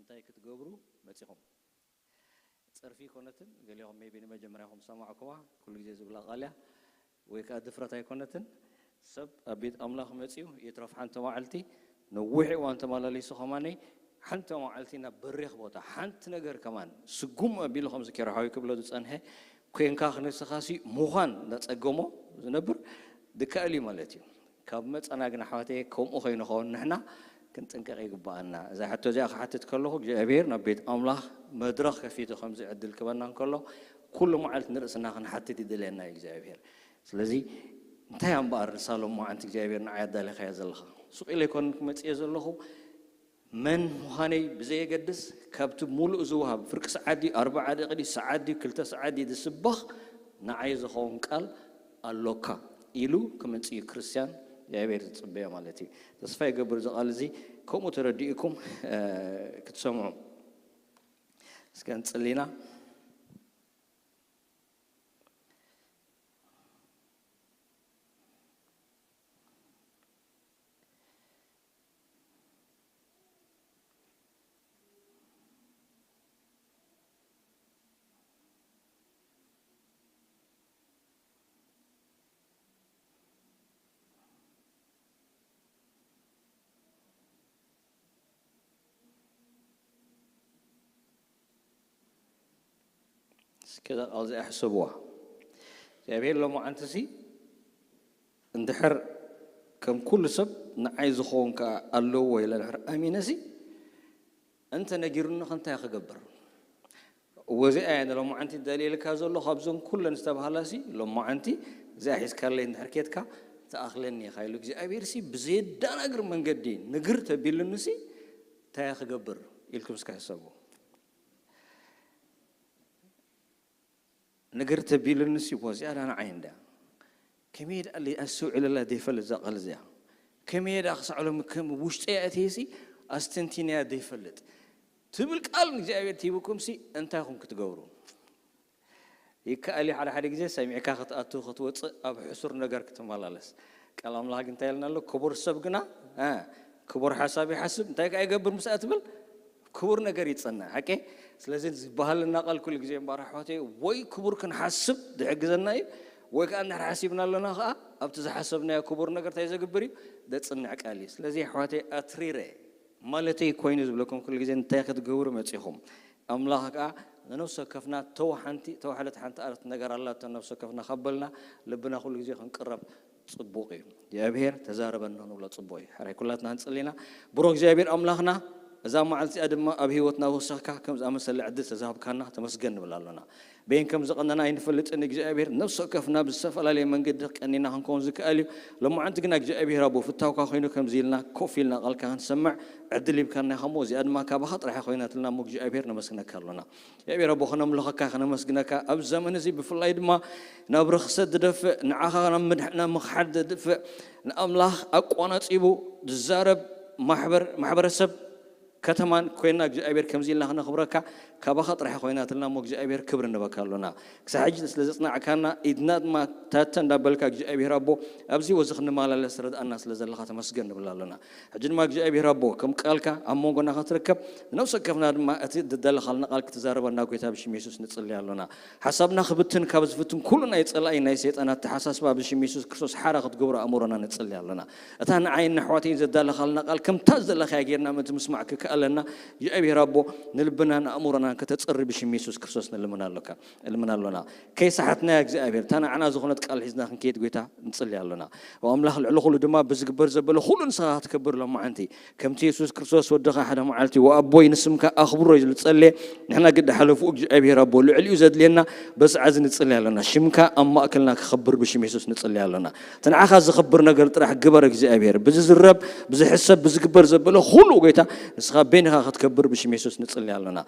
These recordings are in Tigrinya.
እንታይ ክትገብሩ መጺኹም? ጸርፊ ኣይኮነትን። ገሊኹም maybe ንመጀመርያኹም ዝሰማዕኩማ፣ ኩሉ ግዜ ዝብላ ቃል እያ፣ ወይ ከኣ ድፍረት ኣይኮነትን። ሰብ ኣብ ቤት ኣምላኽ መጺኡ ይትረፍ ሓንቲ መዓልቲ፣ ነዊሕ እዋን ተመላሊሱ ከማነይ፣ ሓንቲ መዓልቲ ናብ በሪኽ ቦታ ሓንቲ ነገር ከማን ስጉም ኣቢሉ ከምዚ ኬርሓዊ ክብሎ ዝጸንሐ፣ ኮንካ ንስኻሲ ምዃን እንዳጸገሞ ዝነብር ድከኣል እዩ ማለት እዩ። ካብ መጻና ግን ኣሕዋተየ ከምኡ ከይንኸውን ንሕና ክንጥንቀቕ ይግብኣና። እዛ ሕቶ እዚኣ ክሓትት ከለኹ እግዚኣብሔር ናብ ቤት ኣምላኽ መድረኽ ከፊቱ ከምዚ ዕድል ክበና እንከሎ ኩሉ መዓልቲ ንርእስና ክንሓትት ይደልየና እዩ እግዚኣብሔር። ስለዚ እንታይ እያ እምበኣር ንሳ ሎማዓንቲ እግዚኣብሔር ንዓይ ኣዳሊኻያ ዘለኻ? ሱቕ ኢለ ኣይኮነን ክመጽእ እየ ዘለኹ። መን ምዃነይ ብዘየገድስ ካብቲ ሙሉእ ዝወሃብ ፍርቂ ሰዓት ድዩ፣ ኣርብዓ ደቂ ድዩ፣ ሰዓት ድዩ፣ ክልተ ሰዓት ድዩ ዝስበኽ ንዓይ ዝኸውን ቃል ኣሎካ ኢሉ ክመጽእ እዩ ክርስትያን እግዚኣብሔር ዝጽበዮ ማለት እዩ። ተስፋ ይገብር እዚ ቃል እዚ ከምኡ ተረዲእኩም፣ እ፣ ክትሰምዑ። እስከ ንጽሊ ኢና። እስከ እዛ ቃል እዚኣ ሕሰብዋ። እግዚኣብሔር ሎማዓንትሲ እንድሕር ከም ኩሉ ሰብ ንዓይ ዝኸውን ከኣ ኣለዎ ኢለ እንድሕር ኣሚነሲ፣ እንተ ነጊሩኒ ከ እንታይ ክገብር? እወ እዚኣ እያ ንሎማዓንቲ ደልየልካ ዘሎ ካብዘን ኩለን ዝተባህላሲ፣ ሎማዓንቲ እዚኣ ሒዝካለይ እንድሕር ኬድካ ትኣኽለኒ ኢኻ ኢሉ እግዚኣብሔርሲ ብዘየዳናግር መንገዲ ንግር ተቢሉንሲ እንታይ እየ ክገብር ኢልኩም እስከ ሕሰቡ። ንግር ተቢሉንሲ እኮ እዚኣ ዳ ንዓይ እንዳ ከመይ ደኣ ኣስተውዕለላ ዘይፈልጥ እዛ ቃል እዚኣ ከመይ ደኣ ክሳዕ ሎም ከም ውሽጠይ ኣእትየሲ ኣስተንቲነያ ዘይፈልጥ ትብል ቃል ንእግዚኣብሔር ትሂብኩምሲ እንታይ ኢኹም ክትገብሩ? ይከኣል እዩ ሓደ ሓደ ግዜ ሰሚዕካ ክትኣቱ ክትወፅእ ኣብ ሕሱር ነገር ክትመላለስ። ቃል ኣምላኽ ግን እንታይ ኢልና ኣሎ? ክቡር ሰብ ግና እ፣ ክቡር ሓሳብ ይሓስብ እንታይ ከኣ ይገብር ምስኣ ትብል ክቡር ነገር ይጸንዕ ሓቂ። ስለዚ ዝበሃልና ቃል ኩሉ ግዜ እምበኣር ኣሕዋተይ ወይ ክቡር ክንሓስብ ዝሕግዘና እዩ ወይ ከኣ እንድሕር ሓሲብና ኣለና ከኣ ኣብቲ ዝሓሰብናዮ ክቡር ነገር እንታይ ዘግብር እዩ? ዘጽንዕ ቃል እዩ። ስለዚ ኣሕዋተይ ኣትሪረ ማለተይ ኮይኑ ዝብለኩም ኩሉ ግዜ እንታይ ክትገብሩ መጺኹም? ኣምላኽ ከኣ ንነፍሲ ወከፍና ተው ሓንቲ ተዋሕለት ሓንቲ ኣረፍት ነገር ኣላቶ ነፍሲ ወከፍና ካብ በልና ልብና ኩሉ ግዜ ክንቅረብ ጽቡቕ እዩ። እግዚኣብሔር ተዛረበና ንብሎ ጽቡቕ እዩ። ሕራይ ኩላትና ክንጽሊ ኢና። ብሩኽ እግዚኣብሔር ኣምላኽና እዛ መዓልቲ እዚኣ ድማ ኣብ ህይወትና ወሰኽካ ከም ዝኣመሰለ ዕድል ተዛሃብካና ተመስገን ንብል ኣሎና። በይን ከም ዝቐነና ኣይንፈልጥን እግዚኣብሔር ነፍሲ ወከፍና ብዝተፈላለየ መንገዲ ቀኒና ክንከውን ዝከኣል እዩ። ሎማዓንቲ ግና እግዚኣብሔር ኣቦ ፍታውካ ኮይኑ ከምዚ ኢልና ኮፍ ኢልና ቃልካ ክንሰምዕ ዕድል ሂብካና ኢኻ እሞ እዚኣ ድማ ካባኻ ጥራሕ ኮይናትልና እሞ እግዚኣብሔር ነመስግነካ ኣሎና። እግዚኣብሔር ኣቦ ከነምልኸካ ከነመስግነካ ኣብ ዘመን እዚ ብፍላይ ድማ ናብ ርኽሰት ዝደፍእ ንዓኻ ናብ ምድሕ ናብ ምኽሓድ ዘድፍእ ንኣምላኽ ኣቋናጺቡ ዝዛረብ ማሕበር ማሕበረሰብ ከተማን ኮይና እግዚኣብሔር ከምዚ ኢልና ክነኽብረካ ካባኻ ጥራሕ ኮይናትልና እሞ እግዚኣብሔር ክብሪ ንበካ ኣሎና። ክሳብ ሕጂ ስለ ዘጽናዕካና ኢድና ድማ ታተ እንዳበልካ እግዚኣብሔር ኣቦ ኣብዚ ወዚ ክንመላለስ ረድኣና ስለ ዘለኻ ተመስገን ንብል ኣሎና። ሕጂ ድማ እግዚኣብሔር ኣቦ ከም ቃልካ ኣብ መንጎና ክትርከብ ንነፍሲ ወከፍና ድማ እቲ ዝደለኻልና ቃል ክትዛረበና ጎይታ ብሽም የሱስ ንጽሊ ኣሎና። ሓሳብና ክብትን ካብ ዝፍትን ኩሉ ናይ ጸላኢ ናይ ሰይጣን ኣተሓሳስባ ብሽም የሱስ ክርስቶስ ሓራ ክትገብሮ ኣእምሮና ንጽሊ ኣሎና። እታ ንዓይን ንኣሕዋተይን ዘዳለኻልና ቃል ከምታ ዝደለኻያ ጌርና ምእንቲ ምስማዕ ክከኣለና እግዚኣብሔር ኣቦ ንልብናን ኣእምሮናን ከተጽሪ ብሽም የሱስ ክርስቶስ ንልምን ኣሎካ እልምን ኣሎና። ከይሰሓትናያ እግዚኣብሔር እታ ንዓና ዝኾነት ቃል ሒዝና ክንከይድ ጎይታ ንጽሊ ኣሎና። ኣምላኽ ልዕሊ ኩሉ ድማ ብዝግበር ዘበለ ኩሉ ንስኻ ክትከብር ሎማዓንቲ ከምቲ የሱስ ክርስቶስ ወድኻ ሓደ መዓልቲ ወኣቦይ ንስምካ ኣኽብሮ ኢሉ ዝጸለየ ንሕና ግዲ ሓለፉ እግዚኣብሔር ኣቦ ልዕሊኡ ዘድልየና በዚ ዓዚ ንጽሊ ኣሎና። ሽምካ ኣብ ማእከልና ክኸብር ብሽም የሱስ ንጽሊ ኣሎና። እቲ ንዓኻ ዝኸብር ነገር ጥራሕ ግበር እግዚኣብሔር። ብዝዝረብ ብዝሕሰብ ብዝግበር ዘበለ ኩሉ ጎይታ ንስኻ በይንኻ ክትከብር ብሽም የሱስ ንጽሊ ኣሎና።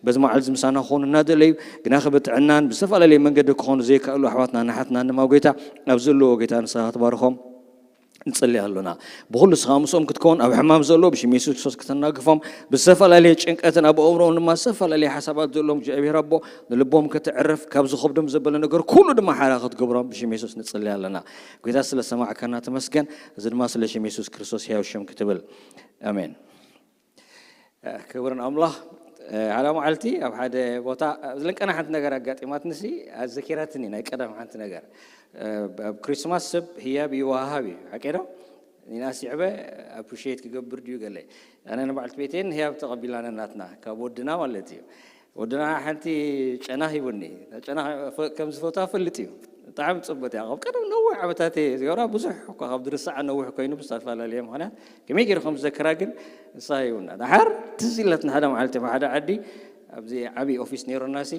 በዚ መዓልቲ ምሳና ክኾኑ እናደለዩ ግናኸ ብጥዕናን ብዝተፈላለየ መንገዲ ክኾኑ ዘይከኣሉ ኣሕዋትና ንሓትና ድማ ጎይታ ኣብ ዘለዎ ጎይታ ንስኻ ክትባርኾም ንጽሊ ኣሎና። ብኹሉ ስኻ ምስኦም ክትከውን ኣብ ሕማም ዘሎ ብሽም የሱስ ክርስቶስ ከተናግፎም ብዝተፈላለየ ጭንቀትን ኣብ ኣእምሮኦም ድማ ዝተፈላለየ ሓሳባት ዘለዎም እግዚኣብሔር ኣቦ ንልቦም ከተዕርፍ ካብ ዝኸብዶም ዘበለ ነገር ኩሉ ድማ ሓራ ክትገብሮም ብሽም የሱስ ንጽሊ ኣለና። ጎይታ ስለ ሰማዕካና ተመስገን። እዚ ድማ ስለ ሽም የሱስ ክርስቶስ ሕያው ሽም ክትብል ኣሜን። ክብርን ኣምላኽ። ሓደ መዓልቲ ኣብ ሓደ ቦታ ዝለንቀና ሓንቲ ነገር ኣጋጢማትንሲ ኣዘኪራትኒ። ናይ ቀደም ሓንቲ ነገር ኣብ ክሪስማስ ሰብ ህያብ ይወሃሃብ እዩ፣ ሓቂ ዶ? ኒና ሲዕበ ኣፕሪሽት ክገብር ድዩ ገለ? ኣነ ንበዓልቲ ቤተይን ህያብ ተቐቢላና ናትና ካብ ወድና ማለት እዩ። ወድና ሓንቲ ጨና ሂቡኒ። ጨና ከም ዝፈትዋ ፈልጥ እዩ። ብጣዕሚ ጽቡቅ እያ። ካብ ቀደም ነዊሕ ዓመታት እየ ዝገብራ። ብዙሕ እኳ ካብ ድርሳዓ ነዊሕ ኮይኑ ብዝተፈላለየ ምኽንያት ከመይ ገይሩ ከም ዝዘክራ ግን ንሳ ሂቡና። ደሓር ትዝ ኢለትና ሓደ መዓልቲ ኣብ ሓደ ዓዲ ኣብዚ ዓብዪ ኦፊስ ነይሩና ሲ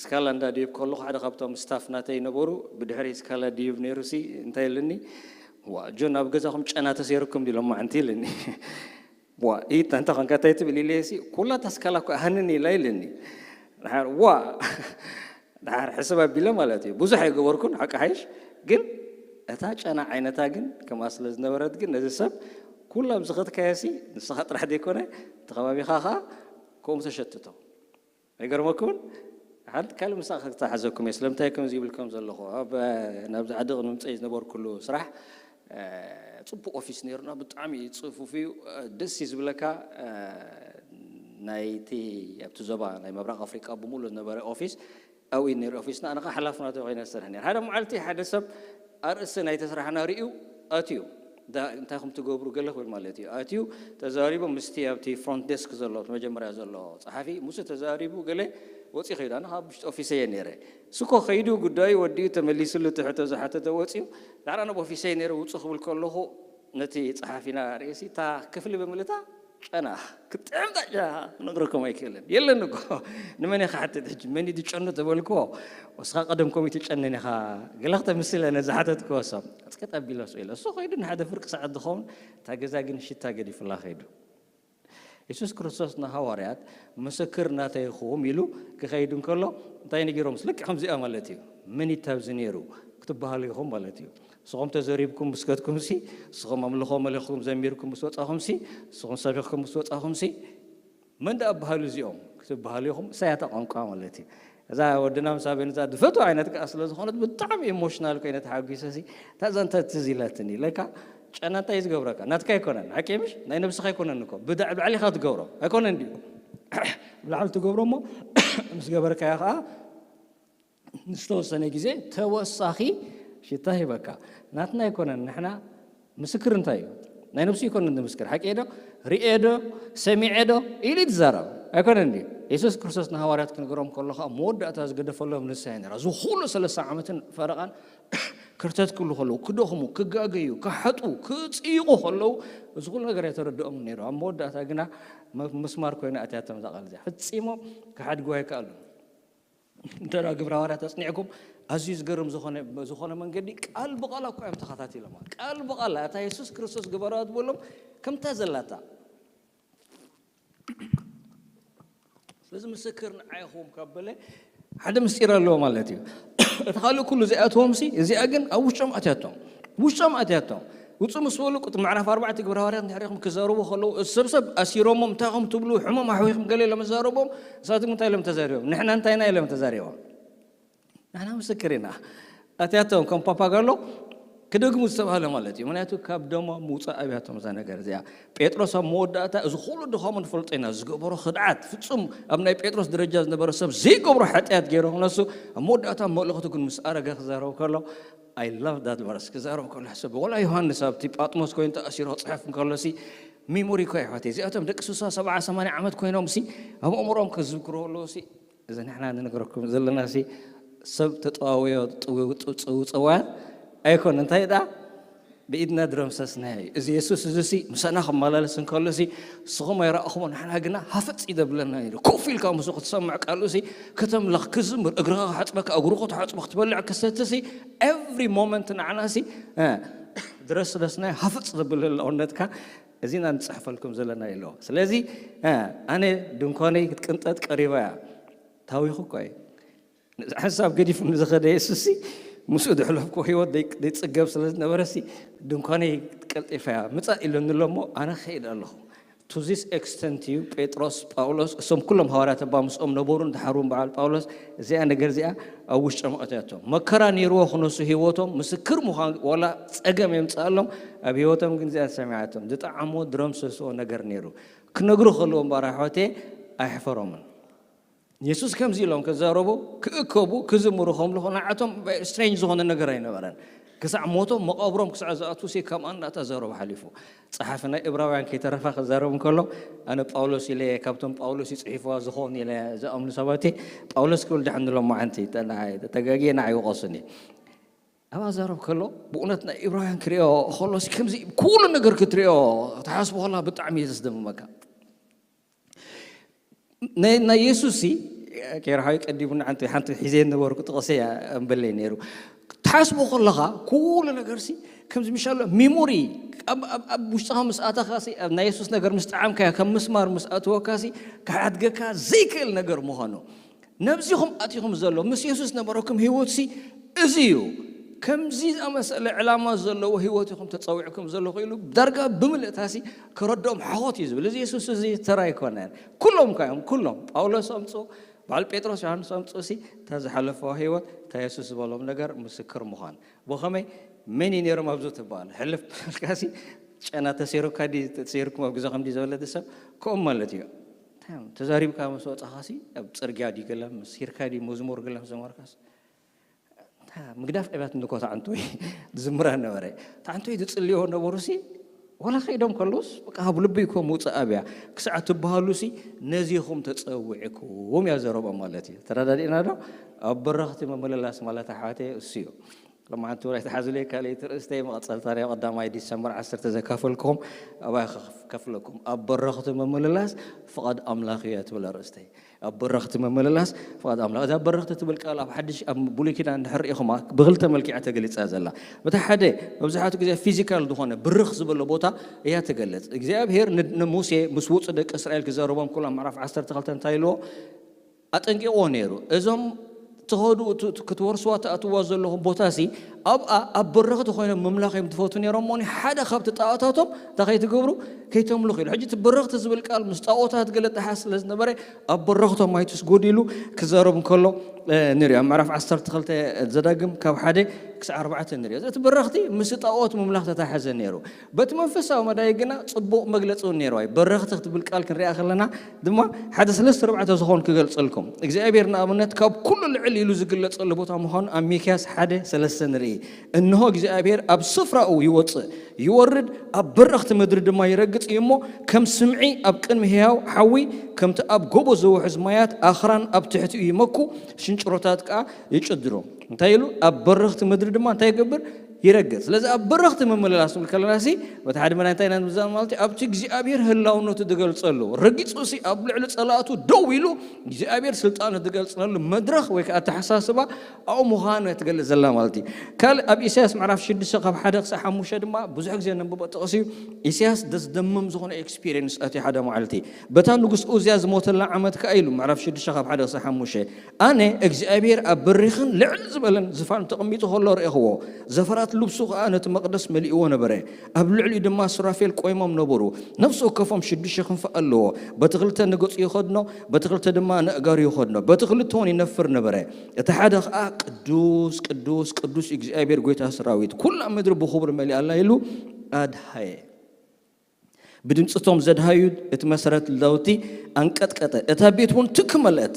ስካላ እንዳ ድዩብ ከለኹ ሓደ ካብቶም ስታፍ ናተይ ነበሩ ብድሕሪ ስካላ ድዩብ ነይሩ ሲ እንታይ ኢልኒ ዋ ጆን ኣብ ገዛኹም ጨና ተሰይርኩም ዲሎም ማዓንቲ ኢልኒ ዋ ኢታ እንተ ኾንካ እንታይ ትብል ኢለ ሲ ኩላ ታስካላ እኮ ሃንን ኢላ ኢልኒ ድሓር ዋ ድሓር ሕስብ ኣቢለ ማለት እዩ ብዙሕ ኣይገበርኩን ሓቂ ሓይሽ ግን እታ ጨና ዓይነታ ግን ከምኣ ስለ ዝነበረት ግን ነዚ ሰብ ኩላ ኣብ ዝኸድካዮ ሲ ንስኻ ጥራሕ ዘይኮነ እቲ ከባቢኻ ኸዓ ከምኡ ተሸትቶ ኣይገርመኩምን ሓንቲ ካልእ ምሳእ ክተሓዘኩም እየ ስለምንታይ ከምዚ ይብል ከም ዘለኹ ኣብ ናብዚ ዓዲ ቅድሚ ምፀይ ዝነበርኩሉ ስራሕ ፅቡቅ ኦፊስ ነይሩና ብጣዕሚ ፅፉፍ እዩ ደስ እዩ ዝብለካ ናይቲ ኣብቲ ዞባ ናይ ምብራቅ ኣፍሪቃ ብምሉእ ዝነበረ ኦፊስ ኣብኡ ነይሩ ኦፊስና ኣነ ከዓ ሓላፍና ኮይነ ዝሰርሕ ነይረ ሓደ መዓልቲ ሓደ ሰብ ኣርእስቲ ናይቲ ስራሕና ርእዩ ኣትዩ እንታይ ከም ትገብሩ ገለ ክብል ማለት እዩ ኣትዩ ተዛሪቡ ምስቲ ኣብቲ ፍሮንት ዴስክ ዘሎ መጀመርያ ዘሎ ፀሓፊ ምስ ተዛሪቡ ገለ ወፂ ከይዱ ኣነ ካብ ውሽጢ ኦፊሰ እየ ነይረ እሱ እኮ ከይዱ ጉዳዩ ወዲኡ ተመሊስሉ እቲ ሕቶ ዝሓተተ ወፂኡ ዳዕራ ናብ ኦፊሰ ነይረ ውፁ ክብል ከለኹ ነቲ ፀሓፊና ርእሲ እታ ክፍሊ ብምልታ ጨና ክጥዕም ጣጫ ክነግረኩም ኣይክእልን የለን እኮ ንመን እየ ክሓትት ሕጂ መን እዩ ዝጨኑ ተበልክዎ ወስኻ ቀደም ኮሚቴ ጨንን ኢኻ ገለ ክተምስል እየ ነዚ ሓተትክዎ ሰብ ኣፅቀጥ ኣቢለ ስኢለ እሱ ከይዱ ንሓደ ፍርቂ ሰዓት ዝኸውን እታ ገዛ ግን ሽታ ገዲፍላ ከይዱ የሱስ ክርስቶስ ንሃዋርያት ምስክር ናተይ ኢኹም ኢሉ ክኸይድ እንከሎ እንታይ ነጊሮምስ ልክዕ ከምዚኣ ማለት እዩ መን ይታብዚ ነይሩ ክትበሃሉ ኢኹም ማለት እዩ ንስኹም ተዘሪብኩም ምስ ከድኩም ሲ ንስኹም ኣምልኾ መሊኽኩም ዘሚርኩም ምስ ወጻኹም ሲ ንስኹም ሰቢኽኩም ምስ ወጻኹም ሲ መን ደኣ በሃሉ እዚኦም ክትበሃሉ ኢኹም እሳያታ ቋንቋ ማለት እዩ እዛ ወድና ምስ ኣበንዛ ድፈቱ ዓይነት ከዓ ስለ ዝኾነት ብጣዕሚ ኢሞሽናል ኮይነ ተሓጒሰ ሲ እታ ዛንታ ትዝ ኢላትኒ ለካ ጨና እንታይ ዝገብረካ ናትካ ኣይኮነን ሓቂ ምሽ ናይ ነብስኻ ኣይኮነን እኮ ብዳዕ ባዕሊኻ ትገብሮ ኣይኮነን ድዩ ብላዕሊ ትገብሮ እሞ ምስ ገበርካዮ ከዓ ንዝተወሰነ ግዜ ተወሳኺ ሽታ ሂበካ ናትና ኣይኮነን ንሕና ምስክር እንታይ እዩ ናይ ነብሱ ይኮነን ዝምስክር ሓቂ ዶ ርኤ ዶ ሰሚዐ ዶ ኢሉ ትዛረብ ኣይኮነን ድዩ የሱስ ክርስቶስ ንሃዋርያት ክነገሮም ከሎ ከዓ መወዳእታ ዝገደፈሎም ንሳ እያ ነራ እዚ ኩሉ ሰለስተ ዓመትን ፈረቓን ክርተት ክብሉ ከለዉ ክደኽሙ ክጋገዩ ክሓጡ ክፅይቑ ከለዉ እዚ ኩሉ ነገር ኣይተረድኦም ነይሩ ኣብ መወዳእታ ግና ምስማር ኮይኑ ኣትያቶም እዛ ቃል እዚኣ ፈፂሞም ክሓድግዋ ኣይከኣሉን እንተ ግብረ ሃዋርያት ኣፅኒዕኩም ኣዝዩ ዝገርም ዝኾነ ዝኾነ መንገዲ ቃል ብቓል እኮ እዮም ተኸታቲሎም ቃል ብቓል እታ የሱስ ክርስቶስ ግበረዋ ዝበሎም ከምታ ዘላታ ስለዚ ምስክር ንዓይኹም ካብ በለ ሓደ ምስጢር ኣለዎ ማለት እዩ እቲ ካልእ ኩሉ እዚኣትዎም ሲ እዚኣ ግን ኣብ ውሽጦም ኣትያቶም ውሽጦም ኣትያቶም ውፁ ምስ በሉ ቁጥሪ ምዕራፍ ኣርባዕተ ግብረ ሃዋርያት እንድሕሪኹም ክዛረቡ ከለዉ እቲ ሰብሰብ ኣሲሮሞም እንታይ ኹም ትብሉ ሕሞም ኣሕዊኹም ገለ ኢሎም ዛረቦም ንሳትኩም እንታይ ኢሎም ተዛሪቦም ንሕና እንታይ ኢና ኢሎም ተዛሪቦም ንሕና ምስክር ኢና ኣትያቶም ከም ፓፓጋሎ ክደግሙ ዝተባህለ ማለት እዩ ምክንያቱ ካብ ደሞ ምውፃእ ኣብያቶም እዛ ነገር እዚኣ ጴጥሮስ ኣብ መወዳእታ እዚ ኩሉ ድኻሙ ንፈልጦ ኢና ዝገበሮ ክድዓት ፍፁም ኣብ ናይ ጴጥሮስ ደረጃ ዝነበረ ሰብ ዘይገብሮ ሓጢኣት ገይሮ ክነሱ ኣብ መወዳእታ መልእኽቱ ግን ምስ ኣረገ ክዛረብ ከሎ I love that verse ክዛረብ ከሎ ሕሰብ ወላ ዮሃንስ ኣብቲ ጳጥሞስ ኮይኑ ተኣሲሩ ክፅሕፍ እንከሎሲ ሚሞሪ እኮ ይሕዋት እዚኣቶም ደቂ ስሳ ሰብዓ ሰማንያ ዓመት ኮይኖም ሲ ኣብ ኣእምሮም ክዝክሩ ከለዉ ሲ እዚ ንሕና ንነግረኩም ዘለና ሲ ሰብ ተጠዋወዮ ፅውፀዋያት ኣይኮነ እንታይ ዳ ብኢድና ድረምሰስናዮ እዩ እዚ የሱስ እዚ ሲ ምሳና ክመላለስ እንከሎ ሲ ንስኹም ኣይረኣኹሞ ንሕና ግና ሃፈፅ ይደብለና ኢሉ ኮፍ ኢልካ ምስኡ ክትሰምዕ ቃሉ ሲ ከተምለኽ ክዝምር እግርኻ ክሓፅበካ እግሩ ክትሓፅቦ ክትበልዕ ክሰቲ ሲ every moment ንዓና ሲ ድረስረስናዮ ሃፈፅ ዘብል ህላውነትካ እዚና ንፅሕፈልኩም ዘለና ኢለዎ ስለዚ ኣነ ድንኳነይ ክትቅንጠጥ ቀሪባ እያ ታዊኹ እኮ እዩ ነዚ ሓሳብ ገዲፉ ንዝኸደ የሱስ ምስኡ ዘሕለፍኩ ህይወት ዘይፅገብ ስለ ዝነበረ ድንኳነይ ቀልጢፋ እያ ምፃእ ኢለኒ ኣሎ እሞ ኣነ ክኸይድ ኣለኹ to this extent እዩ ጴጥሮስ ጳውሎስ እሶም ኩሎም ሃዋርያት እባ ምስኦም ነበሩ ድሓር እውን በዓል ጳውሎስ እዚኣ ነገር እዚኣ ኣብ ውሽጦም ኣእትያቶም መከራ ነይርዎ ክነሱ ህይወቶም ምስክር ምዃን ዋላ ፀገም የምፅኣሎም ኣብ ህይወቶም ግን እዚኣ ሰሚዓቶም ዝጠዓሞ ድረምሰስዎ ነገር ነይሩ ክነግሩ ከለዎም ባር ኣሕዋተየ ኣይሕፈሮምን። የሱስ ከምዚ ኢሎም ክዛረቡ፣ ክእከቡ፣ ክዝምሩ ከምልኹ ንዓቶም ስትሬንጅ ዝኾነ ነገር ኣይነበረን። ክሳዕ ሞቶም መቓብሮም ክሳዕ ዝኣትዉ ሲ ከምኣ እንዳተዛረቡ ሓሊፉ። ጸሓፊ ናይ እብራውያን ከይተረፋ ክዛረብ እንከሎ፣ ኣነ ጳውሎስ ኢለ፣ ካብቶም ጳውሎስ እዩ ጽሒፍዋ ዝኾን ኢለ ዝኣምኑ ሰባት እየ። ጳውሎስ ክብል ድሓን ንሎማዓንቲ፣ ንዓይ ተጋግየ ንዓይ ይወቐሱኒ። ኣብ ኣዛረብ ከሎ ብእውነት ናይ እብራውያን ክሪኦ ከሎ ሲ ከምዚ ኩሉ ነገር ክትሪኦ ክትሓስቦ ከላ ብጣዕሚ እዩ ዘስደምመካ። ናይ ናይ የሱስ ሲ ኬርሃዊ ቀዲሙና ሓንቲ ሓንቲ ሒዘ ነበርኩ ጥቕሰ እያ እምበለይ ነይሩ። ትሓስቦ ከለኻ ኩሉ ነገር ሲ ከምዚ ምሻሎ ሜሞሪ ኣብ ኣብ ኣብ ውሽጥኻ ምስ ኣተኻ ሲ ኣብ ናይ የሱስ ነገር ምስ ጠዓምካዮ ከም ምስማር ምስ ኣትወካ ሲ ክሓድገካ ዘይክእል ነገር ምዃኑ ነብዚኹም ኣቲኹም ዘሎ ምስ የሱስ ነበረኩም ህይወት ሲ እዚ እዩ። ከምዚ ዝኣመሰለ ዕላማ ዘለዎ ህይወት ኢኹም ተጸዊዕኩም ዘለኹ ኢሉ ዳርጋ ብምልእታ ሲ ከረድኦም ሓኾት እዩ ዝብል። እዚ የሱስ እዚ ተራ ኣይኮነን። ኩሎም እኳ እዮም፣ ኩሎም። ጳውሎስ ኣምጽኡ፣ በዓል ጴጥሮስ ዮሃንስ ኣምጽኡ ሲ እታ ዝሓለፈዋ ህይወት፣ እታ የሱስ ዝበሎም ነገር ምስክር ምዃን። ብኸመይ መን እዩ ነይሮም ኣብዚ ትበሃል? ሕልፍ በልካ ሲ ጨና ተሰይሩካ ድዩ ተሰይርኩም ኣብ ገዛኹም ድዩ ዝበለ ሰብ ከምኡ ማለት እዩ። እንታይ እዮም? ተዛሪብካ ምስ ወጻኻ ሲ ኣብ ጽርግያ ድዩ ገለ፣ ሲርካ ድዩ መዝሙር ገለ ምስ ዘመርካስ? እንታይ ምግዳፍ ዕብያት እንኮ ተዓንቶይ ዝዝምራ ነበረ። ተዓንቶይ ዝጽልዮ ነበሩ ሲ ዋላ ከይዶም ከለውስ በቃ ካብ ልቢ እኮ ምውጻእ ኣብያ ክሳዕ ትበሃሉ ሲ ነዚኹም ተጸዊዕኩም እያ ዘረብኦም ማለት እዩ። ተረዳዲእና ዶ? ኣብ በረኽቲ ምምልላስ ማለት ኣሕዋተይ እሱ እዩ። ሎማዓንቲ ውራይ ተሓዝለይ ካልኣይቲ ርእስተይ መቐጸልታ ናይ ቀዳማይ ዲሰምበር ዓሰርተ ዘካፈልኩም ኣባይ ከፍ- ከፍለኩም። ኣብ በረኽቲ ምምልላስ ፍቓድ ኣምላኽ እያ ትብል ርእስተይ። ኣብ በረኽቲ ምምልላስ ፍቓድ ኣምላኽ። እዛ በረኽቲ ትብል ቃል ኣብ ሓድሽ ኣብ ብሉይ ኪዳን እንድሕር ርኢኹማ ብክልተ መልክዕ እያ ተገሊጻ ዘላ። በቲ ሓደ መብዛሕትኡ ግዜ ፊዚካል ዝኾነ ብርኽ ዝበሎ ቦታ እያ ትገልጽ። እግዚኣብሔር ን- ንሙሴ ምስ ውጹ ደቂ እስራኤል ክዘረቦም ኩሎም ምዕራፍ ዓሰርተ ክልተ እንታይ ኢልዎ? ኣጠንቂቕዎ ነይሩ። እዞም ትኸዱ ት- ክትወርስዋ ትኣትዋ ዘለኹም ቦታ ሲ ኣብኣ ኣብ በረኽቲ ኮይኖም ምምላኽ እዮም ትፈቱ ነይሮም። እሞ ሓደ ካብቲ ጣዖታቶም እንታይ ከይትገብሩ ከይተምልኹ ኢሉ። ሕጂ እቲ በረኽቲ ዝብል ቃል ምስ ጣዖታት ገለ ተሓስ ስለ ዝነበረ ኣብ በረኽቶም ኣይትስጎዱ ኢሉ ክዛረብ እንከሎ እ፣ ንሪኦ። ኣብ ምዕራፍ ዓሰርተ ክልተ ዘዳግም ካብ ሓደ ክሳዕ ኣርባዕተ ንሪኦ። እቲ በረኽቲ ምስ ጣዖት ምምላኽ ተታሓዘ ነይሩ። በቲ መንፈሳዊ መዳይ ግና ጽቡቕ መግለጺ እውን ነይርዋ እዩ። በረኽቲ ክትብል ቃል ክንሪኣ ከለና ድማ ሓደ ሰለስተ ኣርባዕተ ዝኾን ክገልጸልኩም። እግዚኣብሔር ንኣብነት ካብ ኩሉ ልዕል ኢሉ ዝግለጸሉ ቦታ ምዃኑ ኣብ ሚክያስ ሓደ ሰለስተ ንርኢ። እንሆ እግዚኣብሔር ኣብ ስፍራኡ ይወጽእ፣ ይወርድ፣ ኣብ በረኽቲ ምድሪ ድማ ይረግጽ እዩ እሞ፣ ከም ስምዒ ኣብ ቅድሚ ህያው ሓዊ፣ ከምቲ ኣብ ጎቦ ዝውሕዝ ማያት ኣኽራን ኣብ ትሕቲኡ ይመኩ፣ ሽንጭሮታት ከኣ ይጭድሩ። እንታይ ኢሉ? ኣብ በረኽቲ ምድሪ ድማ እንታይ ይገብር? ይረግጽ። ስለዚ ኣብ በረኽቲ ምምልላስ ንብል ከለና ሲ፣ በቲ ሓደ መዳይ እንታይ ኢና ንብዛም ማለት እዩ? ኣብቲ እግዚኣብሔር ህላውነቱ ዝገልጸሉ፣ ረጊጹ ሲ ኣብ ልዕሊ ጸላእቱ ደው ኢሉ እግዚኣብሔር ስልጣኑ ዝገልጸሉ መድረኽ ወይ ከኣ ኣተሓሳስባ ኣብኡ ምዃኑ እያ ትገልጽ ዘላ ማለት እዩ። ካልእ ኣብ ኢሳያስ ምዕራፍ ሽዱሽተ ካብ ሓደ ክሳብ ሓሙሽተ ድማ ብዙሕ ግዜ ነንብቦ ጥቕሲ እዩ። ኢሳያስ ደስደምም ዝኾነ ኤክስፒሪየንስ ኣትዩ ሓደ መዓልቲ። በታ ንጉስ ኡዝያ ዝሞተላ ዓመት ከኣ ኢሉ ምዕራፍ ሽዱሽተ ካብ ሓደ ክሳብ ሓሙሽተ ኣነ እግዚኣብሔር ኣብ በሪኽን ልዕል ዝበለን ዝፋን ተቐሚጡ ከሎ ርኤኽዎ። ዘፈራት ልብሱ ኸኣ ነቲ መቕደስ መሊእዎ ነበረ። ኣብ ልዕሊኡ ድማ ሱራፌል ቆይሞም ነበሩ። ነፍሲ ወከፎም ሽዱሽተ ክንፊ ኣለዎ። በቲ ክልተ ንገጹ ይኸድኖ፣ በቲ ክልተ ድማ ንእጋሩ ይኸድኖ። በቲ ክልተ እውን ይነፍር ነበረ። እቲ ሓደ ኸኣ ቅዱስ፣ ቅዱስ፣ ቅዱስ እግዚኣብሔር ጐይታ ሰራዊት፣ ኩላ ምድሪ ብኽብሪ መሊኣ ኣላ ኢሉ ኣድሃየ። ብድምጺ እቶም ዘድሃዩ እቲ መሰረት ለውቲ ኣንቀጥቀጠ፣ እታ ቤት እውን ትክ መልአት።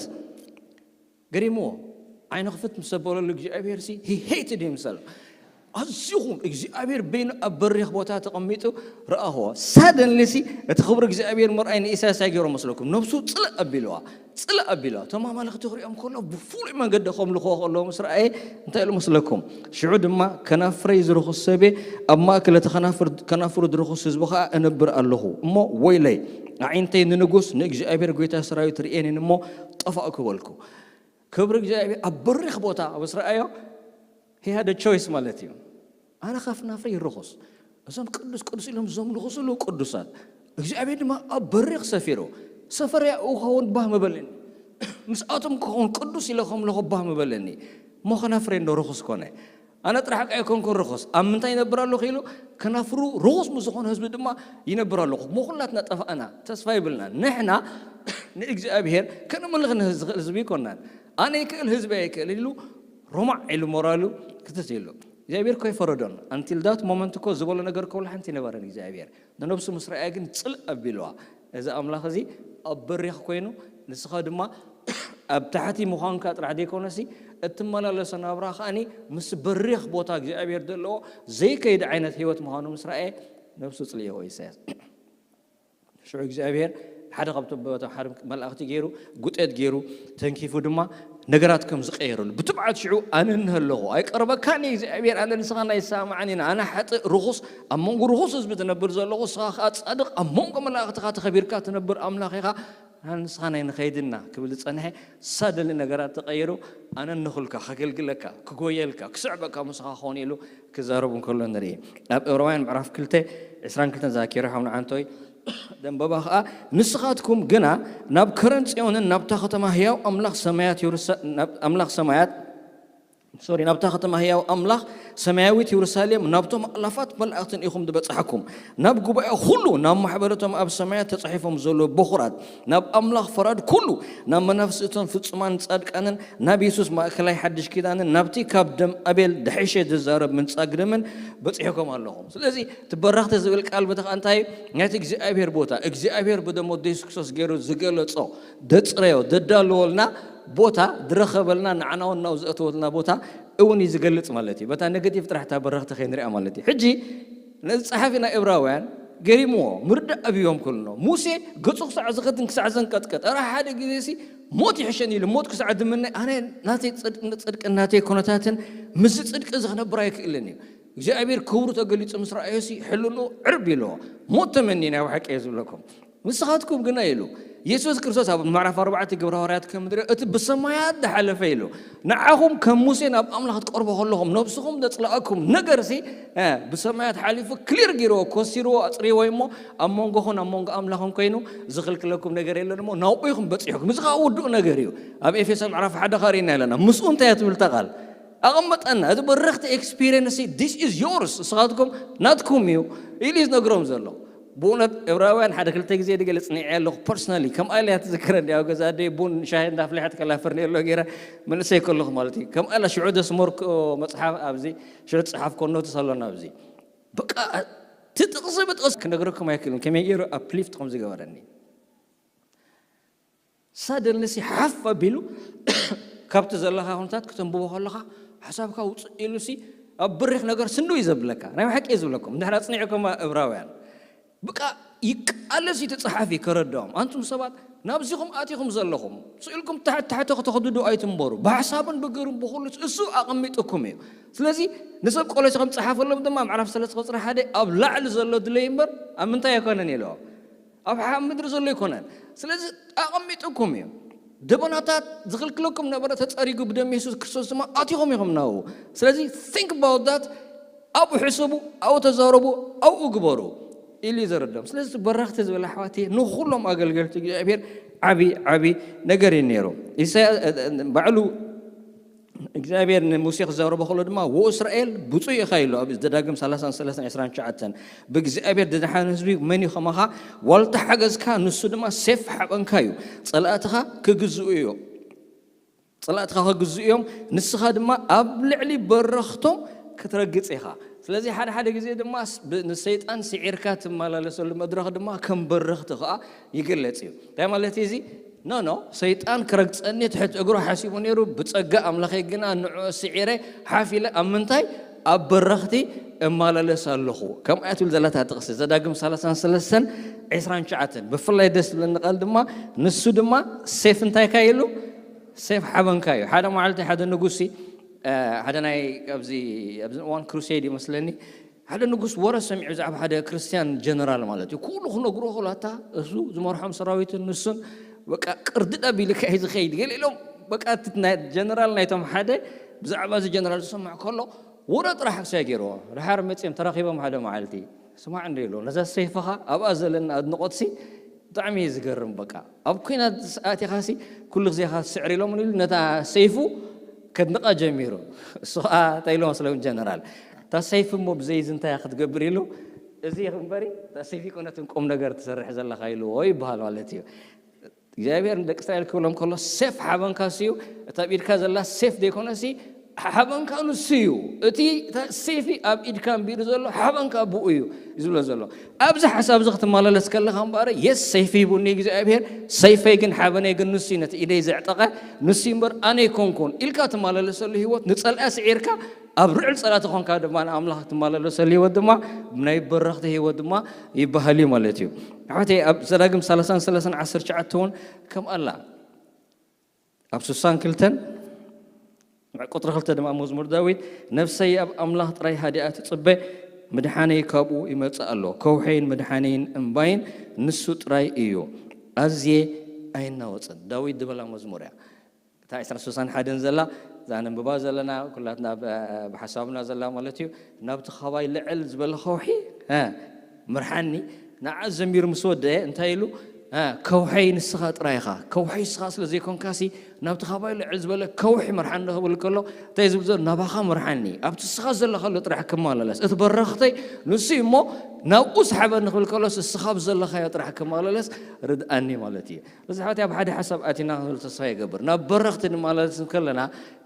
ገሪምዎ። ዓይኑ ክፍት ምስ ዘበለሉ እግዚኣብሔር ሲ he hated himself። ኣዚኹም እግዚኣብሔር በይኑ ኣብ በሪኽ ቦታ ተቐሚጡ ረኣኽዎ። ሳደንሊ ሲ እቲ ክብሪ እግዚኣብሔር ምርኣይ ንኢሳያስ ኣይገይሮ መስለኩም? ነብሱ ጽልእ ኣቢልዋ። ጽልእ ኣቢልዋ። እቶም ኣማልኽቲ ክሪኦም ከሎ ብፍሉይ መንገዲ ከምልኽዎ ከለዉ ምስ ረኣየ እንታይ ኢሉ መስለኩም? ሽዑ ድማ ከናፍረይ ዝርኹስ ሰብ እየ፣ ኣብ ማእከል እቲ ከናፍር- ከናፍሩ ዝርኹስ ህዝቢ ኸኣ እነብር ኣለኹ። እሞ ወይለይ፣ ኣዒንተይ ንንጉስ ንእግዚኣብሔር ጐይታ ሰራዊት ርእየን እሞ ጠፋእኩ በልኩ። ክብሪ እግዚኣብሔር ኣብ በሪኽ ቦታ ምስ ረኣዮ he had a choice ማለት እዩ። ኣነ ከፍ ናፍረ ይርኹስ። እዞም ቅዱስ ቅዱስ ኢሎም ዘምልኹ ዘለዉ ቅዱሳት እግዚኣብሔር ድማ ኣብ በሪኽ ሰፊሩ ሰፈርያ ክኸውን ባህ ምበለኒ። ምስኣቶም ክኸውን ቅዱስ ኢለ ከምልኹ ባህ ምበለኒ። እሞ ከናፍረ እንዶ ርኹስ ኮነ። ኣነ ጥራሕ ቃ ኣይኮንኩን ርኹስ። ኣብ ምንታይ ይነብር ኣለኹ ኢሉ ከናፍሩ ርኹስ ምስ ዝኾነ ህዝቢ ድማ ይነብር ኣለኹ። እሞ ኩላትና ጠፋእና፣ ተስፋ ይብልና። ንሕና ንእግዚኣብሔር ከነምልኽ ንዝኽእል ህዝቢ ኣይኮናን። ኣነ ይክእል ህዝቢ ኣይክእል ኢሉ ሮማዕ ኢሉ ሞራሉ ክትት ኢሉ እግዚኣብሔር እኮ ኣይፈረዶን። Until that moment እኮ ዝበሎ ነገር እኮ ወላ ሓንቲ ኣይነበረን እግዚኣብሔር። ንነብሱ ምስ ረኣያ ግን ጽልእ ኣቢልዋ። እዚ ኣምላኽ እዚ ኣብ በሪኽ ኮይኑ፣ ንስኻ ድማ ኣብ ታሕቲ ምዃንካ ጥራሕ ዘይኮነሲ፣ እትመላለሶ ናብራ ከኣኒ ምስ በሪኽ ቦታ እግዚኣብሔር ዘለዎ ዘይከይድ ዓይነት ህይወት ምዃኑ ምስ ረኣየ፣ ነብሱ ጽልእዎ ኢሳያስ። ሽዑ እግዚኣብሔር ሓደ ካብቶም በቶም ሓደ መላእኽቲ ገይሩ፣ ጉጠት ገይሩ፣ ተንኪፉ ድማ ነገራት ከም ዝቀየረሉ። ብትብዓት ሽዑ ኣነ እንሀለኹ፣ ኣይቀርበካን እየ እግዚኣብሔር፣ ኣነ ንስኻ ናይ ይሰማማዓኒ ኢና፣ ኣነ ሓጥእ ርኹስ፣ ኣብ መንጎ ርኹስ ህዝቢ ትነብር ዘለኹ፣ ንስኻ ከኣ ጻድቕ፣ ኣብ መንጎ መላእኽትኻ ተኸቢርካ ትነብር ኣምላኽ ኢኻ፣ ኣነ ንስኻ ናይ ንኸይድና ክብል ዝጸንሐ፣ ሳደሊ ነገራት ተቐይሩ፣ ኣነ እንኹልካ፣ ከገልግለካ፣ ክጎየልካ፣ ክስዕበካ ምሳኻ ክኾን ኢሉ ክዛረቡ እንከሎ ንርኢ። ኣብ ዕብራውያን ምዕራፍ ክልተ ዕስራን ክልተን ዛኪረ ሓው ንዓንቶይ ደንበባ ኸኣ፣ ንስኻትኩም ግና ናብ ከረን ጽዮንን ናብታ ከተማ ህያው ኣምላኽ ሰማያት የሩሳ-፣ ናብ ኣምላኽ ሰማያት፣ ሶሪ፣ ናብታ ከተማ ህያው ኣምላኽ ሰማያዊት የሩሳሌም፣ ናብቶም ኣእላፋት መላእኽትን ኢኹም ዝበጻሕኩም። ናብ ጉባኤ ኩሉ፣ ናብ ማሕበረቶም ኣብ ሰማያት ተጻሒፎም ዘለዉ በኹራት፣ ናብ ኣምላኽ ፈራድ ኩሉ፣ ናብ መናፍስቲ እቶም ፍጹማን ጻድቃንን፣ ናብ የሱስ ማእከላይ ሓድሽ ኪዳንን፣ ናብቲ ካብ ደም ኣቤል ድሕሸ ዝዛረብ ምንጻግ ደምን በጺሕኩም ኣለኹም። ስለዚ እቲ በረኽቲ ዝብል ቃል በተኻ እንታይ እዩ? ናይቲ እግዚኣብሔር ቦታ፣ እግዚኣብሔር ብደም ወዱ የሱስ ክርስቶስ ገይሩ ዝገለጾ፣ ደጽረዮ፣ ደዳለወልና ቦታ፣ ዝረኸበልና፣ ንዓና እውን ናብኡ ዘእተወልና ቦታ እውን እዩ ዝገልጽ ማለት እዩ። በታ ኔጌቲቭ ጥራሕ እታ በረኽቲ ከይንሪኣ ማለት እዩ። ሕጂ ነዚ ጸሓፊ ናይ ዕብራውያን ገሪምዎ፣ ምርዳእ ኣብዮም ከሎ፣ ሙሴ ገጹ ክሳዕ ዝኸድን ክሳዕ ዘንቀጥቀጥ፣ ኧረ ሓደ ግዜሲ ሞት ይሕሸኒ ኢሉ፣ ሞት ክሳዕ ዝምነ፣ ኣነ ናተይ ጽድቅ-፣ ጽድቅን ናተይ ኩነታትን ምስዚ ጽድቂ እዚ ክነብር ኣይክእልን እዩ። እግዚኣብሔር ክብሩ ተገሊጹ ምስ ረኣዮሲ ሕልንኡ ዕርብ ኢልዎ፣ ሞት ተመኒ ናይ ብሓቂ እየ ዝብለኩም። ንስኻትኩም ግና ኢሉ፣ የሱስ ክርስቶስ ኣብ ምዕራፍ ኣርባዕተ ግብረ ሃዋርያት ከም ንሪኦ፣ እቲ ብሰማያት ዝሓለፈ ኢሉ፣ ንዓኹም ከም ሙሴ ናብ ኣምላኽ ትቀርቡ ከለኹም፣ ነብስኹም ዘጽለኣኩም ነገርሲ፣ እ፣ ብሰማያት ሓሊፉ ክሊር ገይርዎ፣ ኮሲርዎ፣ ኣጽርይዎ እሞ፣ ኣብ መንጎኹን ኣብ መንጎ ኣምላኽን ኮይኑ ዝኽልክለኩም ነገር የለን እሞ፣ ናብኡ ኢኹም በጺሕኩም። እዚ ኸኣ ውዱእ ነገር እዩ። ኣብ ኤፌሶ ምዕራፍ ሓደ ኸኣ ርኢና ኣለና። ምስኡ እንታይ እያ ትብል እታ ቃል? ኣቐመጠና። እዚ በረኽቲ ኤክስፒሪየንስ፣ this is yours፣ ንስኻትኩም ናትኩም እዩ ኢሉ እዩ ዝነግሮም ዘሎ። ብእውነት ዕብራውያን ሓደ ክልተ ግዜ ድገለ ጽኒዐ ኣለኹ ፐርሰናሊ። ከምኣ ኢለ እያ ትዝክረኒ። ኣብ ገዛ ኣደይ ቡን ሻሂ እንዳፍለሐት ከላ ፈርኔሎ ገይረ መንእሰይ ከለኹ ማለት እዩ። ከምኣ ኢላ ሽዑ ዘስመርክኦ መጽሓፍ ኣብዚ ሽዑ ዝጸሓፍኮ ኖትስ ኣሎና ኣብዚ። በቃ እቲ ጥቕሲ ብጥቕሲ ክነግረኩም ኣይክእልን። ከመይ ገይሩ ኣፕሊፍት ከም ዝገበረኒ። ሳደንሊ ሲ ሓፍ ኣቢሉ ካብቲ ዘለኻ ኩነታት ክተንብቦ ከለኻ ሓሳብካ ውፅእ ኢሉ ሲ ኣብ ብሪኽ ነገር ስንዱ እዩ ዘብለካ። ናይ ብሓቂ እየ ዝብለኩም፣ ንድሕር ኣፅኒዕኩም እብራውያን። በቃ ይቃለስ እቲ ፀሓፊ ከረድኦም። ኣንቱም ሰባት ናብዚኹም ኣቲኹም ዘለኹም ስኢልኩም ታሕቲ ታሕቲ ክትኸዱ ዶ ኣይትንበሩ። ብሓሳብን ብግብርን ብኹሉ እሱ ኣቐሚጥኩም እዩ። ስለዚ ንሰብ ቆሎሲ ከም ፀሓፈሎም ድማ ምዕራፍ ሰለስተ ቁፅሪ ሓደ ኣብ ላዕሊ ዘሎ ድለይ እምበር ኣብ ምንታይ ኣይኮነን ኢለዎም። ኣብ ሓ ምድሪ ዘሎ ኣይኮነን። ስለዚ ኣቐሚጥኩም እዩ። ደበናታት ዝኽልክለኩም ነበረ ተጸሪጉ ብደም የሱስ ክርስቶስ ድማ ኣቲኹም ኢኹም ናብኡ። ስለዚ think about that፣ ኣብኡ ሕሰቡ፣ ኣብኡ ተዛረቡ፣ ኣብኡ ግበሩ ኢሉ እዩ ዘረዶም። ስለዚ በረኽቲ ዝብል ኣሕዋት ንኹሎም ኣገልገልቲ እግዚኣብሔር ዓቢ ዓቢ ነገር እዩ ነይሩ። ኢሳያ ባዕሉ እግዚኣብሔር ንሙሴ ክዛረቦ ከሎ ድማ፣ "ወእስራኤል ብፁዕ ኢኻ" ኢሉ ኣብ ዘዳግም ሰላሳን ሰለስተን ዕስራን ትሽዓተን። "ብእግዚኣብሔር ዝደሓን ህዝቢ መን እዩ ከማኻ? ዋልታ ሓገዝካ ንሱ ድማ ሴፍ ሓበንካ እዩ። ጸላእትኻ ክግዝኡ እዮም፣ ጸላእትኻ ክግዝኡ እዮም፣ ንስኻ ድማ ኣብ ልዕሊ በረኽቶም ክትረግጽ ኢኻ።" ስለዚ ሓደ ሓደ ግዜ ድማ ስ-፣ ብ-፣ ንሰይጣን ስዒርካ ትመላለሰሉ መድረኽ ድማ ከም በረኽቲ ኸኣ ይግለጽ እዩ። እንታይ ማለት እዩ እዚ? ኖ፣ ኖ፣ ሰይጣን ክረግጸኒ ትሕቲ እግሩ ሓሲቡ ነይሩ፣ ብጸጋ ኣምላኸይ ግና ንዕኡ ስዒረ ሓፍ ኢለ ኣብ ምንታይ? ኣብ በረኽቲ እመላለስ ኣለኹ። ከምኣ ትብል ዘላ እታ ጥቕሲ፣ ዘዳግም ሰላሳን ሰለስተን ዕስራን ትሽዓተን። ብፍላይ ደስ ዝብለኒ ቃል ድማ፣ ንሱ ድማ ሴፍ እንታይ ካይሉ? ሴፍ ሓበንካ እዩ። ሓደ መዓልቲ ሓደ ንጉሲ፣ እ፣ ሓደ ናይ ኣብዚ፣ ኣብዚ እዋን ክሩሴድ ይመስለኒ፣ ሓደ ንጉስ ወረ ሰሚዑ ብዛዕባ ሓደ ክርስትያን ጀነራል ማለት እዩ። ኩሉ ክነግሮ ከሎ፣ ኣታ እሱ ዝመርሖም ሰራዊትን ንሱን በቃ ቅርድድ ኣቢሉ ከ ዝኸይድ። ገለ ኢሎም በቃ እቲ ናይ ጀነራል ናይቶም ሓደ ብዛዕባ እዚ ጀነራል ዝሰምዕ ከሎ፣ ወረ ጥራሕ ክሳይ ገይርዎ። ድሓር መጺኦም ተራኺቦም ሓደ መዓልቲ። ስማዕ እንዶ ኢሎ፣ ነዛ ሰይፍኻ ኣብኣ ዘለና ኣድንቖትሲ ብጣዕሚ እዩ ዝገርም። በቃ ኣብ ኲናት ኣቲኻሲ ኩሉ ግዜ ኢኻ ትስዕር ኢሎም ኢሉ ነታ ሰይፉ ከድንቓ ጀሚሩ። እሱ ኸኣ እንታይ ኢሎ መስለኩም ጀነራል? "እታ ሰይፊ እሞ ብዘይ እዚ እንታይ እያ ክትገብር?" ኢሉ፣ "እዚ እምበሪ እታ ሰይፊ ኣይኮነትን ቁም ነገር ትሰርሕ ዘለኻ" ኢልዎ ይበሃል ማለት እዩ። እግዚኣብሔር ንደቂ እስራኤል ክብሎም ከሎ፣ ሴፍ ሓበንካስ እዩ፣ እታ ኣብ ኢድካ ዘላ ሴፍ ዘይኮነሲ፣ ሓበንካ ንሱ እዩ። እቲ ሰይፊ ኣብ ኢድካ ኣንቢሩ ዘሎ ሓበንካ ብኡ እዩ ዝብሎ ዘሎ። ኣብዚ ሓሳብ እዚ ክትመላለስ ከለኻ እምበኣር፣ የስ፣ ሰይፊ ሂቡኒ እግዚኣብሔር፣ ሰይፈይ ግን ሓበነይ ግን ንሱ እዩ፣ ነቲ ኢደይ ዘዕጠቐ ንሱ እዩ እምበር ኣነ ኣይኮንኩን ኢልካ ትመላለሰሉ ህይወት፣ ንጸላኢ ስዒርካ ኣብ ርዕል ጸላቲ ኾንካ ድማ ንኣምላኽ ትመላለሰሉ ህይወት ድማ ናይ በረኽቲ ህይወት ድማ ይበሃል እዩ ማለት እዩ። ኣሕዋተይ፣ ኣብ ዘዳግም ሰላሳን ሰለሳን ዓሰርተ ትሽዓተ እውን ከም ኣላ ኣብ ስሳን ክልተን ቁጥሪ ክልተ ድማ መዝሙር ዳዊት፣ ነፍሰይ ኣብ ኣምላኽ ጥራይ ሃዲኣ ትጽበ፣ ምድሓነይ ካብኡ ይመጽእ ኣሎ። ከውሐይን ምድሓነይን እምባይን ንሱ ጥራይ እዩ፣ ኣዝየ ኣይናወጽን። ዳዊት ዝበላ መዝሙር እያ። እታ ዕስራን ስሳን ሓደን ዘላ፣ እዛ ነንብባ ዘለና፣ ኩላትና ብ-፣ ብሓሳብና ዘላ ማለት እዩ። ናብቲ ኻባይ ልዕል ዝበለ ከውሒ፣ እ፣ ምርሓኒ። ንዓ ዘሚሩ ምስ ወደአ እንታይ ኢሉ? እ፣ ከውሐይ ንስኻ ጥራይ ኢኻ። ከውሐይ ንስኻ ስለ ዘይኮንካሲ፣ ናብቲ ኻባይ ልዕል ዝበለ ከውሒ ምርሓኒ ክብል ከሎ፣ እንታይ ዝብል ዘሎ? ናባኻ ምርሓኒ። ኣብቲ ንስኻ ዘለኻሉ ጥራሕ ክመላለስ። እቲ በረኽተይ ንሱ እዩ እሞ፣ ናብኡ ስሓበኒ ክብል ከሎስ፣ ንስኻ ኣብ ዘለኻዮ ጥራሕ ክመላለስ ርድኣኒ ማለት እዩ። እዚ ሓወተይ፣ ኣብ ሓደ ሓሳብ ኣቲና ክንብል ተስፋ ይገብር። ናብ በረኽቲ ንመላለስ ከለና፣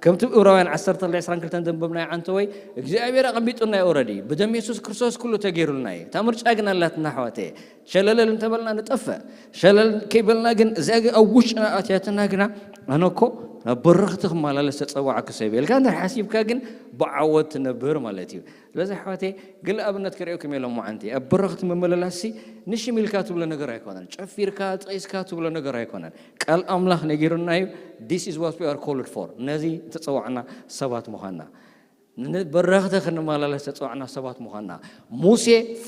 ከምቲ እብራውያን ዓሰርተ ክልተ ዕስራን ክልተን ዘንበብናዮ፣ ዓንተወይ እግዚኣብሔር ኣቐሚጡና እዩ። ኦረዲ ብደም የሱስ ክርስቶስ ኩሉ ተገይሩልና እዩ። እታ ምርጫ ግን ኣላትና ኣሕዋተይ። ሸለለል እንተበልና ንጠፍእ። ሸለል ከይበልና ግን፣ እዚኣ ግን ኣብ ውሽጥና ኣትያትና ግና፣ ኣነ እኮ ናብ በረኽቲ ክመላለስ ተጸዋዕኩ ሰብ ኢልካ እንድሕር ሓሲብካ ግን፣ ብዓወት ትነብር ማለት እዩ። ስለዚ ኣሕዋተይ፣ ገለ ኣብነት ክርእየኩም እየ ሎማዓንቲ። ኣብ በረኽቲ ምምልላስሲ ንሽም ኢልካ ትብሎ ነገር ኣይኮነን። ጨፊርካ፣ ጠቒስካ ትብሎ ነገር ኣይኮነን። ቃል ኣምላኽ ነጊሩና እዩ። This is what we are called for። ነዚ ዝተጸዋዕና ሰባት ምዃንና። ንበረኽቲ ክንመላለስ ዝተጸዋዕና ሰባት ምዃንና። ሙሴ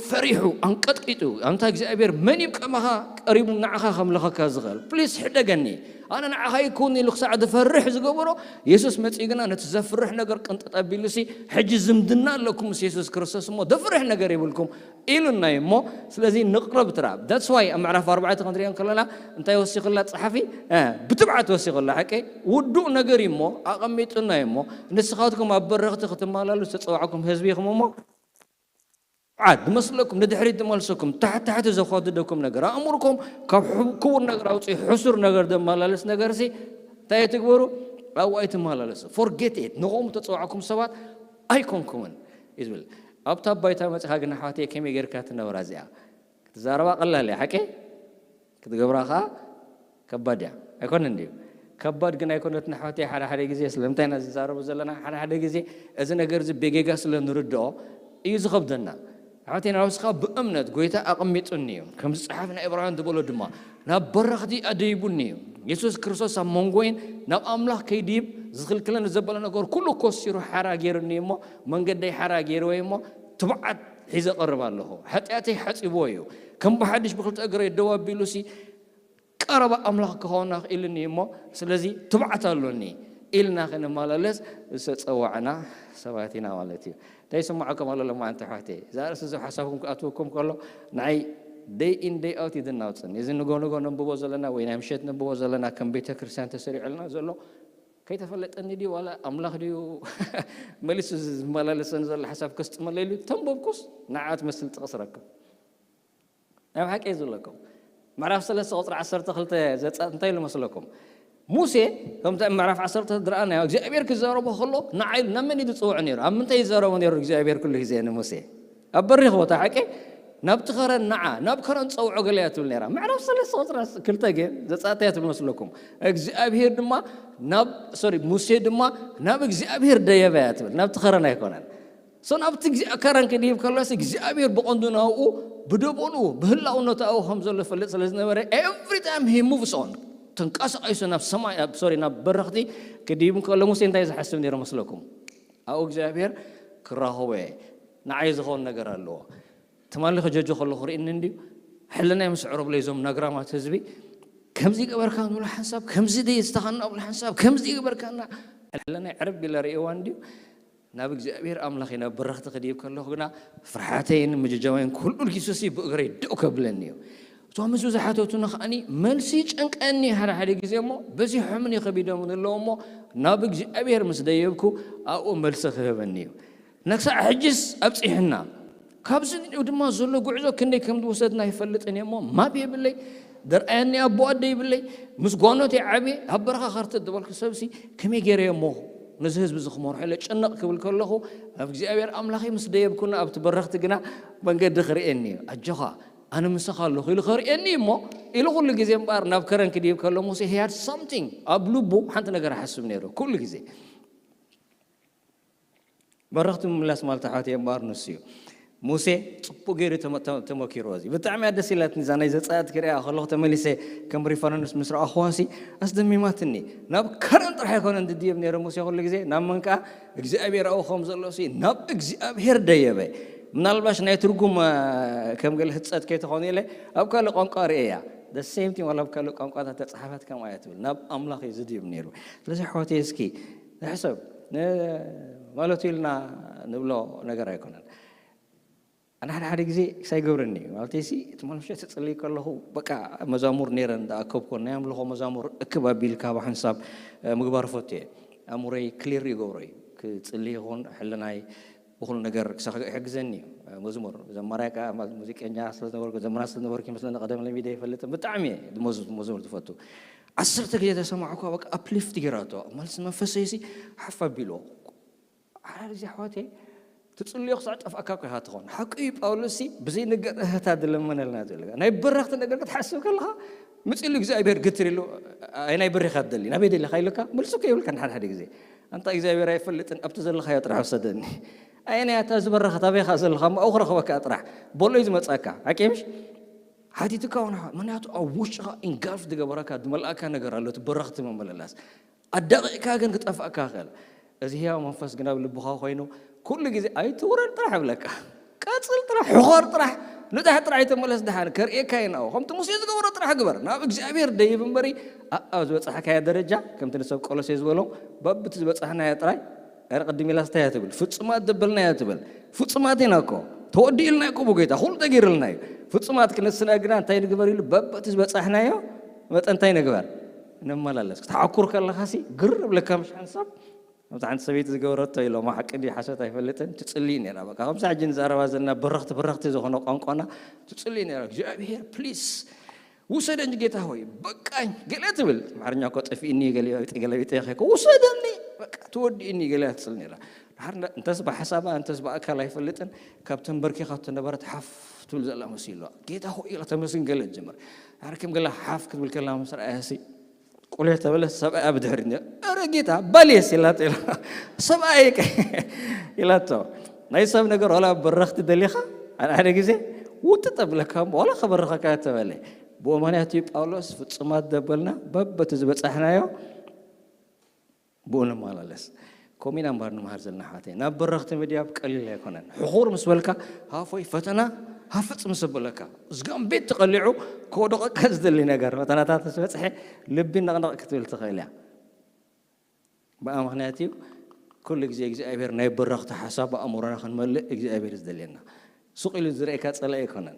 ፈሪሑ፣ ኣንቀጥቂጡ፣ ኣንታ እግዚኣብሔር፣ መን እዩ ከማኻ ቀሪቡ ንዓኻ ከምልኸካ ዝኽእል? ፕሊስ ሕደገኒ። ኣነ ንዓኻ ይኩን ኢሉ ክሳዕ ዝፈርሕ ዝገበሮ፣ የሱስ መጺኡ ግና ነቲ ዘፍርሕ ነገር ቅንጥጥ ኣቢሉሲ፣ ሕጂ ዝምድና ኣለኩም ምስ የሱስ ክርስቶስ እሞ ዘፍርሕ ነገር የብልኩም ኢሉና እዩ እሞ፣ ስለዚ ንቕረብ ትራ። That's why ኣብ ምዕራፍ ኣርባዕተ ክንሪኦ ከለና እንታይ ወሲኹላ ጸሓፊ? እ፣ ብትብዓት ወሲኹላ። ሓቀይ ውዱእ ነገር እዩ እሞ፣ ኣቐሚጡና እዩ እሞ፣ ንስኻትኩም ኣብ በረኽቲ ክትመላለሱ ዝተጸዋዕኩም ህዝቢ ኢኹም እሞ፣ ዓድ ዝመስለኩም፣ ንድሕሪት ዝመልሰኩም፣ ታሕቲ ታሕቲ ዘኳድደኩም ነገር፣ ኣእምርኩም ካብ ሕቡ-፣ ክቡር ነገር ኣውፅኡ፣ ሕሱር ነገር ዘመላለስ ነገርሲ እንታይ ትግበሩ? ኣብኡ ኣይትመላለሱ። Forget it። ንኸምኡ ተፀዋዕኩም ሰባት ኣይኮንኩምን እዩ ዝብል። ኣብታ ባይታ መፂኻ ግን ኣሕዋተይ ከመይ ጌርካ ትነብራ እዚኣ? ክትዛረባ ቀላል እያ፣ ሓቂ? ክትገብራ ኸዓ ከባድ እያ። ኣይኮነን ድዩ? ከባድ ግን ኣይኮነትን ኣሕዋተይ። ሓደ ሓደ ግዜ ስለምንታይ ኢና ዝዛረቡ ዘለና? ሓደ ሓደ ግዜ እዚ ነገር እዚ ብጌጋ ስለ ንርድኦ እዩ ዝኸብደና። ኣሕዋተይ፣ ናብ እስኻ ብእምነት ጎይታ ኣቐሚጡኒ እዩ። ከም ዝጸሓፍ ናይ ዕብራውያን ዝበሎ ድማ ናብ በረኽቲ ኣደይቡኒ እዩ። የሱስ ክርስቶስ ኣብ መንጎይን ናብ ኣምላኽ ከይድይብ ዝኽልክለኒ ዘበለ ነገር ኩሉ ኮሲሩ ሓራ ገይሩኒ እሞ፣ መንገደይ ሓራ ገይርዎ እሞ፣ ትብዓት ሒዘ ቀርብ ኣለኹ። ሓጢኣተይ ሓጺብዎ እዩ። ከም ብሓድሽ ብክልተ እግረይ ደው ኣቢሉሲ፣ ቀረባ ኣምላኽ ክኸውን ክኢልኒ እሞ፣ ስለዚ ትብዓት ኣሎኒ ኢልና ክንመላለስ ዝተጸዋዕና ሰባት ኢና ማለት እዩ። እንታይ ይስምዓኩም ኣሎ ሎማዓንቲ ኣሕዋተይ? እዛ ርእሲ እዚ ሓሳብኩም ክኣትወኩም ከሎ፣ ንዓይ ደይ ኢን ደይ ኣውት እዩ ዝናውጽኒ። እዚ ንጎ ንጎ ነንብቦ ዘለና ወይ ናይ ምሸት ነንብቦ ዘለና ከም ቤተ ክርስቲያን ተሰሪዑልና ዘሎ ከይተፈለጠኒ ድዩ ዋላ ኣምላኽ ድዩ መሊሱ ዝመላለሰኒ ዘሎ ሓሳብ ከስጥመለይ ኢሉ ተንበብኩስ ንዓ ትመስል ጥቕሲ ረክብ። ናይ ሓቂ እዩ ዝብለኩም። ምዕራፍ ሰለስተ ቁጽሪ ዓሰርተ ክልተ ዘጻት እንታይ ኢሉ መስለኩም? ሙሴ፣ ከምቲ ኣብ ምዕራፍ ዓሰርተ ዝረኣናዮ፣ እግዚኣብሔር ክዛረቦ ከሎ፣ ንዓይ ናብ መን እዩ ዝጽውዖ ነይሩ? ኣብ ምንታይ ይዛረቦ ነይሩ እግዚኣብሔር ኩሉ ግዜ ንሙሴ? ኣብ በሪኽ ቦታ፣ ሓቂ? ናብቲ ከረን ንዓ፣ ናብ ከረን ጸውዖ ገለ እያ ትብል ነይራ። ምዕራፍ ሰለስተ ቁጽሪ ክልተ ግን ዘጻት እንታይ እያ ትብል መስለኩም? እግዚኣብሔር ድማ ናብ፣ ሶሪ፣ ሙሴ ድማ ናብ እግዚኣብሔር ደየበ እያ ትብል። ናብቲ ከረን ኣይኮነን። ሶ ናብቲ እግዚኣብ-፣ ከረን ክድይብ ከሎስ እግዚኣብሔር ብቐንዱ ናብኡ፣ ብደቦንኡ፣ ብህላውነቱ ኣብኡ ከም ዘሎ ይፈልጥ ስለ ዝነበረ፣ every time he moves on፣ ተንቀሳቒሱ ናብ ሰማይ፣ ኣብ፣ ሶሪ፣ ናብ በረኽቲ ክድይብ ከሎ ሙሴ እንታይ ዝሓስብ ነይሩ መስለኩም? ኣብኡ እግዚኣብሔር ክራኸቦ እየ፣ ንዓይ ዝኸውን ነገር ኣለዎ። ትማሊ ክጀጆ ከለኹ ርእኒ እንድዩ፣ ሕልናይ ምስ ዕረብለይ እዞም ነግራማት ህዝቢ፣ ከምዚ ገበርካ ንብሎ ሓንሳብ፣ ከምዚ ደይ ዝተኻና ብሎ ሓንሳብ፣ ከምዚ ገበርካና፣ ሕልናይ ዕርብ ኢለ ርእዋ እንድዩ። ናብ እግዚኣብሔር ኣምላኸይ ናብ በረኽቲ ክድይብ ከለኹ ግና ፍርሓተይን ምጅጃወይን ኩሉ ጊሱሲ ብእግረይ ደው ከብለኒ እዩ። እቶም ህዝቢ ዝሓተቱኒ ከዓኒ መልሲ ይጨንቀኒ ሓደ ሓደ ግዜ እሞ በዚሖምኒ ከቢዶምኒ ኣለዉ እሞ ናብ እግዚኣብሔር ምስ ደየብኩ ኣብኡ መልሲ ክህበኒ እዩ። ነክሳዕ ሕጅስ ኣብጺሕና። ካብዚ ንኡ ድማ ዘሎ ጉዕዞ ክንደይ ከም ዝወሰድና ይፈልጥን እየ እሞ ማፕ የብለይ፣ ደርኣየኒ ኣቦ ኣደ ይብለይ፣ ምስ ጓኖት ይዓብየ ኣብ በረኻ ከርተት ዝበልኩ ሰብሲ ከመይ ገይረ እየ እሞ ነዚ ህዝቢ እዚ ክመርሖ ኢለ ጭንቕ ክብል ከለኹ፣ ኣብ እግዚኣብሔር ኣምላኸይ ምስ ደየብኩና ኣብቲ በረኽቲ ግና መንገዲ ክርእየኒ እዩ። ኣጆኻ፣ ኣነ ምሳኻ ኣለኹ ኢሉ ከርእየኒ እዩ እሞ፣ ኢሉ ኩሉ ግዜ እምበኣር ናብ ከረን ክድይብ ከሎ ሙሴ he had something ኣብ ልቡ ሓንቲ ነገር ይሓስብ ነይሩ ኩሉ ግዜ። በረኽቲ ምምላስ ማለት ኣሕዋት እምበኣር ንሱ እዩ። ሙሴ ጽቡቕ ገይሩ ተመ-፣ ተ-፣ ተመኪርዎ። እዚ ብጣዕሚ እያ ደስ ኢላትኒ እዛ ናይ ዘጸኣት ክሪኣ ከለኹ ተመሊሰ ከም ሪፈረንስ ምስ ረኣኹዋ ሲ ኣስደሚማትኒ። ናብ ከረን ጥራሕ ኣይኮነን ዝድየብ ነይሩ ሙሴ ኩሉ ግዜ፣ ናብ መን ከኣ እግዚኣብሔር ኣብኡ ከም ዘሎ ሲ ናብ እግዚኣብሔር ደየበ። ምናልባሽ ናይ ትርጉም፣ እ፣ ከም ገለ ህጸት ከይትኾን ኢለ ኣብ ካልእ ቋንቋ ርእየያ። The same thing ዋላ ኣብ ካልእ ቋንቋታት ተጻሓፈት ከምኣ እያ ትብል። ናብ ኣምላኽ እዩ ዝድይብ ነይሩ። ስለዚ ኣሕዋተይ እስኪ ንሕሰብ፣ ን-፣ ማለቱ ኢልና ንብሎ ነገር ኣይኮነን። ኣነ ሓደ ሓደ ግዜ ክሳይ ገብረኒ እዩ። ማለተይ ሲ እቲ ማለምሸት እጽልይ ከለኹ በቃ መዛሙር ነይረን ዝኣከብኮ ናይ ኣምልኾ መዛሙር እክብ ኣቢልካ ብሓንሳብ፣ እ፣ ምግባር እፈቱ እየ። ኣእምሮይ ክሊር ይገብሮ እዩ። ክጽልይ ይኹን ሕልናይ ብኹሉ ነገር ክሳኽ ይሕግዘኒ እዩ። መዝሙር ዘማራይ ከኣ ማለት ሙዚቀኛ ስለ ዝነበርኩ፣ ዘማሪ ስለ ዝነበርኩ ይመስለኒ ቀደም ለሚደ ይፈልጥን ብጣዕሚ እየ መዝ-፣ መዝሙር ዝፈቱ። ዓሰርተ ግዜ ተሰማዕኳ በቃ ኣፕሊፍት ገይራቶ። ማለት መንፈሰይ ሲ ሓፍ ኣቢልዎ። ሓደ ግዜ ኣሕዋተይ ትጽልዮ ክሳዕ ጠፍኣካ እኮ ኢኻ ትኸውን። ሓቂ እዩ ጳውሎስ ሲ ብዘይ ነገር እህታ ዝለመነልና ዝብል። ናይ በረኽቲ ነገር ክትሓስብ ከለኻ ምጽሉ እግዚኣብሔር ግትር ኢሉ ኣይ ናይ በሪኻ ትደሊ ናበይ ደሊኻ ኢሉካ መልሱ እኮ ይብልካ ሓደ ሓደ ግዜ። ኣንታ እግዚኣብሔር ኣይፈልጥን ኣብቲ ዘለኻዮ ጥራሕ ወሰደኒ። ኣየናይ ኣታ ዝበረኸት ኣበይኻ ዘለኻ እሞ ኣብኡ ክረኽበካ ጥራሕ በሎ እዩ ዝመጻካ። ሓቂ ምሽ? ሓቲትካ እውን ሓ-፣ ምኽንያቱ ኣብ ውሽጥኻ ኢንጋልፍ ዝገበረካ ዝመልኣካ ነገር ኣሎ፣ እቲ በረኽቲ ምምልላስ። ኣዳቒቕካ ግን ክጠፍኣካ ይኽእል። እዚ ህያው መንፈስ ግን ኣብ ልብኻ ኮይኑ ኩሉ ግዜ ኣይትውረድ ጥራሕ እብለካ። ቀጽል ጥራሕ፣ ሕኾር ጥራሕ፣ ንታሕቲ ጥራሕ ኣይተመለስ ደሓን ከርእየካ እዩ ናብኡ። ከምቲ ሙሴ ዝገበሮ ጥራሕ ግበር። ናብ እግዚኣብሔር ደይብ እምበሪ ኣብ፣ ኣብ ዝበጻሕካዮ ደረጃ፣ ከምቲ ንሰብ ቆሎሴ ዝበሎ፣ በብቲ ዝበጻሕናዮ ጥራይ፣ ኣረ ቅድም ኢላስ እንታይ እያ ትብል? ፍጹማት ዘበልናዮ ትብል። ፍጹማት ኢና እኮ። ተወዲእልና እኮ ብጎይታ፣ ኩሉ ተገይርልና እዩ። ፍጹማት ክንስነ ግና እንታይ ንግበር ኢሉ? በብቲ ዝበጻሕናዮ መጠን እንታይ ንግበር? ንመላለስ። ክትሓኩር ከለኻሲ ግር እብለካ ምሽ ሓንሳብ። ከምቲ ሓንቲ ሰበይቲ ዝገበረቶ ኢሎም፣ ሓቂ ድዩ ሓሶት ኣይፈልጥን፣ ትጽሊ ነይራ። በቃ ከምዚ ሕጂ ንዛረባ ዘለና በረኽቲ፣ በረኽቲ ዝኾነ ቋንቋና ትጽሊ ነይራ። እግዚኣብሔር ፕሊስ ውሰደኝ ጌታ ሆይ በቃኝ ገለ ትብል። ኣምሓርኛ እኮ ጠፊእኒ ገለ ገለቢጠ ከይኮ ውሰደኒ በቃ ተወዲእኒ ገለ ትጽሊ ነይራ። ድሓር እንተስ ብሓሳባ እንተስ ብኣካል ኣይፈልጥን፣ ካብ ተንበርኪኻቶ ነበረት ሓፍ ትብል ዘላ መሲሉ። ጌታ ሆይ ኢላ ተመስግን ገለ ትጅምር። ድሓር ከም ገለ ሓፍ ክትብል ከላ ምስ ረኣያሲ ቁልሕ ተበለ ሰብኣያ ብድሕሪ እረ ጌታ ባልየስ ኢላቶ ኢላ ሰብኣይ ኢላቶ። ናይ ሰብ ነገር ዋላ በረኽቲ ደሊኻ ሓደ ሓደ ግዜ ውጥጥ ኣብለካ እሞ ዋላ ከበርኸካ ተበለ። ብኡ ምኽንያት እዩ ጳውሎስ ፍጹማት ዘበልና በበቲ ዝበጻሕናዮ ብኡ ንመላለስ። ከምኡ ኢና እምበር ንመሃር ዘለና ኣሕዋተይ። ናብ በረኽቲ ምድያብ ቀሊል ኣይኮነን። ሕኹር ምስ በልካ ሃፎይ ፈተና ሃፍጽ ምስ በለካ እዝጋም ቤት ተቐሊዑ ከወደቐካ ዝደሊ ነገር ፈተናታት ምስ በጽሐ ልቢ ነቕነቕ ክትብል ትኽእል እያ። ብኣ ምኽንያት እዩ ኩሉ ግዜ እግዚኣብሔር ናይ በረኽቲ ሓሳብ ኣእምሮና ክንመልእ እግዚኣብሔር ዝደልየና። ሱቕ ኢሉ ዝርእየካ ጸላኢ ኣይኮነን።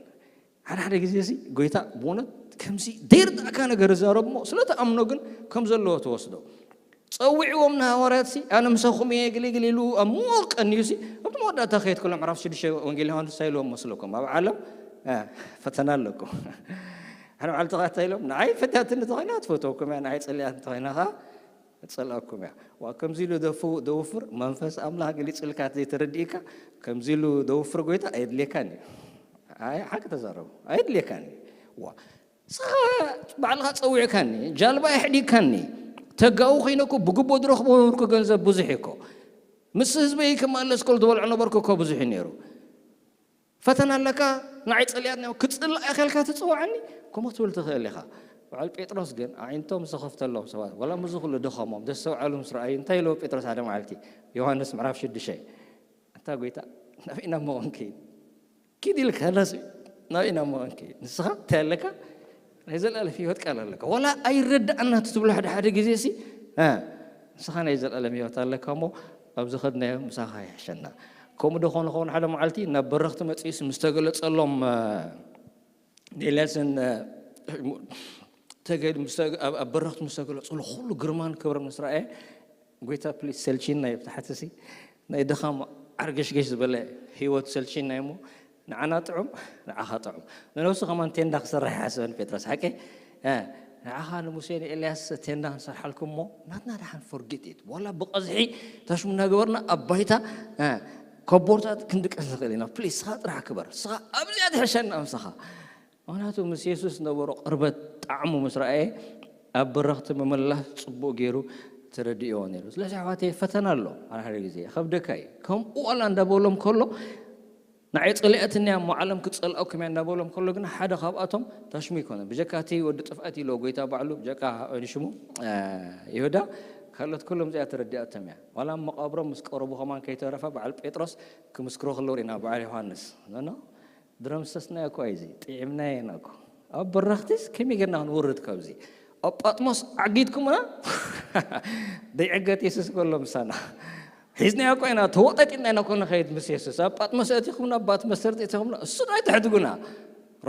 ሓደ ሓደ ግዜ ሲ ጎይታ ብእውነት ከምዚ ዘይርዳእካ ነገር ይዛረብ እሞ ስለ ትኣምኖ ግን ከም ዘለዎ ትወስዶ። ጸዊዕዎም ንሃዋርያት ሲ ኣነ ምሳኹም እየ ግልግል ኢሉ ኣብ ምዉቕ ቀንዩ ሲ ኣብቲ መወዳእታ ከየት ከሎ ምዕራፍ ሽዱሽተ ወንጌል ዮሃንስ እንታይ ኢልዎም መስለኩም? ኣብ ዓለም፣ እ፣ ፈተና ኣለኩም። ሓደ መዓልቲ ኸዓ እንታይ ኢሎም? ንዓይ ፈትያትኒ እንተኾይና ትፈትወኩም እያ፣ ንዓይ ጸሊኣት እንተኾይና ኸዓ ትጸልኣኩም እያ። ዋ፣ ከምዚ ኢሉ ደፉ-፣ ደውፍር መንፈስ ኣምላኽ ገሊጹልካ ዘይተረዲእካ፣ ከምዚ ኢሉ ደውፍር ጎይታ ኣየድልየካን እዩ። ኣይ፣ ሓቂ ተዛረቡ። ኣየድልየካን እዩ። ዋ፣ ንስኻ ባዕልኻ ጸዊዕካኒ፣ ጃልባ ኣሕዲግካኒ፣ ተጋዊ ኮይነ እኮ ብግቦ ዝረኽቦ ነበርኩ ገንዘብ ብዙሕ እዩ እኮ። ምስ ህዝበይ ክመለስ ከሎ ዝበልዖ ነበርኩ እኮ ብዙሕ እዩ ነይሩ። ፈተና ኣለካ፣ ንዓይ ጸሊኣት ክትጽላእ እያ ከልካ ትጽውዓኒ? ከምኡ ክትብል ትኽእል ኢኻ። በዓል ጴጥሮስ ግን ኣዒንቶም ዝተኸፍተሎም ሰባት፣ ዋላ ምስዚ ኩሉ ድኻሞም፣ ዘስተውዓሉ ምስ ረኣዩ፣ እንታይ ኢልዎ ጴጥሮስ ሓደ መዓልቲ? ዮሃንስ ምዕራፍ ሽዱሽተ፣ ኣንታ ጎይታ፣ ናበይ ኢና እሞ ክንከይድ? ኪድ ኢልካናስ ናበይ ኢና እሞ ክንከይድ? ንስኻ እንታይ ኣለካ? ናይ ዘለኣለም ህይወት ቃል ኣለካ። ዋላ ኣይረዳእና ትብሎ ሓደ ሓደ ግዜ ሲ፣ እ፣ ንስኻ ናይ ዘለኣለም ህይወት ኣለካ እሞ፣ ኣብ ዝኸድናዮ ምሳኻ ይሕሸና። ከምኡ ዶ ኾን ኸውን ሓደ መዓልቲ ናብ በረኽቲ መጺኡስ ምስ ተገለጸሎም፣ እ፣ ንኤልያስን፣ እ፣ ተገ-፣ ምስ ተገ-፣ ኣብ፣ ኣብ በረኽቲ ምስ ተገለጸሉ ኩሉ ግርማን ክብርን ምስ ረኣየ፣ ጎይታ ፕሊስ ሰልቺና እዩ፣ ብታሕቲ ሲ ናይ ድኻም ዓርገሽገሽ ዝበለ ህይወት ሰልቺና እዩ እሞ፣ ንዓና ጥዑም፣ ንዓኻ ጥዑም። ንነብሱ ከማን ቴንዳ ክሰርሕ ይሓስበን ጴጥሮስ፣ ሓቀይ? እ፣ ንዓኻ ንሙሴ ንኤልያስ ቴንዳ ንሰርሓልኩም እሞ ናትና ደሓን forget it። ዋላ ብቐዝሒ ታሽሙ እናገበርና ኣብ ባይታ ከቦርታት ክንድቀስ ንኽእል ኢና። ፕሊስ ስኻ ጥራሕ ክበር፣ ስኻ ኣብዚኣ ትሕሸና ምሳኻ። ምክንያቱ ምስ የሱስ ነበሮ ቅርበት ጣዕሙ ምስ ረኣየ ኣብ በረኽቲ ምምላስ ጽቡቕ ገይሩ ተረዲእዎ ነይሩ። ስለዚ ኣሕዋተይ ፈተና ኣሎ። ሓደ ሓደ ግዜ ከብደካ እዩ። ከምኡ ዋላ እንዳበሎም ከሎ ንዓይ ጸሊኣትኒ እያ እሞ ዓለም ክትጸልኣኩም እያ እንዳበሎም ከሎ ግን ሓደ ካብኣቶም ታሽሙ ኣይኮነን። ብጀካ እቲ ወዲ ጥፍኣት ኢሎ ጎይታ ባዕሉ ብጀካ ሽሙ ይሁዳ ካልኦት ኩሎም እዚኣ ተረዲኣቶም እያ። ዋላ መቃብሮም ምስ ቀረቡ ከማን ከይተረፈ በዓል ጴጥሮስ ክምስክሮ ከለዉ ኢና በዓል ዮሃንስ ኖ ድረምሰስናዮ እኮ እዩ እዚ ጥዒምናዮ ኢና እኮ ኣብ በረኽቲስ ከመይ ጌርና ክንውርድ ካብዚ ኣብ ጳጥሞስ ዓጊትኩምና ደይዕገት የሱስ ከሎ ምሳና ሒዝናዮ እኮ ኢና ተወጠጢጥና ኢና እኮ ንኸይድ ምስ የሱስ ኣብ ጳጥሞስ ኣእቲኹምና ባት መሰርጢ እቲኹምና እሱ ናይ ትሕትጉና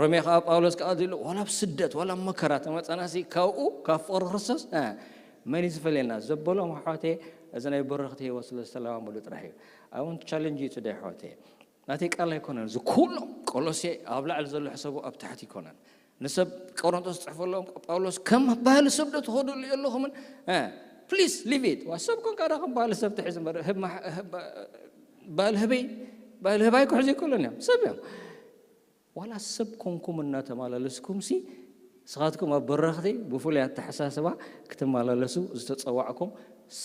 ሮሜ ከዓ ጳውሎስ ከዓ ዝብሎ ዋላ ኣብ ስደት ዋላ ኣብ መከራ ተመፀናሲ ካብኡ ካብ ፍቅሪ ክርስቶስ መን እዩ ዝፈልየና ዘበሎም ኣሕዋተይ እዚ ናይ በረኽቲ ህይወት ስለ ዝተለማመዱ ጥራሕ እዩ I want to challenge you today ኣሕዋተይ ናተይ ቃል ኣይኮነን እዚ ኩሎም ቆሎሴ ኣብ ላዕሊ ዘሎ ሕሰቡ ኣብ ታሕቲ ኣይኮነን ንሰብ ቆሮንቶስ ዝፅሕፈሎም ጳውሎስ ከም ባህሊ ሰብ ዶ ትኸደሉ ኣለኹምን please leave it ዋ ሰብ ኮንካ ዳ ከም ባህሊ ሰብ ትሕዝ እምበር ህብ- ህብ- ባህሊ ህበይ ባህሊ ህባይ ክሕዙ ኣይኮነን እዮም ሰብ እዮም ዋላ ሰብ ኮንኩም እናተመላለስኩም ሲ ንስኻትኩም ኣብ በረኽቲ ብፍሉይ ኣተሓሳስባ ክትመላለሱ ዝተፀዋዕኩም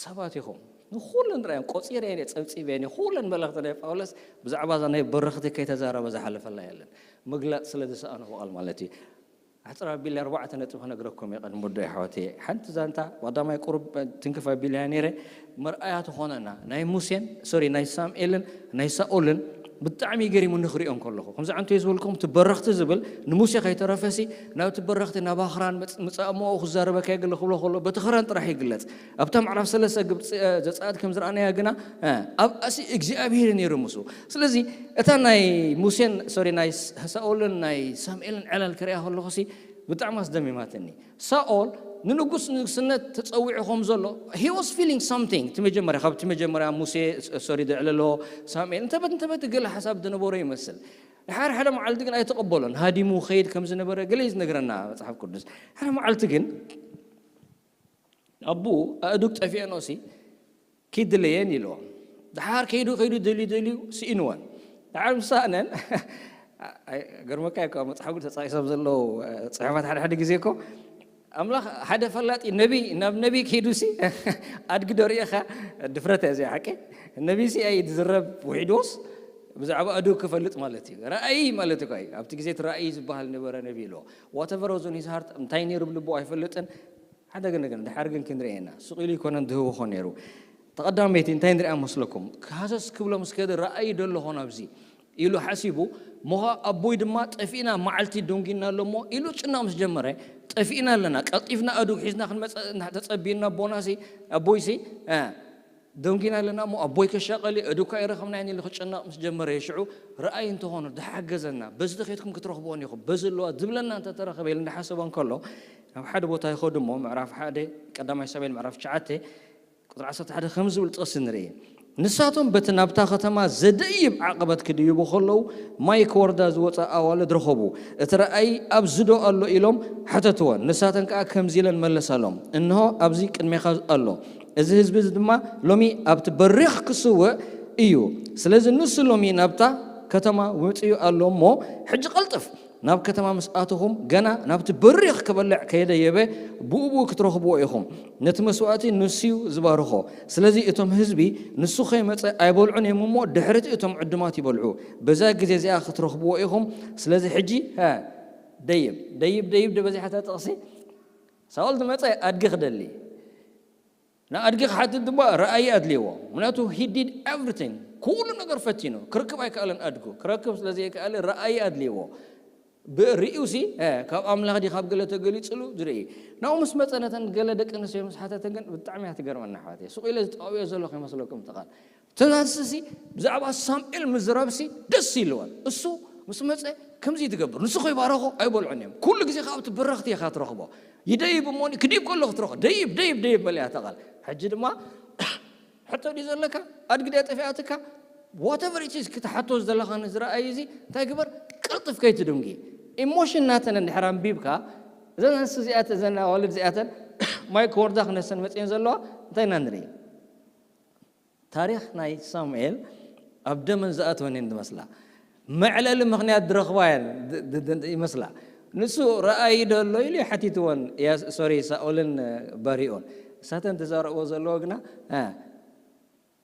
ሰባት ኢኹም ንኹለን ርኣዮም ቆፂረ እየ ፀብፂበ እየ ኩለን መልእኽቲ ናይ ጳውሎስ ብዛዕባ እዛ ናይ በረኽቲ ከይተዛረበ ዝሓለፈላ የለን ምግላፅ ስለ ዝሰኣንኹ ቃል ማለት እዩ ኣሕፅር ኣቢለ ኣርባዕተ ነጥቢ ክነግረኩም እየ ቅድሚ ወዶ ይሓወት እየ ሓንቲ ዛንታ ቀዳማይ ቁሩብ ትንክፍ ኣቢለያ ነይረ መርኣያ ትኾነና ናይ ሙሴን ሶሪ ናይ ሳምኤልን ናይ ሳኦልን ብጣዕሚ ገሪሙ ንክሪኦ እንከለኹ ከምዚ ዓንቶ ዝበልኩም እቲ በረኽቲ ዝብል ንሙሴ ከይተረፈሲ ናብቲ በረኽቲ ናብ ኣኽራን ምፃእ እሞ ክዛረበካ የግለ ክብሎ ከሎ በቲ ክራን ጥራሕ ይግለፅ ኣብታ ምዕራፍ ሰለስተ ግብፂ ዘፃት ከም ዝረኣናያ ግና ኣብ ኣሲ እግዚኣብሄር ነይሩ ሙሱ ስለዚ እታ ናይ ሙሴን ሶሪ ናይ ሳኦልን ናይ ሳምኤልን ዕላል ክሪኣ ከለኹሲ ብጣዕሚ ኣስደሚማትኒ ሳኦል ንንጉስ ንግስነት ተፀዊዑ ከም ዘሎ he was feeling something እቲ መጀመርያ ካብቲ መጀመርያ ሙሴ ሶሪ ዘዕለሎ ሳሙኤል እንተበት እንተበት ገለ ሓሳብ ዝነበሮ ይመስል ድሓር ሓደ መዓልቲ ግን ኣይተቐበሎን ሃዲሙ ከይድ ከም ዝነበረ ገለ እዩ ዝነግረና መፅሓፍ ቅዱስ ሓደ መዓልቲ ግን ኣቡ ኣእዱግ ጠፊአኖ ሲ ኪድለየን ኢልዎ ድሓር ከይዱ ከይዱ ደልዩ ደልዩ ስኢንወን ድሓር ምሳእነን ገርመካ እኮ መፅሓፍ ቅዱስ ተፃቂሶም ዘለዉ ፅሑፋት ሓደ ሓደ ግዜ እኮ ኣምላኽ ሓደ ፈላጢ ነቢ ናብ ነቢ ከይዱ ሲ ኣድጊ ዶ ርኢኻ ድፍረት እያ እዚኣ ሓቂ ነቢ ሲ ኣይ ዝረብ ውሒድዎስ ብዛዕባ ኣድግ ክፈልጥ ማለት እዩ ራእይ ማለት እኳ እዩ ኣብቲ ግዜ እቲ ራእይ ዝበሃል ነበረ ነቢ ኢልዎ ዋተቨር ዞን ሂዝ ሃርት እንታይ ነይሩ ብልቡ ኣይፈልጥን ሓደ ግን ግን ድሓር ግን ክንርኢ ኢና ስቕ ኢሉ ይኮነን ድህውኾ ነይሩ ተቐዳመይቲ እንታይ ንሪኣ መስለኩም ሃሰስ ክብሎ ምስ ከደ ረኣይ ዶ ኣለኾ ናብዚ ኢሉ ሓሲቡ ሞኻ ኣቦይ ድማ ጠፊእና መዓልቲ ዶንጊና ኣሎ እሞ ኢሉ ጭናቕ ምስ ጀመረ ጠፊእና ኣለና ቀልጢፍና ኣዱግ ሒዝና ክንመፀ ተፀቢና ኣቦናሲ ኣቦይሲ ደንጊና ኣለና እሞ ኣቦይ ከሻቐሊ እዱካ ይረኸብና ኢሉ ክጨነቕ ምስ ጀመረ የሽዑ ረኣይ እንተኾኑ ድሓገዘና በዚ ተኸድኩም ክትረኽብዎን ኢኹም በዚ ኣለዋ ዝብለና እንተተረኸበ ኢሉ እንዳሓሰበ እንከሎ ኣብ ሓደ ቦታ ይኸዱ እሞ ምዕራፍ ሓደ ቀዳማይ ሳሙኤል ምዕራፍ ትሽዓተ ቁፅሪ ዓሰርተ ሓደ ከም ዝብል ጥቕሲ ንርኢ ንሳቶም በቲ ናብታ ከተማ ዘደይብ ዓቐበት ክድይቡ ከለዉ ማይ ክወርዳ ዝወፃ ኣዋልድ ረኸቡ እቲ ረኣይ ኣብዚ ዶ ኣሎ ኢሎም ሓተትወን ንሳተን ከዓ ከምዚ ኢለን መለሳሎም እንሆ ኣብዚ ቅድሜኻ ኣሎ እዚ ህዝቢ እዚ ድማ ሎሚ ኣብቲ በሪኽ ክስውእ እዩ ስለዚ ንሱ ሎሚ ናብታ ከተማ መፅኡ ኣሎ እሞ ሕጂ ቀልጥፍ ናብ ከተማ ምስ ኣተኹም ገና ናብቲ በሪኽ ክበልዕ ከይደየበ ብኡ ብኡ ክትረኽብዎ ኢኹም። ነቲ መስዋእቲ ንሱ'ዩ ዝባርኾ። ስለዚ እቶም ህዝቢ ንሱ ከይመጸ ኣይበልዑን እዮም እሞ ድሕሪቲ እቶም ዕዱማት ይበልዑ። በዛ ግዜ እዚኣ ክትረኽብዎ ኢኹም። ስለዚ ሕጂ ሃ ደይብ ደይብ ደይብ ዶ በዚሓ እታ ጥቕሲ? ሳኦል ዝመጸ ኣድጊ ክደሊ። ንኣድጊ ክሓትት ድማ ረኣይ ኣድልይዎ። ምክንያቱ he did everything ኩሉ ነገር ፈቲኑ ክርክብ ኣይከኣለን ኣድጉ ክረክብ ስለ ዘይከኣለ ረኣይ ኣድልይዎ። ብርእዩ ሲ ካብ ኣምላኽ ዲ ካብ ገለ ተገሊፅሉ ዝርኢ ናብኡ ምስ መፀ ነተን ገለ ደቂ ኣንስትዮ ምስ ሓተተን ግን ብጣዕሚ እያ ትገርመና ኣሕዋተይ ሱቕ ኢለ ዝጠቐብዮ ዘለኹ ይመስለኩም እቲ ቃል ትናንስሲ ብዛዕባ ሳሙኤል ምዝራብሲ ደስ ኢልወን እሱ ምስ መፀ ከምዚ ትገብር ንሱ ከይባረኾ ኣይበልዖን እዮም ኩሉ ግዜ ካብ እቲ በረኽቲ ኢኻ ትረኽቦ ይደይብ እሞ ክዲብ ከሎ ክትረኽቦ ደይብ ደይብ ደይብ በል እያ ተቓል ሕጂ ድማ ሕቶ ድዩ ዘለካ ኣድግድያ ጠፊኣትካ whatever it is ክትሓቶ ዝደለኻ ንዝረኣይ እዚ እንታይ ግበር ቅልጥፍ ከይትድንጊ ኢሞሽን ናተን እንድሕር ኣንቢብካ እዘን ኣንስቲ እዚኣተን፣ እዘን ኣዋልድ እዚኣተን ማይ ክወርዳ ክነሰን መፅየን ዘለዋ እንታይ ኢና ንርኢ? ታሪኽ ናይ ሳሙኤል ኣብ ደመን ዝኣተወን እየን ዝመስላ። መዕለሊ ምኽንያት ዝረኽባ እየን ድ- ድ- ድ- ይመስላ። ንሱ ረኣይ ዶ ኣሎ ኢሉ ሓቲትወን፣ ያ- ሶሪ፣ ሳኦልን ባሪኦን። እሳተን ተዛረብዎ ዘለዎ ግና እ፣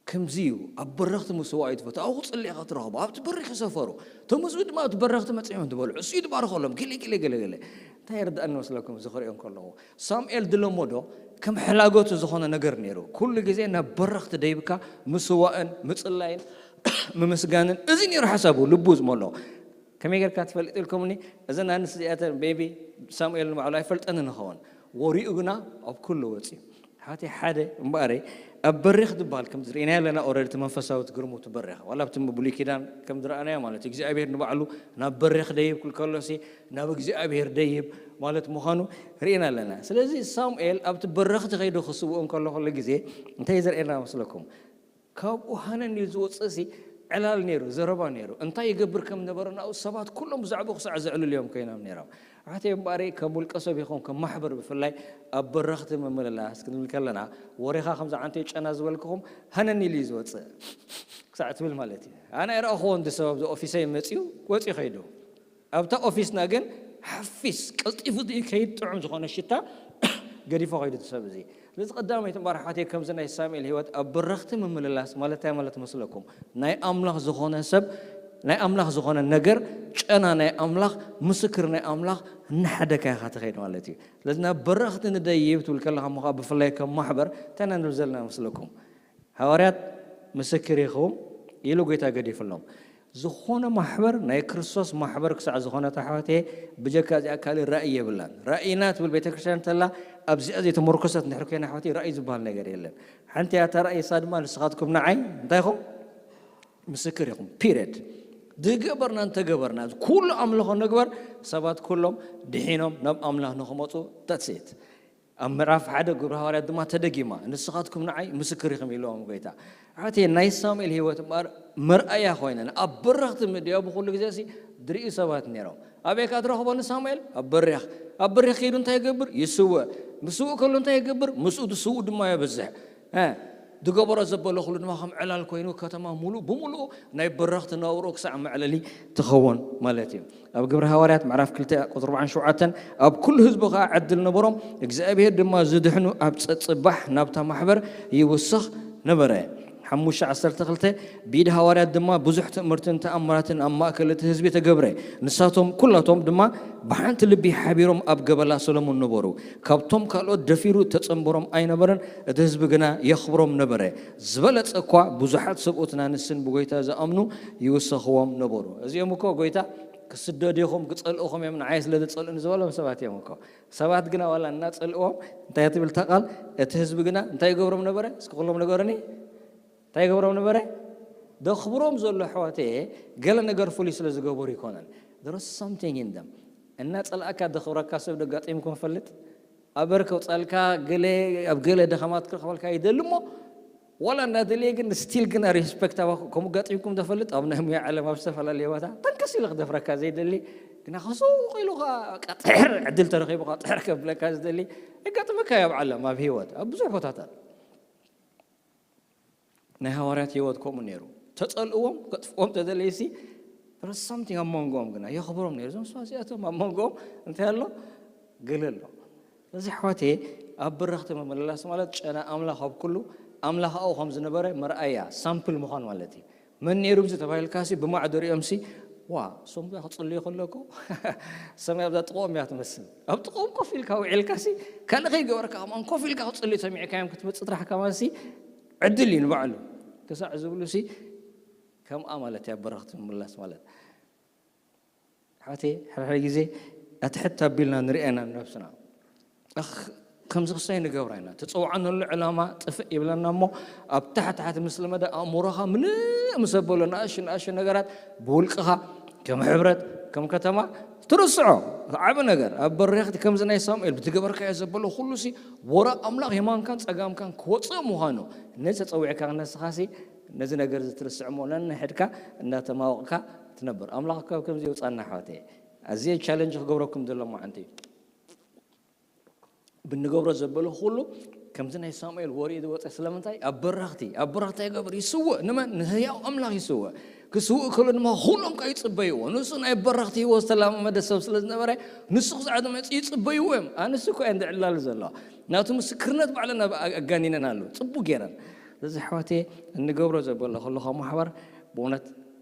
ከምዚ እዩ። ኣብ በረኽቲ ምስዋእ እዩ ትፈቱ። ኣብኡ ክጽሊ ኢኻ ትረኽቦ። ኣብቲ በሪኽ ይሰፈሩ። እቶም ህዝቢ ድማ ኣብቲ በረኽቲ መጺኦም ትበልዑ። እሱ እዩ ትባርኸሎም። ገለ ገለ ገለ ገለ። እንታይ ይርዳእኒ መስለኩም? እዚ ክሪኦ እንከለኹ ሳሙኤል ዝለመዶ ከም ሕላገቱ ዝኾነ ነገር ነይሩ። ኩሉ ግዜ ናብ በረኽቲ ደይብካ ምስዋእን ምጽላይን ምምስጋንን፣ እዚ ነይሩ ሓሳቡ፣ ልቡ ዝመሎ። ከመይ ጌርካ ትፈልጥ ኢልኩምኒ? እዘን ኣንስቲ እዚኣተን ቤቢ ሳሙኤል ንባዕሉ ኣይፈልጠንን ይኸውን። ወሪኡ ግና ኣብ ኩሉ ወፂኡ። ሓቲ ሓደ እምበኣረ ኣብ በሪኽ ዝበሃል ከም ዝርኢና ኣለና። ኦረዲ እቲ መንፈሳዊ ትግርሙ ትበሪኽ ዋላ ኣብቲ ብሉይ ኪዳን ከም ዝረኣናዮ ማለት እዩ። እግዚኣብሔር ንባዕሉ ናብ በሪኽ ደይብ ክብል ከሎሲ ናብ እግዚኣብሔር ደይብ ማለት ምዃኑ ርኢና ኣለና። ስለዚ ሳሙኤል ኣብቲ በረኽቲ ከይዱ ክስውእ እንከሎ ኩሉ ግዜ እንታይ ዘርእየና መስለኩም? ካብኡ ሃነን ኢሉ ዝወፅእ ሲ ዕላል ነይሩ፣ ዘረባ ነይሩ። እንታይ ይገብር ከም ነበረ ናብኡ ሰባት ኩሎም ብዛዕባኡ ክሳዕ ዘዕልሉ እዮም ኮይኖም ነይሮም። ኣሕዋተይ እምበኣር ከም ውልቀ ሰብ ይኹን ከም ማሕበር ብፍላይ ኣብ በረኽቲ ምምልላስ ክንብል ከለና ወሬኻ ከምዚ ዓንተይ ጨና ዝበልክኹም ሃነን ኢሉ እዩ ዝወፅእ ክሳዕ ትብል ማለት እዩ። ኣነ ኣይረኣኹዎ እንዲ ሰብ ኣብዚ ኦፊሰይ መፂኡ ወፂኡ ከይዱ ኣብታ ኦፊስና ግን ሓፊስ ቀልጢፉ ከይድ ጥዑም ዝኾነ ሽታ ገዲፎ ከይዱ እቲ ሰብ እዚ። ስለዚ ቀዳመይቲ እምበኣር ኣሕዋተይ ከምዚ ናይ ሳሙኤል ህይወት ኣብ በረኽቲ ምምልላስ ማለት እንታይ ማለት መስለኩም? ናይ ኣምላኽ ዝኾነ ሰብ ናይ ኣምላኽ ዝኾነ ነገር ጨና ናይ ኣምላኽ ምስክር ናይ ኣምላኽ እናሓደካ ኢኻ ትኸይድ ማለት እዩ። ስለዚ ናብ በረኽቲ ንደይብ ትብል ከለኻ እሞ ከዓ ብፍላይ ከም ማሕበር እንታይ ኢና ንብል ዘለና መስለኩም? ሃዋርያት ምስክር ኢኹም ኢሉ ጎይታ ገዲፍሎም። ዝኾነ ማሕበር ናይ ክርስቶስ ማሕበር ክሳዕ ዝኾነት ኣሕዋተየ ብጀካ እዚኣ ካልእ ራእይ የብላን። ራእይና ትብል ቤተ ክርስቲያን እንተላ ኣብዚኣ ዘይተመርኮሰት እንድሕር ኮይና ኣሕዋተየ ራእይ ዝበሃል ነገር የለን። ሓንቲ እያ እታ ራእይ፣ እሳ ድማ ንስኻትኩም ንዓይ እንታይ ኢኹም? ምስክር ኢኹም። ፒሪድ። ዝገበርና እንተገበርና ኩሉ ኣምልኾ ንግበር ሰባት ኩሎም ድሒኖም ናብ ኣምላኽ ንኽመፁ that's it። ኣብ ምዕራፍ ሓደ ግብሪ ሃዋርያት ድማ ተደጊማ ንስኻትኩም ንዓይ ምስክር ኢኹም ኢልዎም ጎይታ። ኣሕዋተየ ናይ ሳሙኤል ህይወት እምበኣር መርኣያ ኮይነን ኣብ በረኽቲ ምድያቡ ኩሉ ግዜ ሲ ድርእዩ ሰባት ነይሮም። ኣበይ ከ ትረኽቦ ንሳሙኤል? ኣብ በሪኽ። ኣብ በሪኽ ከይዱ እንታይ ይገብር? ይስውእ። ምስውእ ከሎ እንታይ ይገብር? ምስኡ ዝስውእ ድማ የብዝሕ። እ፣ ዝገበሮ ዘበሎ ኩሉ ድማ ከም ዕላል ኮይኑ ከተማ ሙሉእ ብምሉኡ ናይ በረኽቲ ነብሮ ክሳዕ መዕለሊ ትኸውን ማለት እዩ። ኣብ ግብሪ ሃዋርያት ምዕራፍ ክልተ ቁፅሪ ኣርባዓን ሸውዓተን ኣብ ኩሉ ህዝቢ ከዓ ዕድል ነበሮም፣ እግዚኣብሔር ድማ ዝድሕኑ ኣብ ፀፅባሕ ናብታ ማሕበር ይውስኽ ነበረ። ሓሙሽተ ዓሰርተ ክልተ ብኢድ ሃዋርያት ድማ ብዙሕ ትእምርትን ተኣምራትን ኣብ ማእከል እቲ ህዝቢ ተገብረ። ንሳቶም ኩላቶም ድማ ብሓንቲ ልቢ ሓቢሮም ኣብ ገበላ ሰለሙን ነበሩ። ካብቶም ካልኦት ደፊሩ ተጸንበሮም ኣይነበረን፣ እቲ ህዝቢ ግና የኽብሮም ነበረ። ዝበለጸ እኳ ብዙሓት ሰብኡት ናንስን ብጎይታ ዝኣምኑ ይውሰኽዎም ነበሩ። እዚኦም እኮ ጎይታ ክስደዱ ኢኹም፣ ክጸልእኹም እዮም፣ ንዓይ ስለ ዝጸልኡኒ ዝበሎም ሰባት እዮም እኮ። ሰባት ግና ዋላ እናጸልእዎም እንታይ ትብል እታ ቃል? እቲ ህዝቢ ግና እንታይ ይገብሮም ነበረ? እስኪ ኩሎም ንገሩኒ። እንታይ ይገብሮም ነበረ? ደኽብሮም ዘሎ ኣሕዋተየ ገለ ነገር ፍሉይ ስለ ዝገበሩ ይኮነን። There was something in them። እናጸላእካ ደኽብረካ ሰብ ደጋጢምኩም ፈልጥ? ኣበር ከውጻልካ ገለ ኣብ ገለ ደኸማት ክረኽበልካ ይደሊ እሞ ዋላ እንዳደለየ ግን ስቲል ግና ሪስፔክት ኣባኹ ከምኡ ጋጢምኩም ተፈልጥ? ኣብ ናይ ሙያ ዓለም ኣብ ዝተፈላለየ ቦታ ተንከስ ኢሉ ክደፍረካ ዘይደሊ ግና ክሱቕ ኢሉ ኸዓ በቃ ጥሕር ዕድል ተረኺቡ ኸዓ ጥሕር ከብለካ ዝደሊ የጋጥመካ እዩ ኣብ ዓለም ኣብ ህይወት ኣብ ብዙሕ ቦታታት። ናይ ሃዋርያት ህይወት ከምኡ ነይሩ። ተጸልእዎም ከጥፍዎም ተደለይሲ ረሳምቲንግ ኣብ መንጎኦም ግና የኽብሮም ነይሩ። እዞም ሰባት እዚኣቶም ኣብ መንጎኦም እንታይ ኣሎ ገለ ኣሎ። ስለዚ ኣሕዋተየ ኣብ በረኽቲ ምምልላስ ማለት ጨና ኣምላኽ ኣብ ኩሉ ኣምላኽ ኣብኡ ከም ዝነበረ መርኣያ ሳምፕል ምዃን ማለት እዩ። መን ነይሩ እዚ ተባሂልካሲ ብማዕዶ ሪኦምሲ ዋ እሶም እዛ ክጽልዩ ከለኩ ሰማይ ኣብዛ ጥቕኦም እያ ትመስል። ኣብ ጥቕኦም ኮፍ ኢልካ ውዒልካሲ ካልእ ከይገበርካ ከማን ኮፍ ኢልካ ክጽልዩ ሰሚዕካዮም ክትመጽእ ጥራሕ ከማንሲ ዕድል እዩ ንባዕሉ ክሳዕ ዝብሉሲ ከምኣ ማለት እያ በረኽቲ ምምላስ ማለት። ሓቴ ሕርሕር ግዜ ኣትሕት ኣቢልና ንርእየና ነብስና ከምዚ ክሳይ ንገብራ ኢና ተፀውዓነሉ ዕላማ ጥፍእ ይብለና እሞ ኣብ ታሕቲ ታሕቲ ምስ ለመደ ኣእምሮኻ ምልእ ምስ ኣበሎ ንኣሽቱ ንኣሽቱ ነገራት ብውልቅኻ ከም ሕብረት ከም ከተማ ትርስዖ ዓብ ነገር ኣብ በሬኽቲ ከምዚ ናይ ሳሙኤል ብትገበርካዮ ዘበሎ ኩሉሲ ወረ ኣምላኽ የማንካን ፀጋምካን ክወፅእ ምዃኑ ነዚ ተፀዊዕካ ክነስኻሲ ነዚ ነገር እዚ ትርስዕ እሞ ነንሕድካ እንዳተማወቕካ ትነብር ኣምላኽ ካብ ከምዚ የውፃና ኣሕዋተየ ኣዝየ ቻለንጅ ክገብረኩም ዘሎ መዓንቲ እዩ ብንገብሮ ዘበለ ኩሉ ከምዚ ናይ ሳሙኤል ወርኡ ዝወፀ ስለምንታይ? ኣብ በረኽቲ ኣብ በረኽቲ ይገብር ይስውእ። ንመን? ንህያው ኣምላኽ ይስውእ። ክስውእ ከሎ ድማ ኩሎም ከዓ ይፅበይዎ። ንሱ ናይ በረኽቲ ህይወት ዝተላመደ ሰብ ስለ ዝነበረ ንሱ ክሳዕ ዝመፅእ ይፅበይዎ እዮም። ኣንስ እኮ እየን ዝዕላሉ ዘለዋ። ናቱ ምስክርነት ባዕለና ኣጋኒነን ኣሎ ፅቡቅ ገይረን። ስለዚ ኣሕዋቴ እንገብሮ ዘበለ ኩሉ ካብ ማሕበር ብእውነት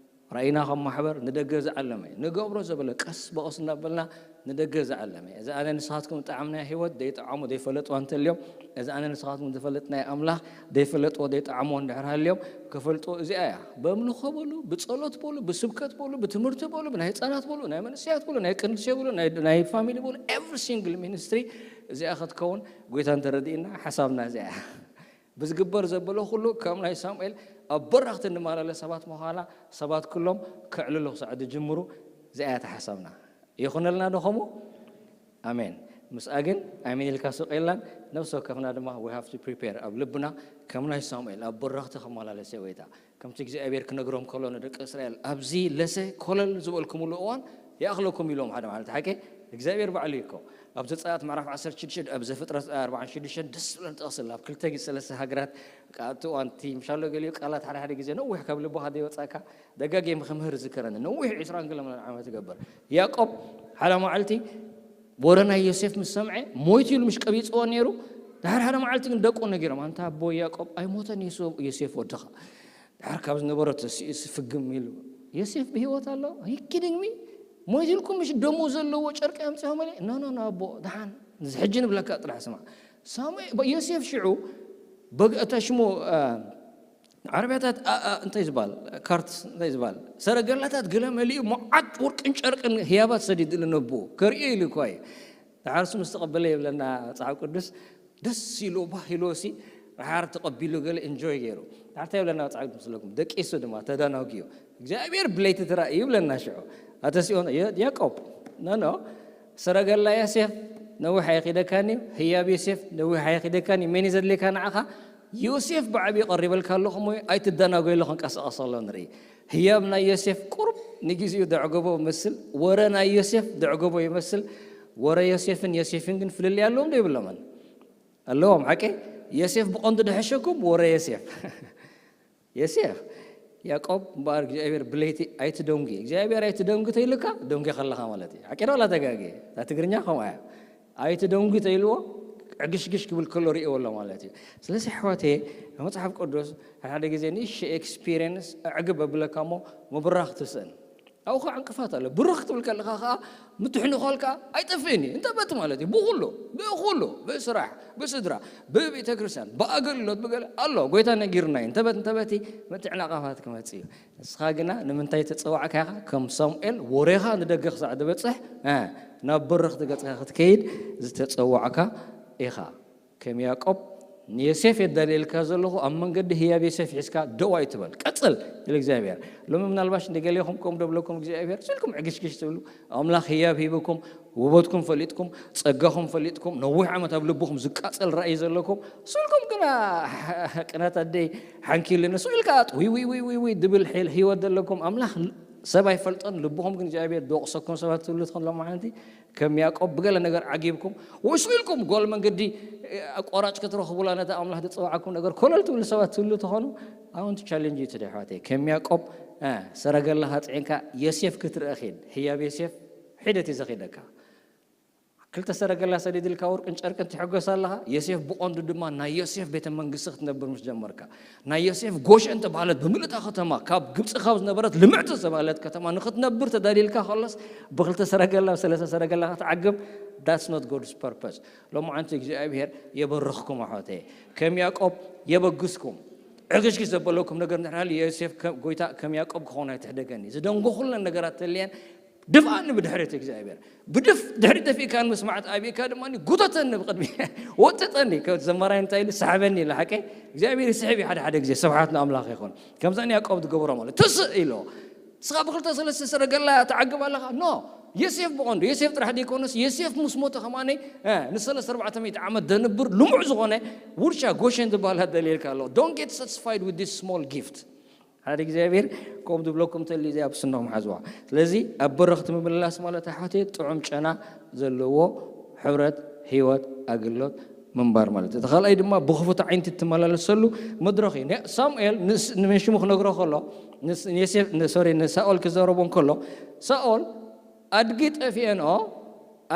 ራእይና ከም ማሕበር ንደገ ዝዓለመ ንገብሮ ዘበለ ቀስ ብቐስ እናበልና ንደገ ዝዓለመ እዚ ኣነ ንስኻትኩም ጣዕምና ህይወት ደይጠዓሙ ደይፈለጥዋ እንተልዮም እዚ ኣነ ንስኻትኩም ዝፈልጥ ናይ ኣምላኽ ደይፈለጥዎ ደይጠዓምዎ እንድሕር ሃልዮም ከፈልጥዎ እዚኣ እያ። በምልኾ በሉ፣ ብጸሎት በሉ፣ ብስብከት በሉ፣ ብትምህርቲ በሉ፣ ብናይ ህፃናት በሉ፣ ናይ መንእሰያት በሉ፣ ናይ ቅንስዮ በሉ፣ ናይ ፋሚሊ በሉ፣ every single ministry እዚኣ ክትከውን ጎይታ እንተረድእና ሓሳብና እዚኣ እያ። ብዝግበር ዘበለ ኩሉ ከም ናይ ሳሙኤል ኣብ በራኽቲ እንመላለስ ሰባት ምዃና ሰባት ኩሎም ከዕልሉ ክሳዕ ዝጅምሩ እዚኣ እያ ሓሳብና። ይኹነልና ዶ ከምኡ? ኣሜን። ምስኣ ግን ኣሜን ኢልካ ሱቕ የላን። ነፍሲ ወከፍና ድማ we have to prepare ኣብ ልብና ከም ናይ ሳሙኤል ኣብ በራኽቲ ክመላለስ እየ ጎይታ። ከምቲ እግዚኣብሔር ክነግሮም ከሎ ንደቂ እስራኤል ኣብዚ ለሰ ኮለል ዝበልኩምሉ እዋን ይኣኽለኩም ኢሎም ሓደ ማለት ሓቂ እግዚኣብሔር ባዕሉ እዩ እኮ። ኣብ ዘጸኣት ምዕራፍ ዓሰርተ ሽዱሽተ ኣብ ዘፍጥረት ኣርባዓን ሽዱሽተን ደስ ዝብለን ጥቕሲ ኣሎ። ኣብ ክልተ ግዜ ሰለስተ ሃገራት ከኣ ኣብቲ እዋን እቲ ምሻሎ ገሊኡ ቃላት ሓደ ሓደ ግዜ ነዊሕ ካብ ልብኻ ዘይወጻካ ደጋጊመ ክምህር ዝዝከረኒ። ነዊሕ ዕስራን ገለ ምናምን ዓመት ይገብር። ያዕቆብ ሓደ መዓልቲ ወረ ናይ ዮሴፍ ምስ ሰምዐ ሞይቱ ኢሉ ምሽ ቀቢጽዎ ነይሩ። ድሓር ሓደ መዓልቲ ግን ደቁ ነጊሮም ኣንታ ኣቦ ያዕቆብ ኣይሞተን ዮሴፍ ወድኻ ድሓር ካብ ዝነበሮ ተሲኡ ስፍግም ኢሉ ዮሴፍ ብህይወት ኣሎ? Are you kidding me? ሞይትልኩም ምሽ ደሙ ዘለዎ ጨርቂ ኣምፅኦም ለ no no no ኣቦ ድሓን ሕጂ ንብለካ ጥራሕ ስማ ሳሙኤል ዮሴፍ ሽዑ በግ- እታ ሽሙ አ፣ ዓረብያታት አ- አ- እንታይ ዝበሃል ካርት እንታይ ዝበሃል ሰረገላታት ገለ መሊኡ መዓት ወርቅን ጨርቅን ህያባት ሰዲድሉ ነቦ ከርእዮ ኢሉ እኳ እዩ ድሓርሱ ምስ ተቐበለ ይብለና መፅሓፍ ቅዱስ ደስ ኢሉ ባህ ኢሉ ሲ ድሓር ተቐቢሉ ገለ ኢንጆይ ገይሩ ድሓር እንታይ ይብለና መፅሓፍ ቅዱስ ምስለኩም ደቂሱ ድማ ተደናጉዩ እግዚኣብሔር ብለይቲ ትራእዩ ይብለና ሽዑ ኣተሲኦ ያዕቆብ ነኖ ሰረገላ ዮሴፍ ነዊሕ ኣይኺደካን እዩ ህያብ ዮሴፍ ነዊሕ ኣይኺደካን እዩ መን እዩ ዘድልየካ ንዓኻ ዮሴፍ ብዓብዩ ቀሪበልካ ኣለኹ እሞ ኣይትደናጎይ ኣሎ ክንቀሳቐስ ኣሎ ንርኢ ህያብ ናይ ዮሴፍ ቁሩብ ንግዜኡ ዘዕገቦ ይመስል ወረ ናይ ዮሴፍ ዘዕገቦ ይመስል ወረ ዮሴፍን ዮሴፍን ግን ፍልልይ ኣለዎም ዶ የብሎምን ኣለዎም ሓቂ ዮሴፍ ብቐንዱ ድሕሸኩም ወረ ዮሴፍ ዮሴፍ ያዕቆብ እምበኣር እግዚኣብሔር ብለይቲ ኣይትደንጉ እግዚኣብሔር ኣይትደንጉ ተይሉካ ደንጉ ከለኻ ማለት እዩ ሓቂ ዶ ላ ተጋጊ እታ ትግርኛ ከምኡ እያ ኣይትደንጉ ተይልዎ ዕግሽግሽ ክብል ከሎ ርእዎ ኣሎ ማለት እዩ ስለዚ ኣሕዋተየ መፅሓፍ ቅዱስ ሓደ ሓደ ግዜ ንእሽ ኤክስፒሪየንስ ኣዕግብ ኣብለካ እሞ ምብራኽ ትስእን ኣብኡ ከዓ ዕንቅፋት ኣሎ ብርኽ ክትብል ከለካ ከዓ ምትሕንኾል ከዓ ኣይጠፍእን እዩ እንተበት ማለት እዩ ብኩሉ ብኩሉ ብስራሕ ብስድራ ብቤተ ክርስቲያን ብኣገልግሎት ብገለ ኣሎ ጎይታ ነጊርና እዩ እንተበት እንተበት ምትዕናቃፋት ክመፅእ እዩ ንስኻ ግና ንምንታይ ተፀዋዕካ ኢኻ ከም ሳሙኤል ወሬኻ ንደገ ክሳዕ ዝበፅሕ ናብ በረኽቲ ገፅካ ክትከይድ ዝተፀዋዕካ ኢኻ ከም ያዕቆብ ንዮሴፍ የዳልየልካ ዘለኹ ኣብ መንገዲ ህያብ ዮሴፍ ሒዝካ ደው ኣይትበል ቀፅል ኢሉ እግዚኣብሔር ሎሚ ምናልባሽ ንገሌኹም ከም ደብለኩም እግዚኣብሔር ስልኩም ዕግሽግሽ ትብሉ ኣምላኽ ህያብ ሂብኩም ውበትኩም ፈሊጥኩም ጸጋኹም ፈሊጥኩም ነዊሕ ዓመት ኣብ ልብኹም ዝቃጸል ራእይ ዘለኩም ስልኩም ግና ቅናት ኣደይ ሓንኪልኒ ስኢልካ ዊዊዊዊዊ ድብል ህይወት ዘለኩም ኣምላኽ ሰብ ኣይፈልጦን ልብኹም ግን እግዚኣብሔር ዝወቕሰኩም ሰባት ትብሉ ትኾን ሎማዓንቲ ከም ያዕቆብ ብገለ ነገር ዓጊብኩም ወይ ስቕ ኢልኩም ጓል መንገዲ ኣቋራጭ ክትረኽቡላ ነቲ ኣምላኽ ዝጸዋዓኩም ነገር ኮለል ትብሉ ሰባት ትብሉ ትኾኑ ኣውንቲ ቻሌንጅ እዩ ትደ ኣሕዋተይ ከም ያዕቆብ ሰረገላኻ ጽዒንካ ዮሴፍ ክትርኢ ኺድ ህያብ ዮሴፍ ሒደት እዩ ዘኺደካ ክልተ ሰረገላ ሰዲድልካ ወርቅን ጨርቅን ትሕጎስ ኣለኻ ዮሴፍ ብቐንዱ ድማ ናይ ዮሴፍ ቤተ መንግስቲ ክትነብር ምስ ጀመርካ ናይ ዮሴፍ ጎሸን ተባህለት ብምልእታ ከተማ ካብ ግብፂ ካብ ዝነበረት ልምዕቲ ዝተባህለት ከተማ ንክትነብር ተዳልልካ ከሎስ ብክልተ ሰረገላ ብሰለስተ ሰረገላ ክትዓግብ that's not God's purpose ሎማዓንቲ እግዚኣብሔር የበርኽኩም ኣሕዋተየ ከም ያዕቆብ የበግስኩም ዕግሽግሽ ዘበለኩም ነገር እንድሕር ሃልዩ ዮሴፍ ጎይታ ከም ያዕቆብ ክኸውን ኣይትሕደገኒ ዝደንጎኹለን ነገራት ተልየን ድፍኣኒ ብድሕሪት እግዚኣብሔር ብድፍ ድሕሪ ደፊእካን ምስማዕ ተኣብእካ ድማ ጉተተኒ ብቅድሚ ወጥጠኒ ዘማራይ እንታይ ኢሉ ሰሓበኒ ኢሉ ሓቀይ እግዚኣብሔር ይስሕብ እዩ ሓደ ሓደ ግዜ ስብሓት ንኣምላኽ ይኹን ከምዛ ንያዕቆብ ዝገበሮ ማለት ትስእ ኢሎ ንስኻ ብክልተ ሰለስተ ሰረገላ ትዓግብ ኣለኻ ኖ ዮሴፍ ብቐንዱ ዮሴፍ ጥራሕ ዘይኮነስ ዮሴፍ ምስ ሞተ ከማነይ ንሰለስተ ኣርባዕተ ሚእቲ ዓመት ደንብር ልሙዕ ዝኾነ ውርሻ ጎሸን ዝበሃል ደልየልካ ኣሎ don't get satisfied with this small gift ሓደ እግዚኣብሔር ከምኡ ዝብለኩም ተልዩ እዚኣ ብስኖም ሓዝዋ ስለዚ ኣብ በረኽቲ ምምላስ ማለት ኣሕዋተይ ጥዑም ጨና ዘለዎ ሕብረት ህይወት ኣገልግሎት ምንባር ማለት እዩ። እቲ ካልኣይ ድማ ብኽፉት ዓይንቲ እትመላለሰሉ መድረኽ እዩ። ነ- ሳሙኤል ንስ- ንመን ሽሙ ክነግሮ ከሎ ንስ- ንዮሴፍ ን- ሶሪ ንሳኦል ክዘረቦ እንከሎ ሳኦል ኣድጊ ጠፊኤንኦ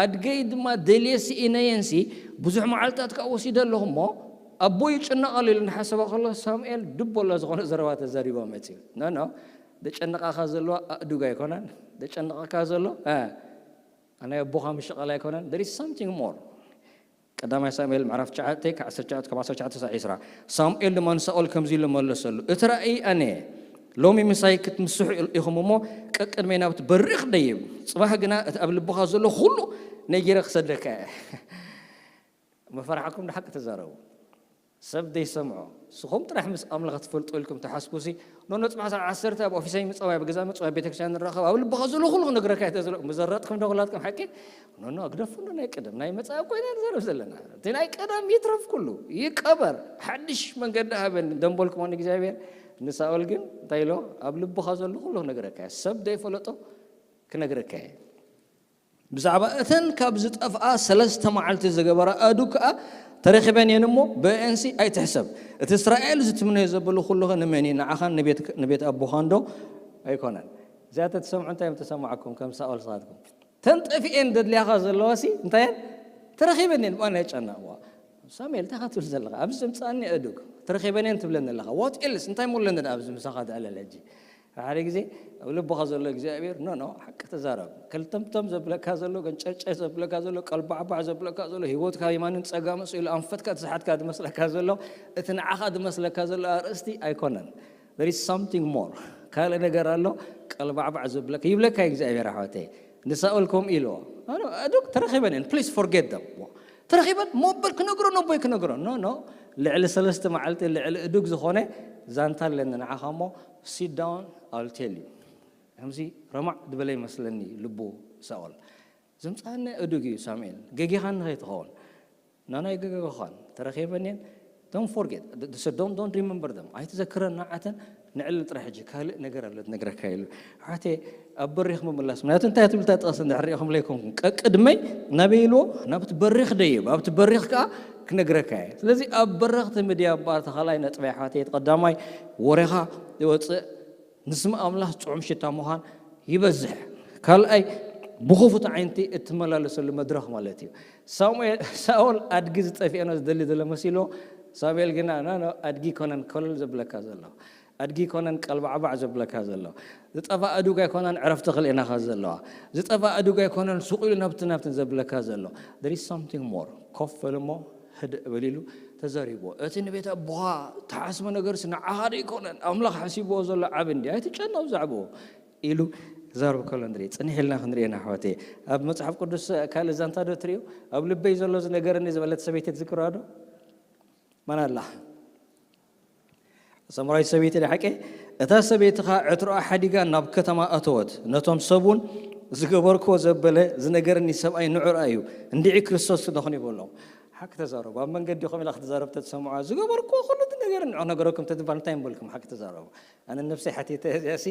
ኣድገይ ድማ ደልየ ስኢነየንሲ ብዙሕ መዓልታት ከዓ ወሲደ ኣለኹ እሞ ኣቦ ይጭነቕ ኣሎ ኢሉ እናሓሰበ ከሎ ሳሙኤል ድቦላ ዝኾነ ዘረባ ተዛሪቦ መፅዩ። ኖ ኖ ደጨነቃካ ዘሎ ኣእዱግ ኣይኮነን። ደጨነቃካ ዘሎ እ፣ ናይ ኣቦኻ ምሽቓል ኣይኮነን። There is something more። ቀዳማይ ሳሙኤል ምዕራፍ ትሽዓተ ካብ ዓሰርተ ትሽዓተ ካብ ዓሰርተ ትሽዓተ ሳዕ ዕስራ። ሳሙኤል ድማ ንሳኦል ከምዚ ኢሉ መለሰሉ፣ እቲ ራእይ ኣነ ሎሚ ምሳይ ክትምስሑ ኢኹም እሞ ቀቅድመይ ናብቲ በሪኽ ደይብ፣ ጽባሕ ግና እቲ ኣብ ልብኻ ዘሎ ኩሉ ነጊረ ክሰደካ እየ። መፈርሓኩም ንሓቂ ተዛረቡ። ሰብ ዘይሰምዖ ስኹም ጥራሕ ምስ ኣምላኽ ትፈልጡ ኢልኩም ትሓስቡ ሲ ኖኖ ጽባሕ ሰዓት ዓሰርተ ኣብ ኦፊሰይ ምጸዋይ ብገዛ ምጸዋይ ቤተክርስትያን ንራኸብ ኣብ ልብኻ ዘሎ ኩሉ ክነግረካ እየ ተዝሎ ምዘረጥኩም ዶ ኩላትኩም ሓቂ ኖኖ ኣግደፉ ዶ ናይ ቀደም ናይ መጻኢ እኮ ኢና ንዘረብ ዘለና እቲ ናይ ቀደም ይትረፍ ኩሉ ይቀበር ሓድሽ መንገዲ ሃበኒ ደንበልኩሞ ንእግዚኣብሔር ንሳኦል ግን እንታይ ኢሎ ኣብ ልብኻ ዘሎ ኩሉ ክነግረካ እየ ሰብ ዘይፈለጦ ክነግረካ እየ ብዛዕባ እተን ካብ ዝጠፍኣ ሰለስተ መዓልቲ ዝገበራ ኣእዱግ ከኣ ተረኺበን እየን እሞ ብእኤንሲ ኣይትሕሰብ። እቲ እስራኤል ዝትምነዮ ዘበሉ ኩሉኸ ንመን እዩ? ንዓኻን ንቤት ኣቦኻን ዶ ኣይኮነን? እዚኣ ተትሰምዑ እንታይ እዮም ተሰማዕኩም? ከም ሳኦል ንስኻትኩም ተን ጠፊኤን ደድልያኻ ዘለዋ ሲ እንታይ እየን? ተረኺበን እየን ብኣን ኣይጨነቕዋ። ሳሙኤል እንታይ ኢኻ ትብል ዘለኻ? ኣብዚ ዘምጽኣኒ ኣእዱግ ተረኺበን እየን ትብለኒ ኣለኻ። ዋት ኤልስ እንታይ ሞለኒ ኣብዚ ምሳኻ ዝዕለል ሕጂ? ሓደ ግዜ ኣብ ልብኻ ዘሎ እግዚኣብሔር ኖ ኖ ሓቂ ተዛረብ ከልተምተም ዘብለካ ዘሎ ገንጨርጨር ዘብለካ ዘሎ ቀልባዕባዕ ዘብለካ ዘሎ ህይወትካ የማንን ጸጋምን ስኢሉ ኣንፈትካ ተሳሓትካ ዝመስለካ ዘሎ እቲ ንዓኻ ዝመስለካ ዘሎ ኣርእስቲ ኣይኮነን there is something more ካልእ ነገር ኣሎ ቀልባዕባዕ ዘብለካ ይብለካ እግዚኣብሔር ኣሕዋተይ ንሳኦል ከምኡ ኢልዎ ኣዱግ ተረኺበን እየን please forget them ተረኺበን ሞበል ክነግሮ ነቦይ ክነግሮ ኖ ኖ ልዕሊ ሰለስተ መዓልቲ ልዕሊ እዱግ ዝኾነ ዛንታ ኣለኒ ንዓኻ እሞ sit down I'll tell you ከምዚ ረማዕ ዝበለ ይመስለኒ ልቡ ሳኦል ዘምፃኒ እዱግ እዩ ሳሙኤል ገጌኻኒ ከይትኸውን ናናይ ገገኻን ተረኺበን እየን don't forget don't don't remember them ኣይትዘክረን ንዓተን ንዕሊ ጥራሕ ሕጂ ካልእ ነገር ኣሎ ትነግረካ ኢሉ ሓቴ ኣብ በሪኽ ምምላስ ምክንያቱ እንታይ ትብል እታ ጥቕሲ እንድሕር ሪኢኹም ለይኮንኩም ቀቅድመይ ናበይ ኢልዎ ናብቲ በሪኽ ደይብ ኣብቲ በሪኽ ከዓ ክነግረካ እየ ስለዚ ኣብ በረኽቲ ምድያ እባ ተኻላይ ነጥበይ ሓቴ ቀዳማይ ወሬኻ ይወፅእ ንስም ኣምላኽ ጥዑም ሽታ ምዃን ይበዝሕ። ካልኣይ ብኽፉት ዓይንቲ እትመላለሰሉ መድረኽ ማለት እዩ። ሳሙኤል ሳኦል ኣድጊ ዝጠፍኤኖ ዝደሊ ዘሎ መሲልዎ ሳሙኤል ግና ኖ ኖ ኣድጊ ኮነን ኮለል ዘብለካ ዘሎ ኣድጊ ኮነን ቀልባዕባዕ ዘብለካ ዘሎ ዝጠፋ ኣዱግ ኣይኮነን ዕረፍቲ ክልኤናኻ ዘለዋ ዝጠፋ ኣዱግ ኣይኮነን ሱቕ ኢሉ ናብቲ ናብትን ዘብለካ ዘሎ there is something more ኮፍ በል እሞ ህድእ በል ኢሉ ተዛሪብዎ። እቲ ንቤት ኣቦኻ እትሓስቦ ነገርሲ ንዓኻ ዶ ኣይኮነን? ኣምላኽ ሓሲብዎ ዘሎ ዓቢ እንድዩ። ኣይትጨነቕ ብዛዕባኡ ኢሉ ክዛረብ ከሎ ንርኢ። ጽንሕ ኢልና ክንርኢ ኢና ኣሕዋተይ። ኣብ መጽሓፍ ቅዱስ ካልእ ዛንታ ዶ ትርእዩ? ኣብ ልበይ ዘሎ ዝነገረኒ ዝበለት ሰበይቲ ትዝክርዋ ዶ? መን ኣላ? ሰምራዊት ሰበይቲ ድሓቂ እታ ሰበይቲ ኸኣ ዕትሮኣ ሓዲጋ ናብ ከተማ ኣተወት። ነቶም ሰብ እውን ዝገበርክዎ ዘበለ ዝነገረኒ ሰብኣይ ንዑ ርኣዩ፣ እንድዒ ክርስቶስ ክደኹን ይበሎም። ሓቂ ተዛረቡ። ኣብ መንገዲ ኸም ኢላ ክትዛረብ ተትሰምዑ ዝገበርክዎ ኩሉ ነገር ንዑ ነገረኩም ተትባል እንታይ ምበልኩም ሓቂ ተዛረቡ። ኣነ ነብሰይ ሓቲተ እዚኣሲ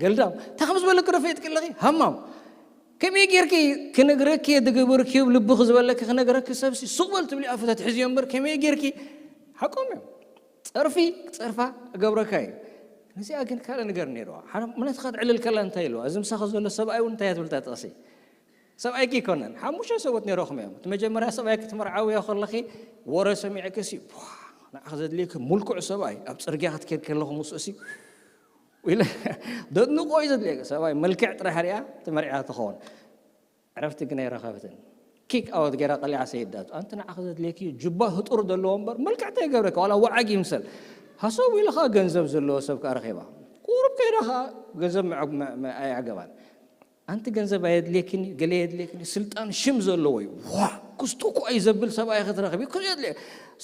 ገልዳም እንታይ ከም ዝበለክ ዶ ፈይጥክለኺ ሃማም ከመይ ጌርኪ ክነግረኪ እየ ዝገበርክዮ ልብኺ ዝበለኪ ክነግረኪ ሰብሲ ሱቕ በል ትብሊ ኣፉ ተትሕዝዮ እምበር ከመይ ጌርኪ ሓቆም እዮም ፀርፊ ክፀርፋ እገብረካ እዩ ነዚኣ ግን ካልእ ነገር ነይርዋ ምነትኻ ትዕልል ከላ እንታይ ኢልዋ እዚ ምሳኺ ዘሎ ሰብኣይ እውን እንታይ እያ ትብልታ ጥቕሲ ሰብኣይኪ ይኮነን ሓሙሽተ ሰብኡት ነይረኹም እዮም እቲ መጀመርያ ሰብኣይ ክትመርዓውዮ ከለኺ ወረ ሰሚዕክሲ ንዓኺ ዘድልየኪ ሙልኩዕ ሰብኣይ ኣብ ፅርግያ ክትከድ ከለኹ ምስኡሲ ኢለ ደድንቆ እዩ ዘድልየ ሰብኣይ መልክዕ ጥራሕ ሪኣ ትመርዕያ ትኸውን ዕረፍቲ ግን ኣይረኸበትን ኪክ ኣወት ገይራ ቀሊዓ ሰይዳቱ ኣንቲ ንዓኸ ዘድልየኪ ጁባ ህጡር ዘለዎ እምበር መልክዕ እንታይ ገብረካ ዋላ ወዓግ ይምሰል ሃሰቡ ኢለ ከዓ ገንዘብ ዘለዎ ሰብ ከዓ ረኺባ ቁሩብ ከይዳ ከዓ ገንዘብ ኣይዓገባን ኣንቲ ገንዘብ ኣየድልየኪኒ ገለ የድልየኪኒ ስልጣን ሽም ዘለዎ እዩ ዋ ክስቶ እኮ እዩ ዘብል ሰብኣይ ክትረኽቢ ክየድልየ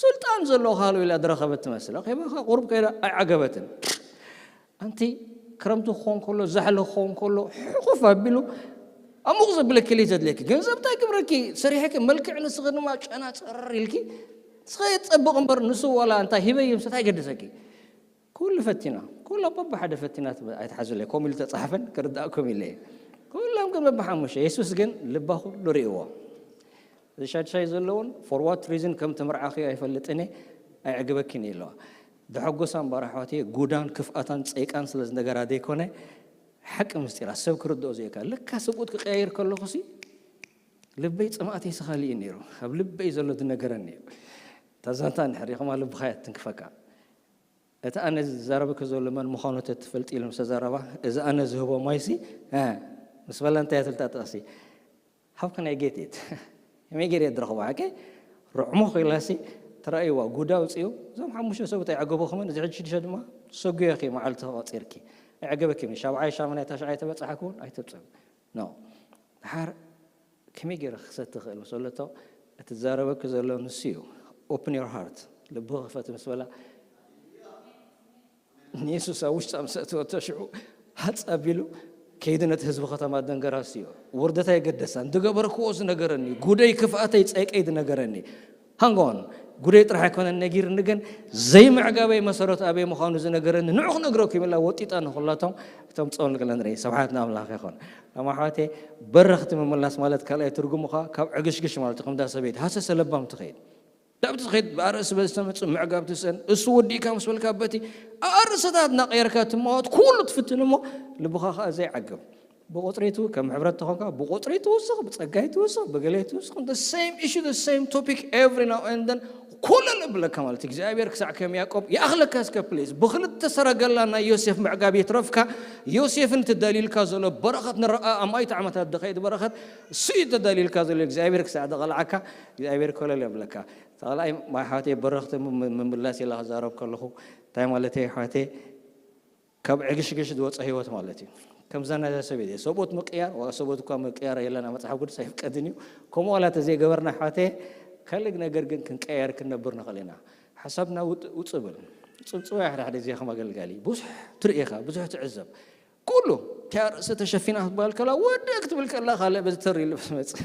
ስልጣን ዘለዎ ካሉ ኢላ ዝረኸበት ትመስል ረኺባ ከዓ ቁሩብ ከይዳ ኣይዓገበትን ኣንቲ ክረምቲ ክኸውን ከሎ ዛሕሊ ክኸውን ከሎ ሕቑፍ ኣቢሉ ኣሙቕ ዘብለኪ ለይ ዘድልየኪ ገንዘብ እንታይ ግብረኪ ሰሪሐኪ መልክዕ ንስኺ ድማ ጨና ፀረር ኢልኪ ንስኸ የፀብቕ እምበር ንሱ ዋላ እንታይ ሂበ ይምሰት ኣይገድሰኪ ኩሉ ፈቲና ኩላ በብሓደ ፈቲና ኣይትሓዙለይ ከምኡ ኢሉ ተፃሓፈን ክርዳእኩም ኢለ ኩሎም ግን በብሓሙሽተ የሱስ ግን ልባ ኩሉ ርእይዎ ሻድሻይ ዘለውን for what reason ከም ተመርዓኺ ኣይፈልጥን እየ፣ ኣይዕግበኪን እየ ኣለዋ። ደሐጎሳ እምበኣር ኣሕዋትየ ጉዳን ክፍኣታን ጸይቃን ስለ ዝነገራ ዘይኮነ፣ ሓቂ ምስጢራት ሰብ ክርድኦ ዘይካ። ለካ ሰብኡት ክቀያየር ከለኹሲ ልበይ ጽምኣተይ ስኻሊ እዩ ነይሩ። ኣብ ልበይ ዘሎ ዝነገረኒ እዩ። እታ ዛንታ እንድሕር ሪኢኹማ ልብኻ እያ ትትንክፈካ። እቲ ኣነ ዝዛረበኪ ዘሎ መን ምዃኑ ተትፈልጢ ኢሉ ምስ ተዛረባ፣ እዚ ኣነ ዝህቦ ማይሲ፣ እ፣ ምስ በላ እንታይ እያ ትልጣጠቕሲ? How can I get it? ከመይ ገይረ እየ ዝረኽቦ? ሓቂ ርዕሞ ኺላሲ ተራእይዋ ጉዳ ኣውፅኡ። እዞም ሓሙሽተ ሰብኡት ኣይዓገቡኹምን። እዚ ሕጂ ሽዱሽተ ድማ ሰጉዮኺ መዓልቲ ቆፂርኪ። ኣይዓገበኪ። ሻብዓይ፣ ሻሙናይ፣ ታሽዓይ ተበፃሕኩ እውን ኣይተብፅሑ። No። ድሓር ከመይ ገይረ ክሰቲ ክእል ምስ በለቶ፣ እቲ ዝዛረበኪ ዘሎ ንሱ እዩ። Open your heart። ልብኺ ክፈት ምስ በላ፣ ንየሱስ ኣብ ውሽጣ ምስ ኣእተወቶ ሽዑ ሃጽ ኣቢሉ ከይዱ ነቲ ህዝቢ ከተማ ደንገራ ኣስዮ። ውርደት ኣይገደሳን። ዝገበርክዎ ዝነገረኒ፣ ጉደይ ክፍኣተይ ጸይቀይ ዝነገረኒ። ሃንጎን ጉደይ ጥራሕ ኣይኮነን ነጊርኒ፣ ግን ዘይምዕጋበይ መሰረቱ ኣበይ ምዃኑ ዝነገረኒ ንዑ ክነግረኩም ኢላ ወጢጣ ንኹላቶም እቶም ጸውን ልቅለ ንርኢ። ስብሓት ንኣምላኽ ይኹን። ላማ ኣሕዋተይ፣ በረኽቲ ምምላስ ማለት ካልኣይ ትርጉሙ ኸኣ ካብ ዕግሽግሽ ማለት እዩ። ከምዳ ሰበይቲ ሃሰሰ ለባም ትኸይድ። ዳብቲ ትኸይድ ብኣርእሲ በዚ ተመጽእ ምዕጋብ ትስእን። እሱ ወዲእካ ምስ በልካ በቲ ኣርእስታት እናቐየርካ ትማወት ኩሉ ትፍትን እሞ ልብኻ ኸኣ ዘይዓግብ። ብቑጽሪ ትው-፣ ከም ሕብረት ተኾንካ ብቑጽሪ ትውስኽ፣ ብጸጋይ ትውስኽ፣ ብገለይ ትውስኽ። The same issue, the same topic every now and then ኮለል እብለካ ማለት እዩ። እግዚኣብሔር ክሳዕ ከም ያዕቆብ ይኣኽለካ እስከ ፕሊዝ። ብኽልተ ሰረገላ ናይ ዮሴፍ ምዕጋብ ይትረፍካ። ዮሴፍን ተዳልዩልካ ዘሎ በረኸት ንረኣ ኣብ ማእቲ ዓመታት ዝኸይድ በረኸት እሱ እዩ ተዳልዩልካ ዘሎ። እግዚኣብሔር ክሳዕ ዝቐልዓካ እግዚኣብሔር ኮለል የብለካ። ካልኣይ ማይ ሓወተይ በረኽቲ ም-፣ ም-፣ ምምላስ ኢላ ክዛረብ ከለኹ እንታይ ማለተይ ሓወተይ? ካብ ዕግሽግሽ ዝወፀ ህይወት ማለት እዩ። ከምዛ ናይዛ ሰበይቲ ሰብኡት ምቅያር፣ ዋላ ሰብኡት እኳ ምቅያር የለን ኣብ መጽሓፍ ቅዱስ ኣይፍቀድን እዩ። ከምኡ ዋላ ተዘይገበርና ሓወተይ፣ ካልእ ነገር ግን ክንቀያየር ክንነብር ንኽእል ኢና። ሓሳብና ውጥ-፣ ውጽእ ብል። ጽብጽብ ሓደ ሓደ ግዜ ከም ኣገልጋሊ ብዙሕ ትርኢ ኢኻ፣ ብዙሕ ትዕዘብ። ኩሉ እቲ ኣርእስቲ ተሸፊና ክትበሃል ከላ ወደ ክትብል ከላ ካልእ በዚ ተር ኢሉ መጽእ።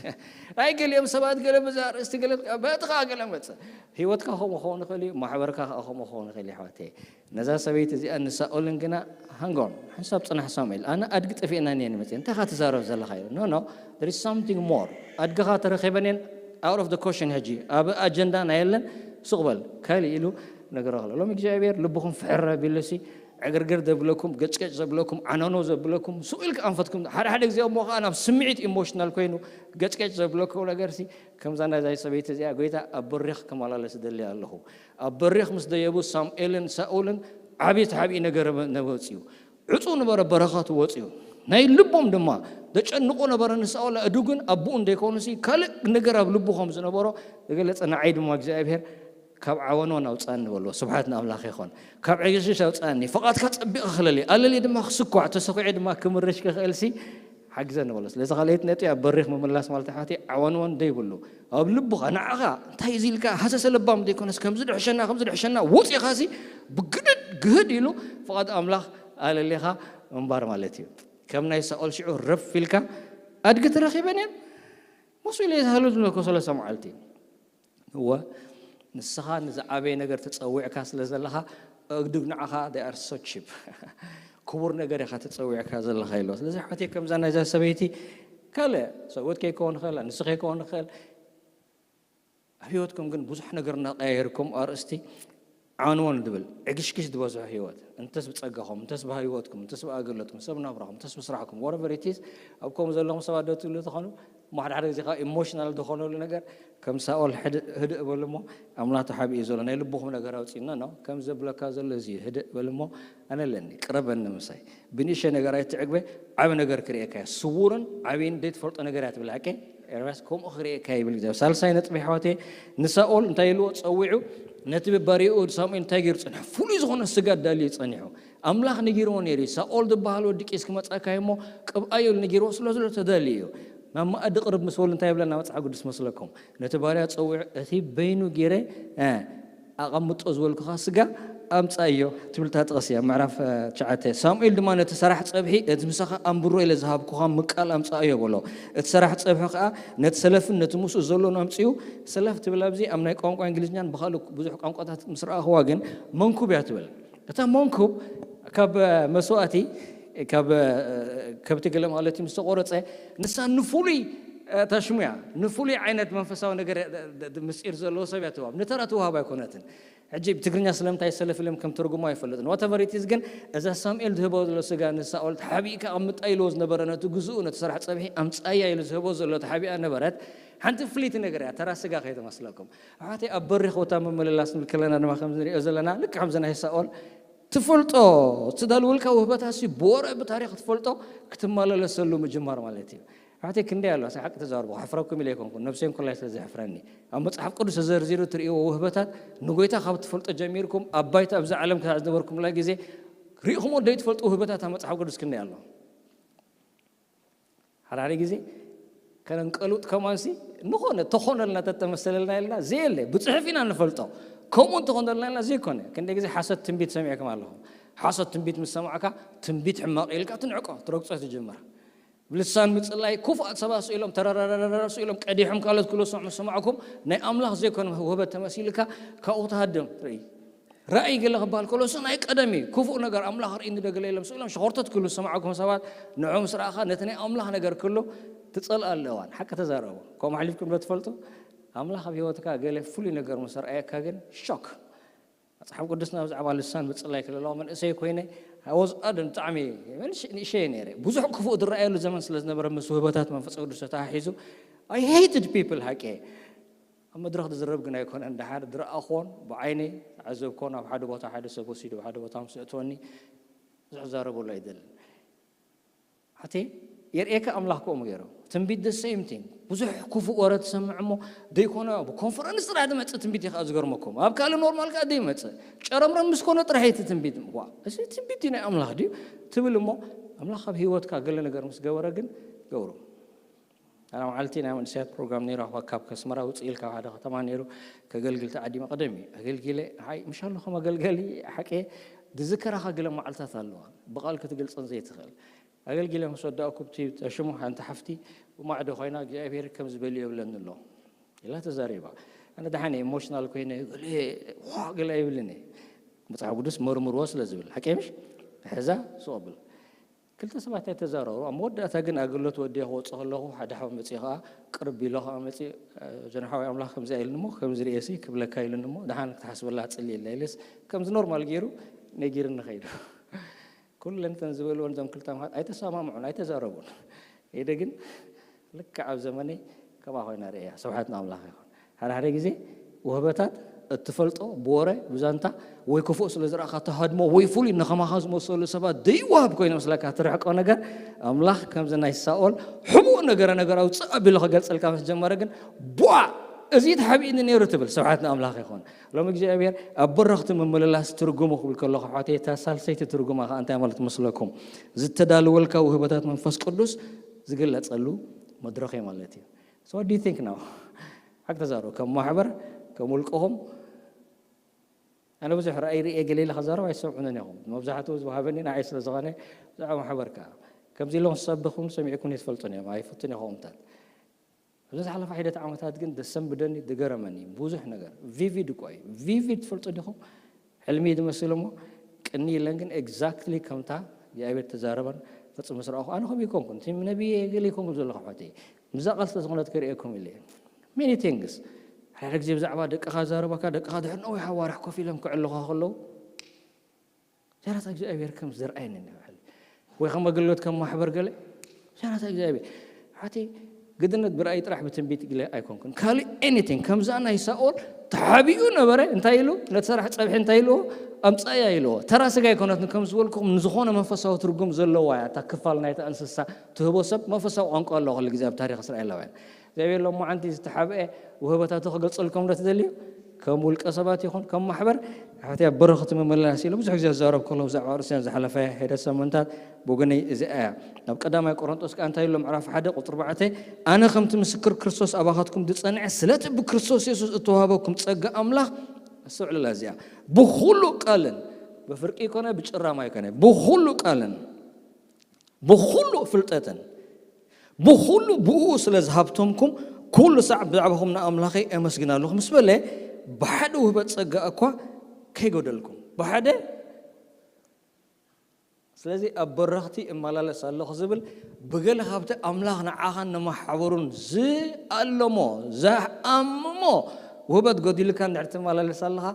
ናይ ገሊኦም ሰባት ገለ በዚ ኣርእስቲ ገለ በቲ ኸኣ ገለ መጽእ። ህይወትካ ከምኡ ክኸውን ይኽእል እዩ፣ ማሕበርካ ኸኣ ከምኡ ክኸውን ይኽእል እዩ ኣሕዋተይ። ነዛ ሰበይቲ እዚኣ ንሳኦልን ግና ሃንጎን ሓንሳብ ጽናሕ ሳሙኤል፣ ኣነ ኣድጊ ጠፊእናኒ እየ ንመጽእ፣ እንታይ ኢኻ ትዛረብ ዘለኻ ኢሉ። No, no, there is something more። ኣድግኻ ተረኺበን እየን፣ out of the question ሕጂ ኣብ ኣጀንዳና የለን፣ ሱቕ በል ካልእ ኢሉ ነገሮ ከሎ። ሎሚ እግዚኣብሔር ልብኹም ፍሕር ኣቢሉሲ ዕግርግር ዘብለኩም፣ ገጭገጭ ዘብለኩም፣ ዓኖኖ ዘብለኩም፣ ስቕ ኢልካ ኣንፈትኩም፣ ሓደ ሓደ ግዜ እሞ ኸኣ ናብ ስምዒት ኢሞሽናል ኮይኑ ገጭገጭ ዘብለኩም ነገርሲ፣ ከምዛ ናይዛ ሰበይቲ እዚኣ፣ ጎይታ ኣብ በሪኽ ክመላለስ እደሊ ኣለኹ። ኣብ በሪኽ ምስ ደየቡ ሳሙኤልን ሳኦልን ዓብዪ ተዓብዪ ነገር ነበ-፣ ወፅዩ። ዕፁ ነበረ በረኸት ወፅዩ። ናይ ልቦም ድማ ዘጨንቆ ነበረ ንሳኦል ኣእዱግን ኣቦኡን ዘይኮኑሲ ካልእ ነገር ኣብ ልቡ ከም ዝነበሮ ዝገለጸ ንዓይ ድማ እግዚኣብሔር ካብ ዓወንወን ኣውፅኣኒ በልዎ። ስብሓት ንኣምላኽ ይኾን። ካብ ዕግሽግሽ ኣውፅኣኒ። ፍቓድካ ጸቢቐ ክለሊ፣ ኣለሊ ድማ ክስኳዕ፣ ተሰኺዐ ድማ ክምርሽ ክኽእልሲ ሓግዘኒ በሎ። ስለዚ ካልኣይቲ ነጥቢ ኣብ በሪኽ ምምላስ ማለት ኣሕዋተይ ዓወንወን ዘይብሉ። ኣብ ልብኻ ንዓኻ እንታይ እዚ ኢልካ ሃሰሰ ለባም ዘይኮነስ ከምዚ ድሕሸና፣ ከምዚ ድሕሸና ውፅ ኢኻሲ ብግድድ ግህድ ኢሉ ፍቓድ ኣምላኽ ኣለሊኻ ምንባር ማለት እዩ። ከም ናይ ሳኦል ሽዑ ረፍ ኢልካ ኣድጊ ተረኺበን እየን መሱ ኢለ ዝሃሉ ዝብለኮ ሰለስተ መዓልቲ። እወ፣ ንስኻ ንዝዓበየ ነገር ተጸዊዕካ ስለ ዘለኻ፣ ኣእዱግ ንዓኻ they are so cheap። ክቡር ነገር ኢኻ ተጸዊዕካ ዘለኻ ኢልዎ። ስለዚ ኣሕዋተይ፣ ከምዛ ናይዛ ሰበይቲ ካልእ ሰብኡት ከይከውን ይኽእል፣ ኣንስቲ ከይከውን ይኽእል። ኣብ ህይወትኩም ግን ብዙሕ ነገር እናቀያየርኩም ኣርእስቲ ዓንወን ዝብል ዕግሽግሽ ዝበዝሖ ህይወት፣ እንተስ ብጸጋኹም፣ እንተስ ብህይወትኩም፣ እንተስ ብኣገልግሎትኩም፣ እንተስ ብናብራኹም፣ እንተስ ብስራሕኩም፣ whatever it is፣ ኣብ ከምኡ ዘለኹም ሰባት ዶ ትብሉ ትኾኑ? እሞ ሓደ ሓደ ግዜ ካብ ኢሞሽናል ዝኾነሉ ነገር ከም ሳኦል ሕድ-፣ ህድእ በሉ እሞ ኣምላኽ ተሓቢኡ ዘሎ ናይ ልብኹም ነገር ኣውፅእና ነው። ከም ዘብለካ ዘሎ እዚ እዩ፣ ህድእ በል እሞ ኣነ ኣለኒ፣ ቅረበኒ ምሳይ። ብንእሽተይ ነገር ኣይትዕግበ፣ ዓቢ ነገር ክርእየካ እየ። ስዉርን ዓብይን ዘይትፈልጦ ነገር እያ ትብል ሓቀይ። ኤርምያስ ከምኡ ክርእየካ ይብል እግዚኣብሔር። ሳልሳይ ነጥቢ ኣሕዋተይ፣ ንሳኦል እንታይ ኢልዎ ጸዊዑ? ነቲ ባሪኡ ሳሙኤል እንታይ ገይሩ ጸኒሑ? ፍሉይ ዝኾነ ስጋ ኣዳልዩ ጸኒሑ። ኣምላኽ ነጊርዎ ነይሩ እዩ። ሳኦል ዝበሃል ወዲ ቂስ ክመጻካ እሞ ቅብኣዮ ኢሉ ነጊርዎ ስለ ዘሎ ተዳልዩ እዩ። ናብ መኣዲ ቅርብ ምስ በሉ እንታይ ይብለና መጽሓፍ ቅዱስ መስለኩም? ነቲ ባርያ ጸዊዑ እቲ በይኑ ገይረ፣ እ፣ ኣቐምጦ ዝበልኩኻ ስጋ ኣምጻዮ ትብል እታ ጥቕሲ ኣብ ምዕራፍ፣ እ፣ ትሽዓተ። ሳሙኤል ድማ ነቲ ሰራሕ ጸብሒ፣ እቲ ምሳኻ ኣንብሮ ኢለ ዝሃብኩኻ ምቃል ኣምጻዮ በሎ። እቲ ሰራሕ ጸብሒ ከኣ ነቲ ሰለፍን ነቲ ምስኡ ዘሎን ኣምጺኡ። ሰለፍ ትብል ኣብዚ ኣብ ናይ ቋንቋ እንግሊዝኛን ብኻልእ ብዙሕ ቋንቋታት ምስ ረኣኽዋ ግን መንኩብ እያ ትብል። እታ መንኩብ ካብ መስዋእቲ፣ ካብ ከብቲ ገለ ማለት እዩ፣ ምስ ተቖረጸ፣ ንሳ ንፍሉይ ተሽሙያ ንፍሉይ ዓይነት መንፈሳዊ ነገር ምስጢር ዘለዎ ሰብ እያ ትዋብ። ንተራ ትዋሃብ ኣይኮነትን። ሕጂ ብትግርኛ ስለምንታይ ሰለፍ ኢሎም ከም ትርጉሞ ኣይፈልጥን። Whatever it is ግን እዛ ሳሙኤል ዝህቦ ዘሎ ስጋ ንሳኦል ተሓቢእካ ኣምጣ ኢልዎ ዝነበረ ነቲ ግዝኡ ነቲ ሰራሕ ጸብሒ ኣምጻያ ኢሉ ዝህቦ ዘሎ ተሓቢኣ ነበረት። ሓንቲ ፍልይቲ ነገር እያ፣ ተራ ስጋ ከይተመስለኩም። ኣሕዋተይ ኣብ በሪኽ ቦታ ምምልላስ ንብል ከለና ድማ ከም ንሪኦ ዘለና ልክዕ ከምዚ ናይ ሳኦል ትፈልጦ ትዳልወልካ ውህበታሲ ብወረ ብታሪኽ ትፈልጦ ክትመላለሰሉ ምጅማር ማለት እዩ። ኣሕዋተይ ክንደይ ኣሎ ሓቂ ተዛርቦ ክሕፍረኩም ኢለ ኣይኮንኩን ነብሰይ እንኮላይ ስለ ዘሕፍረኒ ኣብ መጽሓፍ ቅዱስ ተዘርዚሩ ትርእይዎ ውህበታት ንጎይታ ካብ ትፈልጦ ጀሚርኩም ኣብ ባይታ ኣብዛ ዓለም ክሳዕ ዝነበርኩምላ ግዜ ርኢኹሞ ደይትፈልጡ ውህበታት ኣብ መጽሓፍ ቅዱስ ክንደይ ኣሎ። ሓዳሪ ግዜ ከነንቀሉጥ ከማንሲ ንኾነ ተኾነልና ተተመሰለልና ኢልና ዘየለ ብፅሑፍ ኢና ንፈልጦ። ከምኡ እንተኾነልና ኢልና ዘይኮነ ክንደ ግዜ ሓሰት ትንቢት ሰሚዕኩም ኣለኹም። ሓሰት ትንቢት ምስ ሰማዕካ ትንቢት ሕማቕ ኢልካ ትንዕቆ ትረግጾ ትጅምር። ብልሳን ምፅላይ ክፉኣት ሰባት ስኢሎም ተረረረረረ ስኢሎም ቀዲሖም ካልኦት ክልሶም ምስ ሰማዕኩም ናይ ኣምላኽ ዘይኮነ ውህበት ተመሲልካ ካብኡ ትሃድም ርኢ። ራእይ ገለ ክበሃል ከሎ እሱ ናይ ቀደም እዩ። ክፉእ ነገር ኣምላኽ ርኢ ንደገለ ኢሎም ስኢሎም ሸኾርተት ክሉ ዝሰማዕኩም ሰባት ንዑ ምስ ረኣኻ ነቲ ናይ ኣምላኽ ነገር ክሉ ትጸልኣሉ እዋን ሓቂ ተዛረቡ። ከምኡ ሓሊፍኩም ዶ ትፈልጡ? ኣምላኽ ኣብ ህይወትካ ገለ ፍሉይ ነገር ምስ ረኣየካ ግን ሾክ። መጽሓፍ ቅዱስና ብዛዕባ ልሳን ምጽላይ ክልለዋ መንእሰይ ኮይነ ወዝኣደ ብጣዕሚ ንእሸየ ነይረ። ብዙሕ ክፉእ ዝረኣየሉ ዘመን ስለ ዝነበረ ምስ ውህበታት መንፈስ ቅዱስ ተተሓሒዙ I hated people ሓቂ ኣብ መድረኽ ዝዝረብ ግን ኣይኮነን። ደሓር ዝረኣኹዎን ብዓይነይ ዝዓዘብኩዎን ኣብ ሓደ ቦታ ሓደ ሰብ ወሲዱ ሓደ ቦታ ምስ እእትወኒ ብዙሕ ክዛረበሉ ኣይደልን። ሓቲ የርእየካ ኣምላኽ ከምኡ ገይሩ ትንቢት the same thing ብዙሕ ክፉእ ወረ ትሰምዕ እሞ ዘይኮነ ብኮንፈረንስ ጥራሕ ዝመፅእ ትንቢት እዩ ከዓ ዝገርመኩም ኣብ ካልእ ኖርማል ከዓ ዘይመፅእ ጨረምረም ምስ ኮነ ጥራሕ እቲ ትንቢት ዋ እዚ ትንቢት እዩ ናይ ኣምላኽ ድዩ ትብል እሞ ኣምላኽ ኣብ ህይወትካ ገለ ነገር ምስ ገበረ ግን ገብሩ ኣና መዓልቲ ናይ መንእሰያት ፕሮግራም ነይሩ ኣባ ካብ ከስመራ ውፅእ ኢልካ ሓደ ከተማ ነይሩ ከገልግል ተዓዲመ ቀደም እዩ ኣገልጊለ ሓይ ምሻሉ ከም ኣገልገሊ ሓቂ ዝዝከራኻ ገለ መዓልታት ኣለዋ ብቓል ክትገልፀን ዘይትኽእል ኣገልጊለ ምስ ወዳእኩ ብቲ ተሽሙ ሓንቲ ሓፍቲ ብማዕዶ ኮይና እግዚኣብሔር ከም ዝበልዮ ይብለኒ ኣሎ ኢላ ተዛሪባ ኣነ ደሓነ ኢሞሽናል ኮይነ ገለ ዋ ገለ ይብልን መፅሓፍ ቅዱስ መርምርዎ ስለ ዝብል ሓቂ ምሽ ሕዛ ስቕ ብል ክልተ ሰባት ኣይተዛረሩ ኣብ መወዳእታ ግን ኣገልግሎት ወዲአ ክወፅእ ከለኹ ሓደ ሓው መፅኡ ከዓ ቅርብ ኢሎ ከዓ መፅኡ ጀንሓዊ ኣምላኽ ከምዚ ኢልኒ እሞ ከምዚ ርእሲ ክብለካ ኢልኒ እሞ ደሓን ክትሓስበላ ፅሊ ኢልና ኢልስ ከምዚ ኖርማል ገይሩ ነጊርኒ ከይዱ ኩለን እተን ዝበልወን እዞም ክልተ ምሓት ኣይተሰማምዑን ኣይተዛረቡን ኢደ ግን ልክዕ ኣብ ዘመነይ ከምኣ ኮይና ርእያ ስብሓት ንኣምላኽ ይኹን ሓደ ሓደ ግዜ ውህበታት እትፈልጦ ብወረ ብዛንታ ወይ ክፉእ ስለ ዝረእኻ ተሃድሞ ወይ ፍሉይ ንኸማኻ ዝመሰሉ ሰባት ዘይወሃብ ኮይኑ መስለካ ትርሕቆ ነገር ኣምላኽ ከምዚ ናይ ሳኦል ሕቡእ ነገረ ነገር ኣውፅእ ኣቢሉ ክገልፀልካ ምስ ጀመረ ግን ቧ እዚ ተሓቢእኒ ነይሩ ትብል ስብሓት ንኣምላኽ ይኹን ሎም እግዚኣብሔር ኣብ በረኽቲ ምምልላስ ትርጉሙ ክብል ከለኹ ሓተይ እታ ሳልሰይቲ ትርጉማ ከዓ እንታይ ማለት መስለኩም ዝተዳለወልካ ውህበታት መንፈስ ቅዱስ ዝግለፀሉ መድረኽ እዩ ማለት እዩ So what do you think now? ሓቂ ተዛረቡ ከም ማሕበር ከም ውልቅኹም ኣነ ብዙሕ ራእይ ርእየ ገለ ኢለ ከዛረብ ኣይሰምዑንን ኢኹም መብዛሕትኡ ዝወሃበኒ ንዓይ ስለ ዝኾነ ብዛዕባ ማሕበር ከዓ ከምዚ ኢሎም ዝሰብኹም ሰሚዕኩም ይትፈልጡን እዮም ኣይፈቱን ኢኹምታት ኣብዚ ዝሓለፈ ሒደት ዓመታት ግን ደሰንብደኒ ዝገረመኒ ብዙሕ ነገር ቪቪድ እኮ እዩ ቪቪድ ትፈልጡ ዲኹም ሕልሚ ዝመስል እሞ ቅኒ ኢለን ግን ኤግዛክትሊ ከምታ እግዚኣብሔር ተዛረበን ፈጽሙ ስረኣኹ ኣነ ከምኡ ይኮንኩን እቲ ነቢየ ገለ ይኮንኩም ዘለኹ ኣሕዋተይ ምዛ ቃል ስለ ዝኾነት ክርእየኩም ኢለ many things ሓደ ግዜ ብዛዕባ ደቅኻ ዛረበካ ደቅኻ ድሕር ነዊሕ ኣዋርሕ ኮፍ ኢሎም ክዕልኻ ከለዉ ሸራታ እግዚኣብሔር ከም ዝርኣየኒ ንብዕል ወይ ከም ኣገልግሎት ከም ማሕበር ገለ ሸራታ እግዚኣብሔር ሓቲ ግድነት ብራእይ ጥራሕ ብትንቢት ግለ ኣይኮንኩን ካልእ anything ከምዛ ናይ ሳኦል ተሓቢኡ ነበረ እንታይ ኢሉ ነቲ ሰራሕ ፀብሒ እንታይ ኢልዎ ኣምፃያ ኢልዎ ተራ ስጋ ኣይኮነትን ከም ዝበልኩም ንዝኾነ መንፈሳዊ ትርጉም ዘለዋ እያ እታ ክፋል ናይታ እንስሳ ትህቦ ሰብ መንፈሳዊ ቋንቋ ኣለዋ ኩሉ ግዜ ኣብ ታሪክ እስራኤላውያን እግዚኣብሔር ሎማዓንቲ ዝተሓብአ ውህበታቱ ክገልፀልኩም ዶ ትደልዩ ከም ውልቀ ሰባት ይኹን ከም ማሕበር ሓትያ በረኽቲ ምምልላስ ኢሉ ብዙሕ ግዜ ዝዛረብ ከሎ ብዛዕባ ርእስያን ዝሓለፈ ሄደ ሰሙንታት ብጉነይ እዚኣ እያ ኣብ ቀዳማይ ቆሮንጦስ ከዓ እንታይ ኢሎ ምዕራፍ ሓደ ቁፅሪ ባዕተ ኣነ ከምቲ ምስክር ክርስቶስ ኣባኻትኩም ዝፀንዐ ስለቲ ብክርስቶስ የሱስ እተዋህበኩም ፀጋ ኣምላኽ ኣስተውዕልላ እዚኣ ብኩሉ ቃልን ብፍርቂ ይኮነ ብጭራማ ይኮነ ብኩሉ ቃልን ብኹሉ ፍልጠትን ብኹሉ ብኡ ስለ ዝሃብቶምኩም ኩሉ ሳዕ ብዛዕባኹም ንኣምላኸይ ኣመስግን ኣለኹ ምስ በለ ብሓደ ውህበት ጸጋ እኳ ከይጎደልኩም ብሓደ ስለዚ ኣብ በረኽቲ እመላለስ ኣለኹ ዝብል ብገለ ካብቲ ኣምላኽ ንዓኻን ንማሕበሩን ዝኣለሞ፣ ዝኣምሞ ውህበት ጎዲልካ እንድሕር ትመላለስ ኣለኻ፣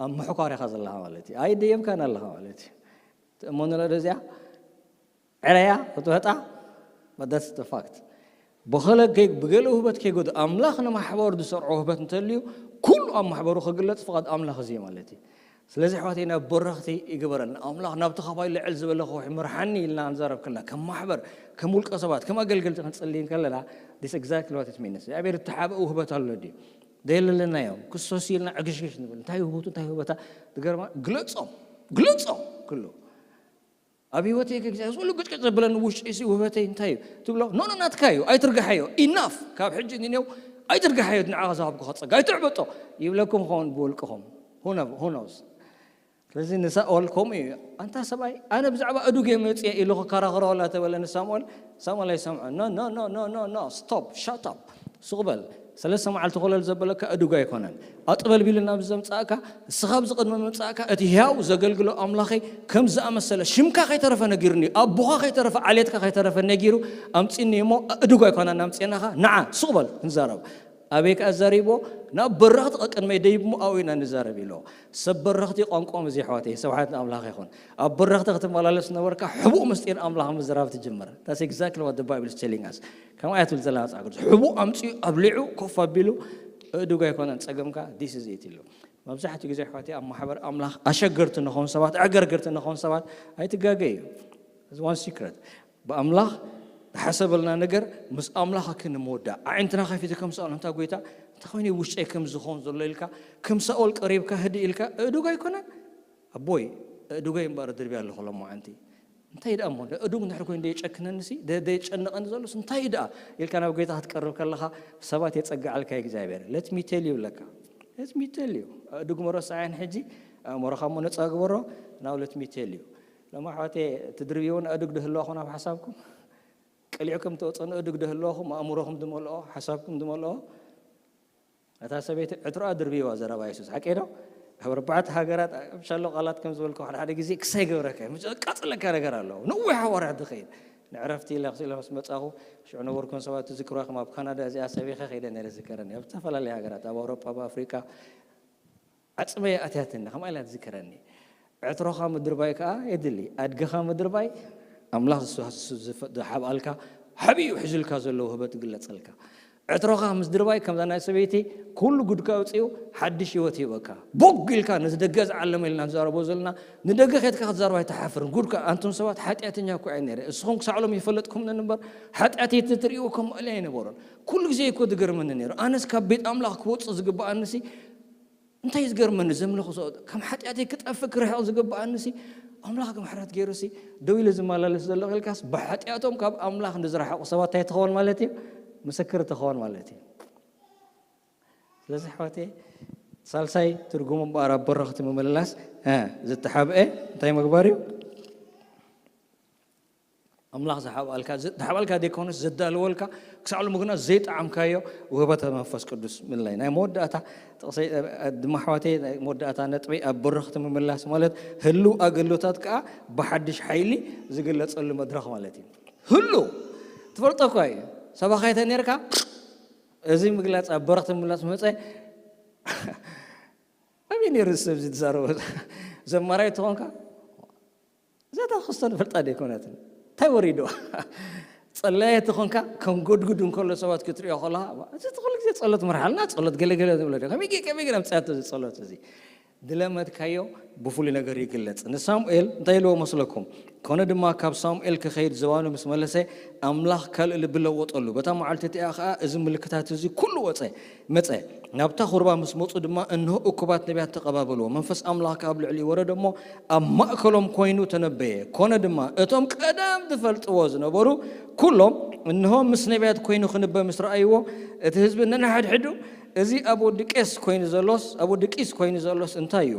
ኣብ ምሕኳር ኢኻ ዘለኻ ማለት እዩ። ኣይደየብካን ኣለኻ ማለት እዩ። ትእመኑላ ዶ እዚኣ? ዕረያ ክትውሕጣ መደስ ፋክት። ብኸለ ከይ-፣ ብገለ ውህበት ከይጎድ ኣምላኽ ንማሕበሩ ዝሰርዖ ውህበት እንተልዩ፣ ኩሉ ኣብ ማሕበሩ ክግለጽ ፍቓድ ኣምላኽ እዚ እዩ ማለት እዩ። ስለዚ ኣሕዋተይ ናብ በረኽቲ ይግበረልና ኣምላኽ። ናብቲ ኻባይ ልዕል ዝበለ ከውሒ ምርሓኒ ኢልና ንዛረብ ከለና፣ ከም ማሕበር፣ ከም ውልቀ ሰባት፣ ከም ኣገልገልቲ ክንጽልይ ከለና፣ this exactly what it means። እግዚኣብሔር እተሓብአ ውህበት ኣሎ ድዩ? ደየለለናዮም ክሶስ ኢልና ዕግሽግሽ ንብል። እንታይ ውህበቱ፣ እንታይ ውህበታ? ዝገርማ፣ ግለጾም፣ ግለጾም ክሉ ኣብ ህይወተይ ከ እግዚኣብሔር ዝብሉ ግጭቅጭ ዘብለኒ ውሽጢ ሲ ውህበተይ እንታይ እዩ ትብሎ? ኖ ኖ፣ ናትካ እዩ፣ ኣይትርግሓዮ። ኢናፍ፣ ካብ ሕጂ ንኔው ኣይትርግሓዮ። ንዓኻ ዝሃብኩኻ ጸጋ ኣይትዕበጦ ይብለኩም ኸውን ብውልቅኹም። Who knows? ስለዚ ንሳኦል ከምኡ እዩ። ኣንታ ሰብኣይ፣ ኣነ ብዛዕባ እዱግ እየ መጽየ ኢሉ ክከራኸሮ ወላ ተበለ ንሳሙኤል፣ ሳሙኤል ኣይሰምዖ። ኖ ኖ ኖ ኖ ኖ ኖ፣ ስቶፕ፣ ሻት ኣፕ፣ ሱቕ በል። ሰለስተ መዓልቲ ኮለል ዘበለካ እዱግ ኣይኮነን። ኣጥበል ቢሉ ናብ ዘምጻእካ፣ ንስኻ ኣብዚ ቅድሚ ምምጻእካ እቲ ህያው ዘገልግሎ ኣምላኸይ ከም ዝኣመሰለ ሽምካ ከይተረፈ ነጊሩኒ፣ ኣቦኻ ከይተረፈ፣ ዓሌትካ ከይተረፈ ነጊሩ ኣምጺኒ እሞ እዱግ ኣይኮነን ኣምጺእናኻ፣ ንዓ ሱቕ በል ክንዛረብ። ኣበይ ከኣ ዘሪቦ? ናብ በረኽቲ ቅድመይ ደይብ እሞ ኣብኡ ኢና ንዛረብ ኢሎ። ሰብ በረኽቲ ቋንቋኦም እዚ ኣሕዋተይ፣ ስብሓት ንኣምላኽ ይኹን። ኣብ በረኽቲ ክትመላለስ ነበርካ፣ ሕቡእ ምስጢር ኣምላኽ ምዝራብ ትጅምር። That's exactly what the Bible is telling us። ከምኣ እያ ትብል ዘላ መጽሓፍ ቅዱስ። ሕቡእ ኣምጺኡ ኣብሊዑ ኮፍ ኣቢሉ፣ እዱግ ኣይኮነን ጸገምካ፣ this is it ኢሉ። መብዛሕትኡ ግዜ ኣሕዋተይ ኣብ ማሕበር ኣምላኽ ኣሸገርቲ ንኸውን ሰባት፣ ኣዕገርገርቲ ንኸውን ሰባት ኣይትጋገ እዩ። That's one secret። ብኣምላኽ ዝሓሰበልና ነገር ምስ ኣምላኽ ክንምወዳእ ኣዒንትና ከፊቱ ከም ሳኦል፣ እንታ ጎይታ እንታይ ኮይኑ ውሽጠይ ከም ዝኸውን ዘሎ ኢልካ፣ ከም ሳኦል ቀሪብካ ህድእ ኢልካ፣ እዱግ ኣይኮነን ኣቦይ፣ እዱገይ እምበር ድርብያ ኣለኹ ሎማዓንቲ። እንታይ ደኣ እሞ እዱግ እንድሕር ኮይኑ ደየጨክነንሲ፣ ደ-፣ ደየጨንቐኒ ዘሎስ እንታይ ደኣ ኢልካ ናብ ጎይታ ክትቀርብ ከለኻ፣ ሰባት የጸግዓልካ እግዚኣብሔር። Let me tell you ይብለካ። Let me tell you። እዱግ መረሳዕያን ሕጂ ኣእምሮኻ እሞ ነጻ ግበሮ። Now let me tell you። ሎማ ኣሕዋተይ፣ ትድርብይዎ ንእዱግ ዶ ህልዋኹም ኣብ ሓሳብኩም? ቀሊዕኩም ትወጽኦ ንእዱግ ዶ ህልዋኹም? ኣእምሮኹም ዝመልኦ፣ ሓሳብኩም ዝመልኦ? እታ ሰበይቲ ዕትሮኣ ድርብይዋ ዘረባ የሱስ። ሓቀይ ዶ? ኣብ ኣርባዕተ ሃገራት፣ ኣብ ሻሎ ቃላት ከም ዝበልኩ፣ ሓደ ሓደ ግዜ ክሳይ ገብረካ እዩ። ቀጽለካ ነገር ኣለዎ። ነዊሕ ሃዋርያት ዝኸይድ። ንዕረፍቲ ኢለ ክስኢለ ምስ መጻኹ፣ ሽዑ ነበርኩም ሰባት ትዝክርዋ፣ ከም ኣብ ካናዳ እዚኣ ሰቢኸ ከይደ ነይረ ዝከረኒ። ኣብ ዝተፈላለየ ሃገራት፣ ኣብ ኣውሮጳ፣ ኣብ ኣፍሪቃ፣ ዓጽመይ ኣትያትኒ፣ ከምኣ ኢላ ትዝክረኒ። ዕትሮኻ ምድርባይ ከኣ የድሊ። ኣድግኻ ምድርባይ፣ ኣምላኽ ዝስ-፣ ዝስ-፣ ዝፍ-፣ ዝሓብኣልካ፣ ሓቢኡ ሒዙልካ ዘሎ ውህበት ይግለጸልካ። ዕትሮኻ ምስ ድርባይ፣ ከምዛ ናይ ሰበይቲ፣ ኩሉ ጉድካ ኣውጺኡ፣ ሓድሽ ህይወት ይህበካ። ቦግ ኢልካ ነዚ ደገ ዝዓለመ ኢልና ንዛረቦ ዘለና፣ ንደገ ኬድካ ክትዛረብ ኣይትሓፍርን። ጉድካ፣ ኣንቱም ሰባት፣ ሓጢኣተኛ እኮ እየ ነይረ። እስኹም ክሳዕ ሎም ይፈለጥኩምኒ እምበር፣ ሓጢኣተይ ትርእይዎ ከም ማእለያ ኣይነበሮን። ኩሉ ግዜ እኮ ዝገርመኒ ነይሩ። ኣነስ ካብ ቤት ኣምላኽ ክወጽእ ዝግብኣንሲ፣ እንታይ እዩ ዝገርመኒ? ዘምልኹ ሰባት፣ ከም ሓጢኣተይ ክጠፍእ ክርሕቕ ዝግብኣንሲ፣ ኣምላኽ ምሕረት ገይሩሲ፣ ደው ኢሉ ዝመላለስ ዘሎ ኢልካስ፣ ብሓጢኣቶም ካብ ኣምላኽ ንዝረሓቑ ሰባት እንታይ ትኸውን ማለት እዩ? ምስክር ትኸውን ማለት እዩ። ስለዚ ኣሕዋተይ፣ ሳልሳይ ትርጉሙ እምበኣር ኣብ በረኽቲ ምምልላስ፣ እ፣ ዝተሓብአ እንታይ ምግባር እዩ? ኣምላኽ ዝሓብኣልካ፣ ዝ-፣ ዝሓብኣልካ ዘይኮነስ ዘዳልወልካ፣ ክሳዕ ሎሚ ግና ዘይጠዓምካዮ ውህበተ መንፈስ ቅዱስ ምንላይ። ናይ መወዳእታ ጥቕሰይ፣ እ፣ እ፣ ድማ ኣሕዋተይ፣ ናይ መወዳእታ ነጥበይ ኣብ በረኽቲ ምምላስ ማለት ህልው ኣገልግሎታት ከኣ ብሓድሽ ሓይሊ ዝግለጸሉ መድረኽ ማለት እዩ። ህልው ትፈልጦ እኳ እዩ። ሰባኻይ ተኔርካ፣ እዚ ምግላጽ ኣብ በረኽቲ ምምላስ መጸ፣ ኣበይ ነይሩ እዚ ሰብ እዚ ዝዛረቦ? ዘማራይ ተኾንካ፣ እዛ እታ ክስቶ ንፈልጣ ደይኮነትን። እንታይ ወሪድዋ? ጸላየ ተኾንካ፣ ከም ጎድጉድ እንከሎ ሰባት ክትሪኦ ከለኻ፣ እዚ ኩሉ ግዜ ጸሎት ምርሓልና፣ ጸሎት ገለገለ ዝብሎ ዶ? ከመይ ገ-፣ ከመይ ገለ ኣምጻያቶ እዚ ጸሎት እዚ? ዝለመድካዮ ብፍሉይ ነገር ይግለጽ። ንሳሙኤል እንታይ ኢልዎ መስለኩም? ኮነ ድማ ካብ ሳሙኤል ክኸይድ ዝባኑ ምስ መለሰ፣ ኣምላኽ ካልእ ልቢ ለወጠሉ። በታ መዓልቲ እቲኣ ኸኣ እዚ ምልክታት እዚ ኩሉ ወጸ፣ መጸ። ናብታ ኹርባ ምስ መጹ ድማ፣ እንሆ እኩባት ነቢያት ተቐባበልዎ። መንፈስ ኣምላኽ ከኣ ኣብ ልዕሊኡ ወረደ እሞ፣ ኣብ ማእከሎም ኮይኑ ተነበየ። ኮነ ድማ፣ እቶም ቀደም ዝፈልጥዎ ዝነበሩ ኩሎም፣ እንሆ ምስ ነቢያት ኮይኑ ክንበ ምስ ረኣይዎ፣ እቲ ህዝቢ ነንሓድሕዱ፣ እዚ ኣብ ወዲ ቄስ ኮይኑ ዘሎስ፣ ኣብ ወዲ ቂስ ኮይኑ ዘሎስ እንታይ እዩ?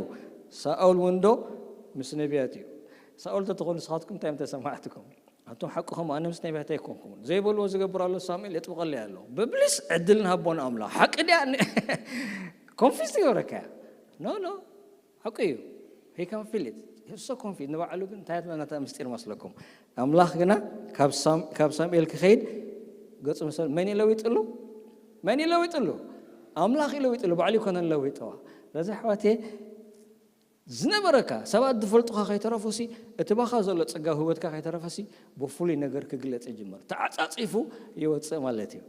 ሳኦል እውን ዶ ምስ ነቢያት እዩ? ሳኦል ተትኾኑ ንስኻትኩም እንታይ ምተሰማዕትኩም? ኣንቱም ሓቅኹም፣ ኣነ ምስ ነቢያት ኣይኮንኩምን። ዘይበልዎ ዝገብር ኣሎ ሳሙኤል፣ የጥብቐለይ ኣሎ። ብብሊስ ዕድል ንሃቦ ንኣምላኽ። ሓቂ ድያ? ኮንፊዝ ትገብረካ እያ። ኖ፣ ኖ። ሓቂ እዩ። He can feel it። so confused ንባዕሉ። ግን እንታይ ትብለና እታ ምስጢር መስለኩም? ኣምላኽ ግና ካብ ሳም- ካብ ሳሙኤል ክኸይድ ገጹ ምስ መን እዩ ለዊጥሉ? መን እዩ ለዊጥሉ? ኣምላኽ እዩ ለዊጥሉ፣ ባዕሉ ይኮነን ለዊጥዋ። ስለዚ ኣሕዋትየ ዝነበረካ ሰባት ዝፈልጡኻ ከይተረፉሲ፣ እቲ ባኻ ዘሎ ጸጋ ህይወትካ ከይተረፈሲ ብፍሉይ ነገር ክግለጽ ይጅምር። ተዓጻጺፉ ይወጽእ ማለት እዩ።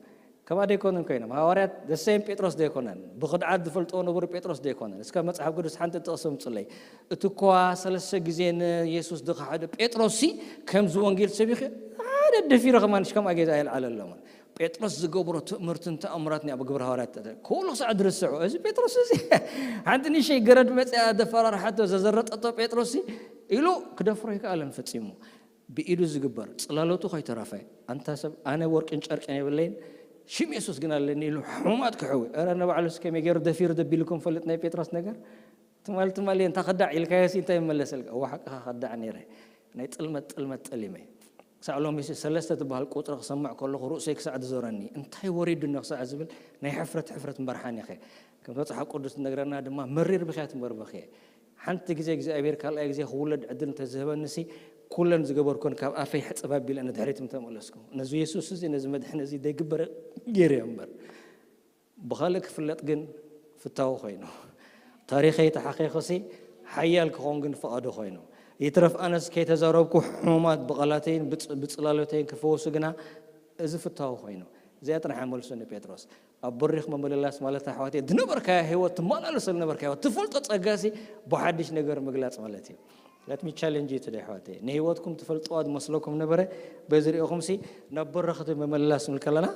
ከማ ደይኮኑን ኮይኖም ሃዋርያት ደሰይም ጴጥሮስ ደይኮነን፣ ብኽድዓት ዝፈልጥዎ ነበሩ። ጴጥሮስ ደይኮነን። እስከ መጽሓፍ ቅዱስ ሓንቲ ጥቕሲ ምጽለይ። እቲ እኳ ሰለስተ ግዜ ንየሱስ ዝኸሓደ ጴጥሮስ ሲ ከምዚ ወንጌል ሰቢኸ ሓደ ደፊረ ከማንሽ ከምኣ ጌዛ ኣይልዓለሎምን። ጴጥሮስ ዝገብሮ ትእምርትን ተኣምራትን ኣብ ግብረ ሃዋርያት ተደ- ኩሉ ክሳዕ ድርስዑ። እዚ ጴጥሮስ እዚ ሓንቲ ንሸይ ገረድ መጽያ ዘፈራርሓቶ ዘዘረጠቶ ጴጥሮስ ሲ ኢሉ ክደፍሮ ይከኣለን ፈጺሙ። ብኢዱ ዝግበር ጽላሎቱ ከይተረፈ፣ ኣንታ ሰብ ኣነ ወርቅን ጨርቅን የብለይን፣ ሽም የሱስ ግን ኣለኒ ኢሉ ሕሙማት ክሕዊ። እረ ንባዕሉስ ከመይ ገይሩ ደፊሩ ደቢልኩም ፈልጥ ናይ ጴጥሮስ ነገር? ትማል ትማል እየ እንታ ከዳዕ ኢልካዮ ሲ እንታይ ይመለሰልካ? እዋ ሓቅኻ ከዳዕ ነይረ፣ ናይ ጥልመት ጥልመት ጠሊመ። ክሳዕ ሎሚ ሲ ሰለስተ ትበሃል ቁጽሪ ክሰምዕ ከለኹ ርእሰይ ክሳዕ ዝዞረኒ፣ እንታይ ወሪዱኒ ክሳዕ ዝብል ናይ ሕፍረት ሕፍረት ምበርሓን ኢኸ። ከም መጽሓፍ ቅዱስ ትነግረና ድማ መሪር ብኽያት እምበር በኽየ። ሓንቲ ግዜ እግዚኣብሔር ካልኣይ ግዜ ክውለድ ዕድል እንተዝህበኒ ሲ ኩለን ዝገበርኩን ካብ ኣፈይ ሕጽብ ኣቢለ ንድሕሪት ምተመለስኩ። ነዚ የሱስ እዚ ነዚ መድሕን እዚ ደይግበር ገይረ እምበር። ብኻልእ ክፍለጥ ግን ፍታዊ ኮይኑ፣ ታሪኸይ ተሓኺኹሲ ሓያል ክኸውን ግን ፍቓዱ ኮይኑ፣ ይትረፍ ኣነስ ከይተዛረብኩ ሕሙማት ብቓላተይን ብጽ- ብጽላሎተይን ክፈወሱ ግና እዚ ፍታዊ ኮይኑ። እዚኣ ጥራሕ መልሱ ንጴጥሮስ። ኣብ በሪኽ ምምልላስ ማለት ኣሕዋትየ ዝነበርካዮ ህይወት ትመላለሰሉ ነበርካዮ ትፈልጦ ጸጋሲ ብሓድሽ ነገር ምግላጽ ማለት እዩ። Let me challenge you today ኣሕዋትየ። ንህይወትኩም ትፈልጥዋ ዝመስለኩም ነበረ በዚ ሪእኹምሲ ናብ በረኽቲ ምምልላስ ንብል ከለና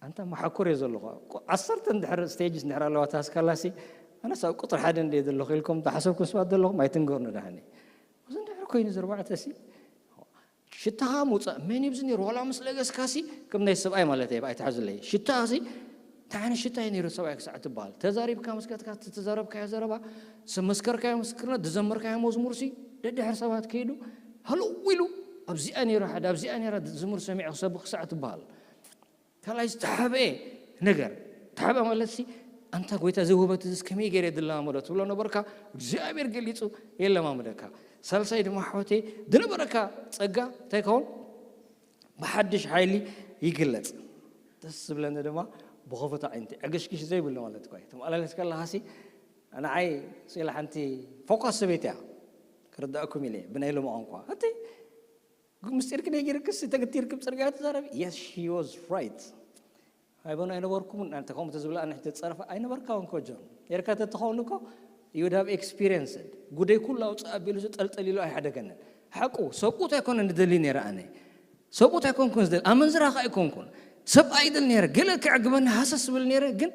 ኣንታ መሓኩር እየ ዘለኹ። ዓሰርተ እንድሕር ስቴጅስ እንድሕር ኣለዋ ታስካላሲ ኣነስ ኣብ ቁፅሪ ሓደ እንደ ዘለኹ ኢልኩም ተሓሰብኩም ሰባት ዘለኹም ኣይትንገሩኒ ዳሕኒ። እዚ እንድሕር ኮይኑ ዘርባዕተ ሲ ሽታኻ ምውፃእ መን ይብዚ ነይሩ ዋላ ምስ ለገስካሲ ከም ናይ ሰብኣይ ማለት እየ ኣይትሓዙለይ ሽታኻሲ እንታይ ዓይነት ሽታ እዩ ነይሩ ሰብኣይ ክሳዕ ትበሃል ተዛሪብካ መስከትካ ተዛረብካዮ ዘረባ ዝመስከርካዮ ምስክርነት ዝዘመርካዮ መዝሙርሲ ደድሕር ሰባት ከይዱ ሃለው ኢሉ ኣብዚኣ ነይሩ ሓደ ኣብዚኣ ነይራ ዝሙር ሰሚዑ ክሰብ ክሳዕ ትበሃል ካልኣይ ዝተሓበኤ ነገር ተሓበ ማለት ሲ ኣንታ ጎይታ እዚ ውበት እዚ ከመይ ገይረ ድለማመዶ ትብሎ ነበርካ እግዚኣብሔር ገሊፁ የለማምደካ ሳልሳይ ድማ ኣሕዋተይ ዝነበረካ ፀጋ እንታይ ከውን ብሓድሽ ሓይሊ ይግለፅ ደስ ዝብለኒ ድማ ብኸፉት ዓይንቲ ዕግሽግሽ ዘይብሉ ማለት እኳ እዩ ተመላለስ ከለካ ሲ ንዓይ ስኢላ ሓንቲ ፎካስ ሰበይቲ እያ ክርዳእኩም ኢለ ብናይ ሎሚ ቋንቋ እቲ ምስጢር ክደይ ገይርክስ ተገቲርክም ፅርግያ ትዛረብ yes she was right ኣይበኑ ኣይነበርኩም እናንተ ከምኡ ዝብላ ንሕቲ ዝፀረፈ ኣይነበርካ እውን ኮጆን ጌርካ ተትኸውን እኮ you would have experienced ጉደይ ኩሉ ኣውፅእ ኣቢሉ ዝጠልጠል ኢሉ ኣይሓደገንን ሓቁ ሰብኡት ኣይኮነ ንደሊ ነይረ ኣነ ሰብኡት ኣይኮንኩን ዝደሊ ኣመንዝራ ከዓ ኣይኮንኩን ሰብ ኣይደል ነይረ ገለ ክዕግበኒ ሃሰስ ዝብል ነይረ ግን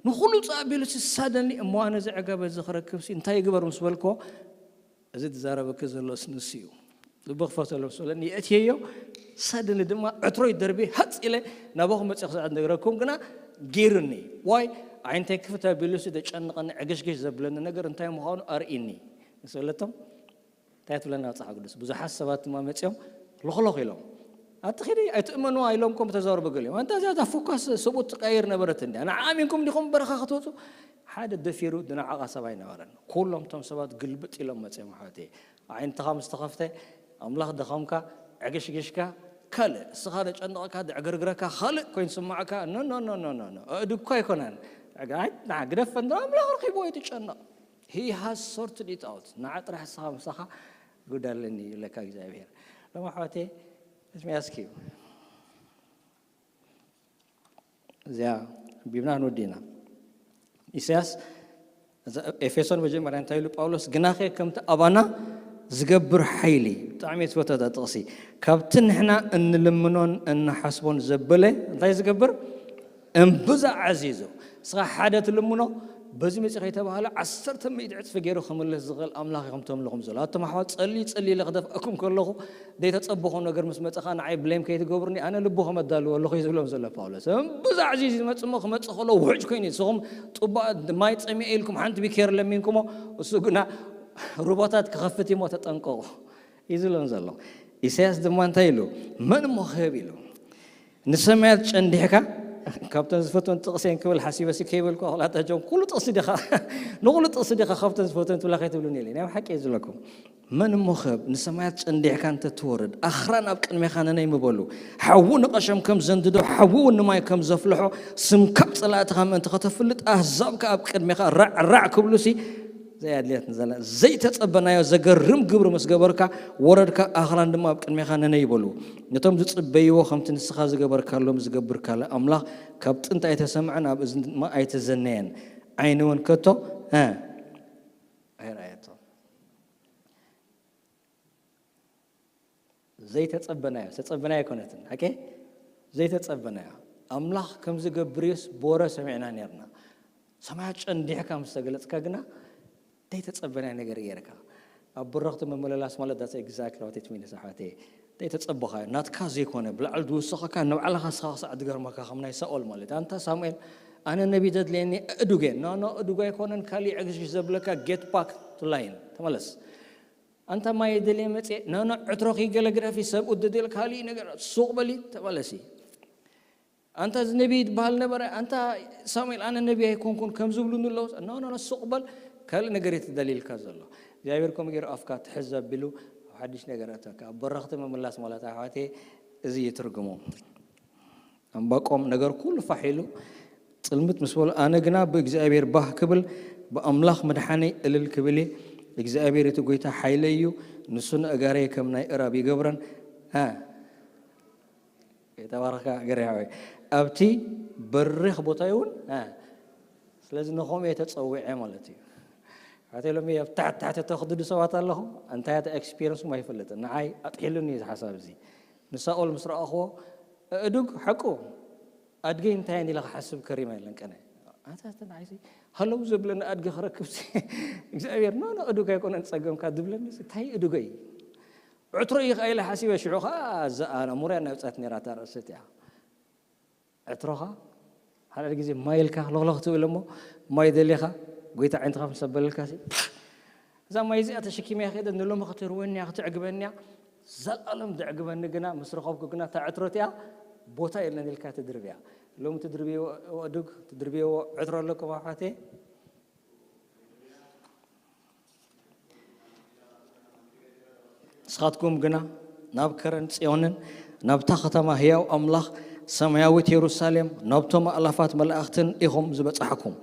ንኩሉ ውፅእ ኣቢሉ ስሳደኒ እሞ ኣነ ዘዕገበ እዚ ክረክብ እንታይ ይግበር ምስ በልኮ እዚ ዝዛረበኪ ዘሎስ ንሱ እዩ። ልቢ ክፈተሉ ምስ በለኒ የእትየዮ ሳድኒ ድማ ዕትሮይ ደርቢ ሃፅ ኢለ ናባኹም መፅእ ክስዕድ ነግረኩም ግና ገይሩኒ ዋይ ዓይንተይ ክፍት ኣቢሉሲ ዘጨንቐኒ ዕግሽግሽ ዘብለኒ ነገር እንታይ ምዃኑ ኣርእኒ ምስ በለቶም እንታይ ትብለና መፅሓፍ ቅዱስ ብዙሓት ሰባት ድማ መፅኦም ሎኽሎኽ ኢሎም ኣቲ ኺዲ ኣይትእመንዋ ኢሎም ከም ተዛረቡ ገሊኦም ኣንታ እዚኣ እታ ፎካስ ሰብኡት ትቀይር ነበረት እንዲያ ንዓ ኣሚንኩም ዲኹም በረኻ ክትወፁ ሓደ ደፊሩ ዝነዓቓ ሰብ ኣይነበረን ኩሎም እቶም ሰባት ግልብጥ ኢሎም መፅኦም ኣሕዋተይ ኣዒንትኻ ምስ ተኸፍተ ኣምላኽ ድኸምካ ዕግሽግሽካ ካልእ እስኻ ዘጨንቐካ ዘዕገርግረካ ካልእ ኮይኑ ስማዕካ ኖኖኖኖኖ ኣእድኳ ኣይኮነን ግደፈ እንዳ ኣምላኽ ረኺብዎ እዩ ትጨነቕ He has sorted it out ንዓ ጥራሕ እስኻ ምሳኻ ጉዳለኒ ይብለካ እግዚኣብሔር ሎማ ኣሕዋተይ let me ask you እዚኣ ቢብና ክንወዲ ኢና ኢሳያስ ኤፌሶን መጀመርያ እንታይ ኢሉ ጳውሎስ ግናኸ ከምቲ ኣባና ዝገብር ሓይሊ ብጣዕሚ ዝፈተታ ጥቕሲ ካብቲ ንሕና እንልምኖን እንሓስቦን ዘበለ እንታይ ዝገብር እምብዛ ዓዚዙ እስኻ ሓደ ትልምኖ በዚ መፂ ከይተባሃለ ዓሰርተ ሚእቲ ዕፅፊ ገይሩ ክምልስ ዝኽእል ኣምላኽ ኢኹም ተምልኹም ዘሎ ኣቶም ኣሕዋት ፀሊ ፀሊ ኢለ ክደፍኣኩም ከለኹ ዘይተፀበኹ ነገር ምስ መፀኻ ንዓይ ብሌም ከይትገብሩኒ ኣነ ልቡ ከመዳልዎ ኣለኹ እዩ ዝብሎም ዘሎ ጳውሎስ እምብዛ ዓዚዙ ዝመፅ እሞ ክመፅእ ከሎ ውሕጅ ኮይኑ ንስኹም ጡባ ማይ ፀሚኤ ኢልኩም ሓንቲ ቢኬር ለሚንኩሞ እሱ ግና ሩባታት ክኸፍት እሞ ተጠንቀቑ እዩ ዝብሎም ዘሎ ኢሳያስ ድማ እንታይ ኢሉ መን እሞ ክህብ ኢሉ ንሰማያት ጨንዲሕካ ካብተን ዝፈትወን ጥቕሰን ክብል ሓሲበሲ ከይበልኩ ኣኽላጣቸውን ኩሉ ጥቕሲ ዲኻ ንኩሉ ጥቕሲ ዲኻ ካብተን ዝፈትወን ትብላ ከይትብሉን ኢለ ናይ ሓቂ እየ ዝብለኩም። መን እሞ ኸብ ንሰማያት ጨንዲሕካ እንተትወርድ ኣኽራን ኣብ ቅድሜኻ ነነይ ምበሉ። ሓዊ ንቐሸም ከም ዘንድዶ ሓዊ እውን ንማይ ከም ዘፍልሖ ስምካ ኣብ ጸላእትኻ ምእንቲ ከተፍልጥ ኣህዛብ ከኣ ኣብ ቅድሜኻ ራዕ ራዕ ክብሉሲ ዘይኣድልየት ንዘላ ዘይተጸበናዮ ዘገርም ግብሪ ምስ ገበርካ ወረድካ ኣኽራን ድማ ኣብ ቅድሜኻ ነነይ ይበሉ። ነቶም ዝጽበይዎ ከምቲ ንስኻ ዝገበርካሎም ዝገብር ካልእ ኣምላኽ ካብ ጥንቲ ኣይተሰምዐን ኣብ እዝኒ ድማ ኣይተዘነየን። ዓይኒ እውን ከቶ እ ኣይረኣየቶ። ዘይተጸበናዮ ተጸበናዮ ኣይኮነትን ኣኬ ዘይተጸበናዮ ኣምላኽ ከም ዝገብርዮስ ቦረ ሰሚዕና ነርና። ሰማያት ጨንዲሕካ ምስ ተገለጽካ ግና ዘይተጸበናዮ ነገር ገይርካ ኣብ ብረኽቲ ምምልላስ ማለት that's exactly what it means ኣሕዋተይ። ዘይተጸበኻዮ ናትካ ዘይኮነ ብላዕሊ ዝውስኸካ ንባዕልኻ ስኻ ክሳዕ ዝገርመካ ከም ናይ ሳኦል ማለት ኣንታ ሳሙኤል ኣነ ነቢ ዘድልየኒ እዱገ ኖ ኖ እዱገ ኣይኮነን ካሊእ ዕግሽግሽ ዘብለካ get back to line ተመለስ። ኣንታ ማይ ደልየ መጽየ ኖ ኖ ዕትሮ ከይገለግረፊ ሰብ ውድድል ካሊእ ነገር ሱቕ በሊ ተመለሲ። ኣንታ እዚ ነቢይ ይትበሃል ነበረ ኣንታ ሳሙኤል ኣነ ነቢይ ኣይኮንኩን ከም ዝብሉኒ ኣለዉ ኖ ኖ ኖ ሱቕ በል ካልእ ነገር እየ ትደልይልካ ዘሎ እግዚኣብሔር ከምኡ ገይሩ ኣፍካ ትሕዝ ኣቢሉ ኣብ ሓድሽ ነገር ኣተካ ኣብ በረኽቲ ምምላስ ማለት ኣሕዋቴ እዚ እዩ ትርጉሙ። ዕንባቆም ነገር ኩሉ ፋሕ ኢሉ ጽልምት ምስ በሎ፣ ኣነ ግና ብእግዚኣብሔር ባህ ክብል፣ ብኣምላኽ ምድሓነይ እልል ክብል እየ። እግዚኣብሔር እቲ ጐይታ ሓይለይ እዩ፣ ንሱ ንኣእጋረይ ከም ናይ እራብ ይገብረን። እ፣ የተባረኽካ ገርያ ሓወይ። ኣብቲ በሪኽ ቦታይ እውን፣ እ፣ ስለዚ ንኸምኡ እየ ተጸዊዐ ማለት እዩ። ኣሕዋተይ ሎሚ ኣብ ታሕቲ ታሕቲ ተኽድዱ ሰባት ኣለኹም። እንታይ እታ ኤክስፒሪንስኩም ኣይፈልጥን። ንዓይ ኣጥሒሉኒ እዩ እዚ ሓሳብ እዚ። ንሳኦል ምስ ረኣኽዎ፣ ኣእዱግ ሓቁ ኣድገይ እንታይ እየን ኢለ ክሓስብ ከሪመ የለን ቀነ። ኣታ፣ ኣታ ንዓይሲ ሃለው ዘብለኒ ኣድገ ክረክብሲ እግዚኣብሔር፣ ኖ፣ ኖ፣ ኣእዱግ ኣይኮነን ጸገምካ ዝብለኒ፣ እንታይ ኣእዱገይ? ዕትሮ እዩ ኸኣ ኢለ ሓሲበ፣ ሽዑ ኸኣ እዛ ኣእምሮያ እናውጻት ነይራ እታ ርእሲ እቲኣ። ዕትሮኻ ሓደ ግዜ ማይ ኢልካ ለኽለኽ ትብል እሞ፣ ማይ ደሊኻ፣ ጎይታ ዓይንትኻ ምስ ኣበለልካሲ፣ እዛ ማይ እዚኣ ተሸኪመያ ከይደ ንሎሚ ክትርወኒ እያ፣ ክተዕግበኒ እያ፣ ዘልኣለም ዘዕግበኒ ግና ምስ ረኸብኩ ግና እታ ዕትሮ እቲኣ ቦታ የለን ኢልካ ትድርብያ። ሎሚ ትድርብዎ ኣእዱግ፣ ትድርብዎ ዕትሮ ኣለኩም ኣሕዋተይ? ንስኻትኩም ግና ናብ ከረን ጽዮንን ናብታ ከተማ ህያው ኣምላኽ ሰማያዊት የሩሳሌም ናብቶም ኣእላፋት መላእኽትን ኢኹም ዝበጻሕኩም።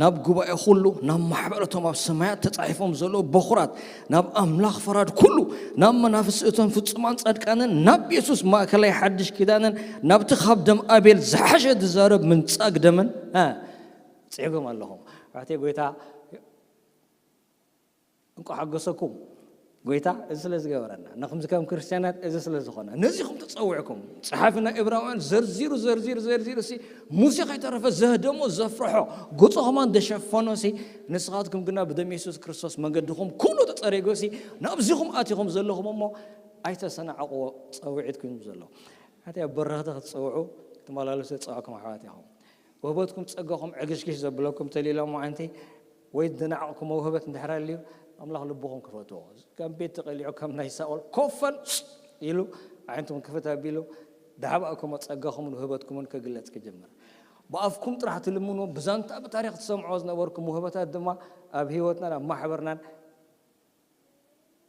ናብ ጉባኤ ኹሉ ናብ ማሕበረቶም ኣብ ሰማያት ተጻሒፎም ዘለዉ በኹራት ናብ ኣምላኽ ፈራድ ኩሉ ናብ መናፍስቲ እቶም ፍጹማን ጻድቃንን ናብ የሱስ ማእከላይ ሓድሽ ኪዳንን ናብቲ ካብ ደም ኣቤል ዝሓሸ ዝዛረብ ምንጻግ ደምን እ ጽዒጎም ኣለኹም። ኣሕዋተይ ጎይታ እንቋዕ ሓጎሰኩም ጎይታ እዚ ስለ ዝገበረና ንኹምዚ ከም ክርስትያናት እዚ ስለ ዝኾነ ነዚኹም ተጸዊዕኩም ጸሓፊ ናይ እብራውያን ዘርዚሩ ዘርዚሩ ዘርዚሩ ሲ ሙሴ ከይተረፈ ዘህደሞ ዘፍርሖ ገጾ ከማን ዘሸፈኖ ሲ ንስኻትኩም ግና ብደም የሱስ ክርስቶስ መንገድኹም ኩሉ ተጸሪጎ ሲ ናብዚኹም ኣቲኹም ዘለኹም እሞ ኣይተሰናዕቕዎ ጸውዒትኩም ዘሎ ሓቲ ኣብ በረኽቲ ክትጸውዑ ክትመላለሱ የጸዋዕኩም ኣሕዋት ኢኹም ውህበትኩም ጸጋኹም ዕግሽግሽ ዘብለኩም ተሊሎም መዓንቲ ወይ ዝናዕቕኩሞ ውህበት እንድሕር ኣልዩ ኣምላኽ ልብኹም ክፈትዎ። ከም ቤት ተቐሊዑ ከም ናይ ሳኦል ኮፈን ኢሉ ኣዒንትኩም ክፍት ኣቢሉ ዳሕባእኩሞ ጸጋኹምን ውህበትኩምን ክግለጽ ክጅምር። ብኣፍኩም ጥራሕ ትልምንዎ ብዛንታ ብታሪኽ ትሰምዕዎ ዝነበርኩም ውህበታት ድማ ኣብ ህይወትናን ኣብ ማሕበርናን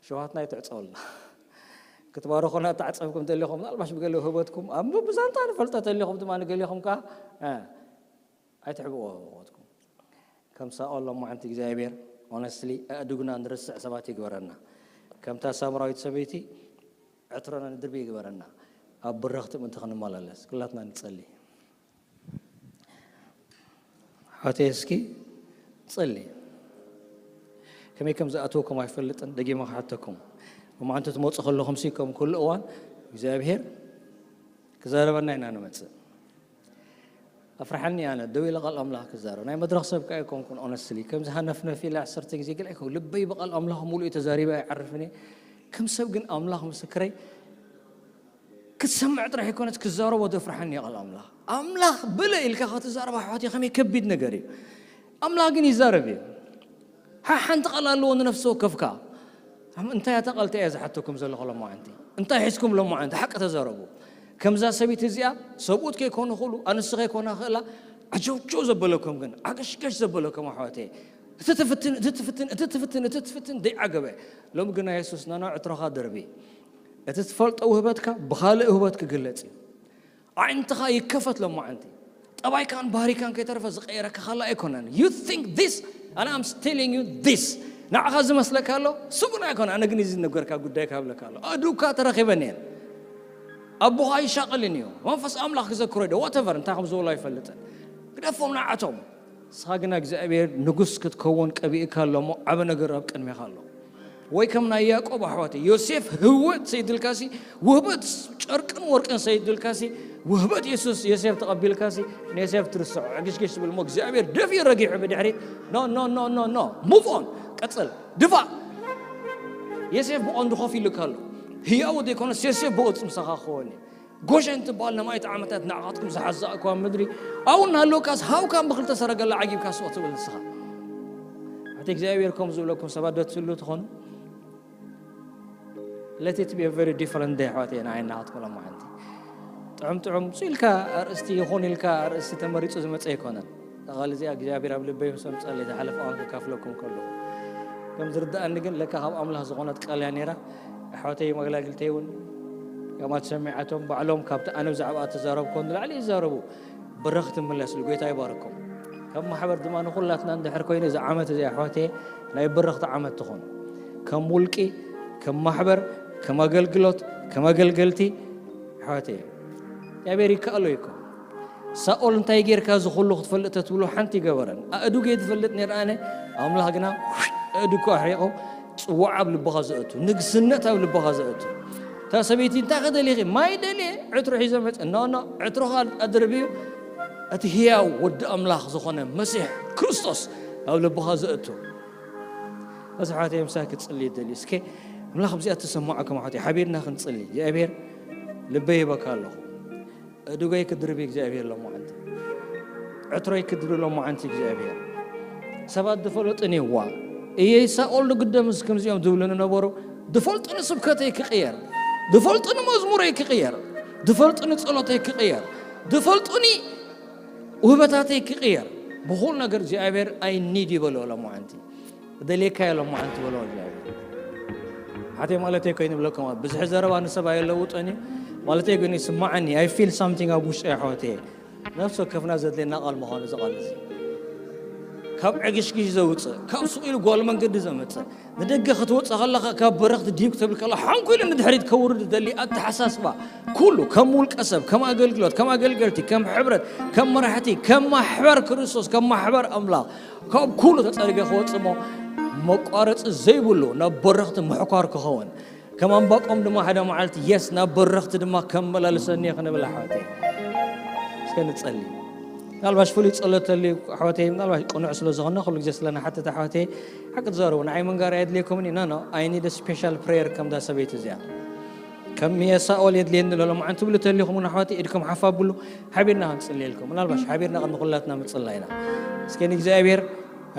ሸዋትና ይትዕጸወልና ክትባረኹና ተዓጸብኩም ተሊኹም ምናልባሽ ብገለ ውህበትኩም ኣብ ብዛንታ ንፈልጦ ተሊኹም ድማ ንገሊኹም ከዓ ኣይትሕብእዎ ውህበትኩም ከም ሳኦል ሎማዓንቲ እግዚኣብሔር ኦነስትሊ ኣእዱግና ንርስዕ ሰባት ይግበረና ከምታ ሳምራዊት ሰበይቲ ዕትሮና ንድርቢ ይግበረና ኣብ ብረኽቲ ምእንቲ ክንመላለስ ኩላትና ንጸሊ ኣሕዋተይ እስኪ ጸሊ ከመይ ከም ዝኣተወኩም ኣይፈልጥን ደጊመ ክሓተኩም እሞ ኣንተ ትመፁ ከለኹም ሲ ከም ኩሉ እዋን እግዚኣብሄር ክዛረበና ኢና ንመፅእ ኣፍርሓኒ ኣነ ደው ኢለ ቃል ኣምላኽ ክዛረብ ናይ መድረኽ ሰብ ከዓ ኣይኮንኩን ኦነስትሊ ከምዚ ሃነፍነፍ ኢለ ዓሰርተ ግዜ ገለ ኣይኮን ልበይ ብቃል ኣምላኽ ሙሉእ ተዛሪበ ኣይዓርፍን እየ ከም ሰብ ግን ኣምላኽ ምስክረይ ክትሰምዕ ጥራሕ ኣይኮነስ ክዛረቦ ዘፍርሓኒ እዩ ቃል ኣምላኽ ኣምላኽ ብለ ኢልካ ክትዛረብ ኣሕዋት ከመይ ከቢድ ነገር እዩ ኣምላኽ ግን ይዛረብ እዩ ሓንቲ ቃል ኣለዎ ንነፍሲ ወከፍካ እንታይ እታ ቃል እያ ዝሓተኩም ዘለኹ ሎማዓንቲ እንታይ ሒዝኩም ሎማዓንቲ ሓቂ ተዛረቡ ከምዛ ሰበይቲ እዚኣ ሰብኡት ከይኮኑ ክእሉ፣ ኣንስቲ ከይኮና ክእላ፣ ዓጀውጀው ዘበለኩም ግን፣ ዓገሽገሽ ዘበለኩም ኣሕዋተይ። እቲ ትፍትን፣ እቲ ትፍትን፣ እቲ ትፍትን፣ እቲ ትፍትን ደይዓገበ። ሎሚ ግና የሱስ፣ "ናና ዕትሮኻ ደርቢ። እቲ ትፈልጦ ውህበትካ ብኻልእ ውህበት ክግለጽ እዩ። ኣዒንትኻ ይከፈት ሎማዓንቲ። ጠባይካን ባህሪካን ከይተረፈ ዝቀየረካ ካላ ኣይኮነን። You think this and I'm telling you this." ንዓኻ ዝመስለካ ኣሎ፣ ስጉን ኣይኮነ። ኣነ ግን እዚ ዝነገርካ ጉዳይ ክሃብለካ ኣሎ። ኣእዱካ ተረኺበን እየን። ኣቦኻ ይሻቐልን እዩ። መንፈስ ኣምላኽ ክዘክሮ ዶ whatever እንታይ ከም ዝበሎ ኣይፈልጥን። ግደፎም ንዓቶም። ንስኻ ግና እግዚኣብሔር ንጉስ ክትከውን ቀቢእካ ኣሎ እሞ ዓቢ ነገር ኣብ ቅድሜኻ ኣሎ። ወይ ከም ናይ ያዕቆብ ኣሕዋተይ፣ ዮሴፍ ህወት ሰይድልካሲ፣ ውህበት ጨርቅን ወርቅን ሰይድልካሲ፣ ውህበት የሱስ ዮሴፍ ተቐቢልካሲ፣ ንዮሴፍ ትርስዖ፣ ዕግሽግሽ ትብል እሞ እግዚኣብሔር ደፊኡ ረጊሑ ብድሕሪት፣ ኖ፣ ኖ፣ ኖ፣ ኖ፣ ኖ፣ move on፣ ቀጽል፣ ድፋእ። ዮሴፍ ብቐንዱ ኮፍ ኢሉካ ኣሎ። ህያው ዘይኮነስ ዮሴፍ ብቕጽ ምሳኻ ክኸውን እዩ። ጎሸን ትበሃል ነማይት ዓመታት ንዓኻትኩም ዝሓዛ እኳ ምድሪ፣ ኣብኡ እናሃለውካስ ሃውካን ብክልተ ሰረገላ ዓጊብካ ስቕ ትብል ንስኻ። ኣቲ እግዚኣብሔር ከም ዝብለኩም ሰባት ዶ ትስሉ ትኾኑ? Let it be a very different day ኣሕዋተይ፣ ንዓይ ናኻትኩም ሎማዓንቲ። ጥዑም ጥዑም ሱ ኢልካ ኣርእስቲ ይኹን ኢልካ ኣርእስቲ ተመሪጹ ዝመጸ ኣይኮነን። እዛ ቃል እዚኣ እግዚኣብሔር ኣብ ልበይ ምስ ኣምጸኣለይ ዝሓለፈ እዋን ከካፍለኩም ከለኹ፣ ከም ዝርድኣኒ ግን ለካ ካብ ኣምላኽ ዝኾነት ቃል እያ ነይራ። ኣሕዋተይ መገላግልተይ እውን ከምኣ ተሰሚዓቶም ባዕሎም ካብቲ ኣነ ብዛዕባ እተዛረብኮ ንላዕሊ ይዛረቡ። ብርኽ ትምለስሉ፣ ጎይታ ይባርኮም። ከም ማሕበር ድማ ንኹላትና እንድሕር ኮይኑ፣ እዚ ዓመት እዚ ኣሕዋተይ ናይ ብርኽቲ ዓመት ትኹን። ከም ውልቂ፣ ከም ማሕበር፣ ከም ኣገልግሎት፣ ከም ኣገልገልቲ ኣሕዋተይ፣ እግዚኣብሔር ይከኣሎ እዩ እኮ። ሳኦል እንታይ ጌርካ እዚ ኩሉ ክትፈልጥ ተትብሎ ሓንቲ ይገበረን። ኣእዱገይ ትፈልጥ ነይረ ኣነ፣ ኣምላኽ ግና ኣእዱግኩ ኣሕሪቑ ጽዋዕ ኣብ ልብኻ ዘእቱ፣ ንግስነት ኣብ ልብኻ ዘእቱ። እታ ሰበይቲ እንታይ ከደሊኺ? ማይ ደልየ፣ ዕትሮ ሒዘ መጽ-፣ ኖ፣ ኖ፣ ዕትሮኻ ኣድርብዩ፣ እቲ ህያው ወዲ ኣምላኽ ዝኾነ መሲሕ ክርስቶስ ኣብ ልብኻ ዘእቱ። እዚ ኣሕዋተይ ምሳኪ ክጽሊ ይደልዩ። እስከ ኣምላኽ ብዚኣ ተሰማዑኩም ኣሕዋተይ፣ ሓቢርና ክንጽሊ። እግዚኣብሔር ልበይ ይበካ ኣለኹ። እዱገይ ክድርቢ እግዚኣብሔር ሎማዓንቲ። ዕትሮይ ክድርቢ ሎማዓንቲ እግዚኣብሔር። ሰባት ዝፈለጡኒ እዋ። እየይ ሳኦል ንግደምስ ከምዚኦም ዝብሉኒ ነበሩ። ዝፈልጡኒ ስብከተይ ክቕየር። ዝፈልጡኒ መዝሙረይ ክቕየር። ዝፈልጡኒ ጸሎተይ ክቕየር። ዝፈልጡኒ ውህበታተይ ክቕየር። ብኹሉ ነገር እግዚኣብሔር I need ይበሎ ሎማዓንቲ። ክደልየካ እየ ሎማዓንቲ በሎ እግዚኣብሔር። ሓተይ ማለተይ ኮይኑ ይብለኩም፣ ብዝሒ ዘረባ ንሰብ ኣየለውጦን እዩ። ማለተይ ግን ይስማዓኒ፣ I feel something ኣብ ውሽጠይ ኣሕዋተይ። ነፍሲ ወከፍና ዘድልየና ቃል ምዃኑ እዚ ቃል እዚ። ካብ ዕግሽግሽ ዘውፅእ፣ ካብ ስቕ ኢሉ ጓል መንገዲ ዘምፅእ፣ ንደገ ክትወፅእ ከለኻ ካብ በረኽቲ ዲብ ክትብል ከላ ሓንኩ ኢሉ ንድሕሪት ከውርድ ዝደሊ ኣተሓሳስባ ኩሉ፣ ከም ውልቀ ሰብ፣ ከም ኣገልግሎት፣ ከም ኣገልገልቲ፣ ከም ሕብረት፣ ከም መራሕቲ፣ ከም ማሕበር ክርስቶስ፣ ከም ማሕበር ኣምላኽ፣ ካብ ኩሉ ተጸሪገ ክወጽእ እሞ መቋረጺ ዘይብሉ ናብ በረኽቲ ምሕኳር ክኸውን፣ ከም ኣንባቆም ድማ ሓደ መዓልቲ የስ ናብ በረኽቲ ድማ ከመላልሰኒ እየ ክንብል ኣሕዋተይ። እስከ ንጸሊ። ምናልባሽ ፍሉይ ጸሎት ተልዩ ኣሕዋተይ፣ ምናልባሽ ቅኑዕ ስለ ዝኾነ ኩሉ ግዜ ስለ ንሓትት ኣሕዋተይ፣ ሓቂ ትዛረቡ። ንዓይ ምንጋር ኣየድልየኩምን እዩ። ኖ፣ ኖ፣ I need a special prayer ከምዛ ሰበይቲ እዚኣ። ከም የሳኦል የድልየኒ ኣሎ። ሎማዓንቲ ትብሉ ተሊኹም እውን ኣሕዋተይ ኢድኩም ሓፍ ኣብሉ፣ ሓቢርና ክንጽልየልኩም። ምናልባሽ ሓቢርና ቅድሚ ኩላትና ምጽላይና። እስከ ንእግዚኣብሔር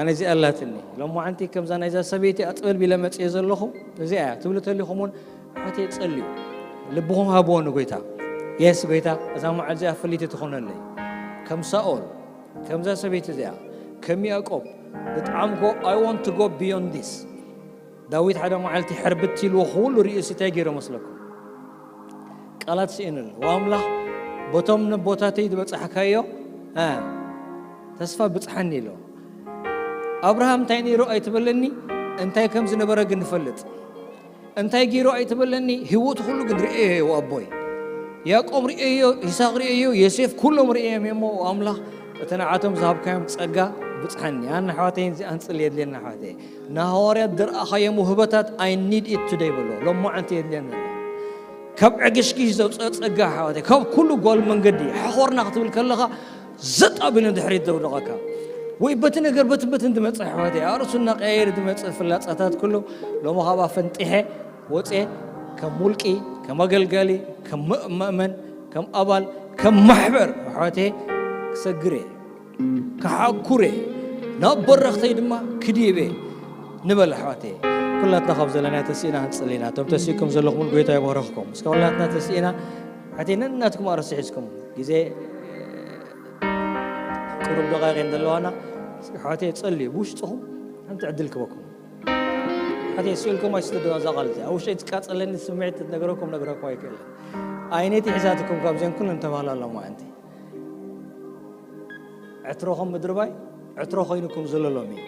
ኣነ እዚኣ ኣላትኒ። ሎማዓንቲ ከምዛ ናይዛ ሰበይቲ ኣጥበልቢለ መጽየ ዘለኹ እዚኣ እያ ትብሉ ተሊኹም እውን ኣሕዋተይ ጸልዩ። ልብኹም ሃብዎ ንጎይታ። የስ ጎይታ፣ እዛ መዓልቲ እዚኣ ፍልይቲ ትኾነለይ። ከም ሳኦል፣ ከምዛ ሰበይቲ እዚኣ፣ ከም ያዕቆብ፣ ብጣዕሚ go፣ I want to go beyond this። ዳዊት ሓደ መዓልቲ ሕርብት ኢልዎ ኩሉ ርእዩ፣ እንታይ ገይሩ መስለኩም? ቃላት ስኢንሉ። "ወኣምላኽ፣ በቶም ነቦታተይ ዝበጻሕካዮ፣ እ፣ ተስፋ ብጽሓኒ" ኢሎ። ኣብርሃም እንታይ ነይሩ ኣይትበለኒ፣ እንታይ ከም ዝነበረ ግን ንፈልጥ። እንታይ ገይሩ ኣይትበለኒ፣ ህይወቱ ኩሉ ግን ርእየዮ ኣቦይ። ያዕቆብ ርእየዮ፣ ይስሐቅ ርእየዮ፣ ዮሴፍ ኩሎም ርእየዮም እሞ፣ ኣምላኽ፣ እቲ ንዓቶም ዝሃብካዮም ጸጋ ብጽሓኒ። ኣነ ኣሕዋተይ፣ እዚ ኣንጽል የድልየና ኣሕዋተይ። ንሃዋርያት ዝረኣኻዮም ውህበታት፣ I need it today በሎ። ሎማዓንቲ የድልየኒ ኣሎ። ካብ ዕግሽግሽ ዘውፅኦ ጸጋ ኣሕዋተይ፣ ካብ ኩሉ ጓል መንገዲ፣ ሓኾርና ክትብል ከለኻ፣ ዘጥ ኣቢሉ ንድሕሪት ዘውድቐካ። ወይ በቲ ነገር በቲ በትን ዝመጽእ ኣሕዋተይ፣ ኣርእሱ እናቀያየረ ዝመጽእ ፍላጻታት ኩሉ፣ ሎሚ ካብኣ ፈንጢሐ ወጽየ፣ ከም ውልቂ፣ ከም ኣገልጋሊ፣ ከም መ-፣ መእመን፣ ከም ኣባል፣ ከም ማሕበር ኣሕዋተይ ክሰግር እየ፣ ክሓኩር እየ፣ ናብ በረኽተይ ድማ ክድይብ እየ ንበል ኣሕዋተይ። ኩላትና ካብ ዘለና ተስኢና ክንጽሊ ኢና። እቶም ተስኢኩም ዘለኹም ጎይታ ይባርኽኩም። እስከ ኩላትና ተስኢና ሓተይ ነናትኩም ኣረስሒዝኩም ግዜ ቅሩብ ደቃይቅ ዘለዋና። ሓተይ ጸልዩ ብውሽጥኹም ሓንቲ ዕድል ክበኩም። ሓተይ ስኢልኩም ኣይስትደዋ ዛቓልቲ ኣብ ውሽጠይ ትቃጸለኒ ስምዒት ትነገረኩም ነግረኩም ኣይክእልን። ኣይነቲ ሒዛትኩም ካብ ዜን ኩለን ተባህላ ኣለማ ኣንቲ ዕትሮኹም ምድርባይ ዕትሮ ኮይኑኩም ዘለሎም እዩ።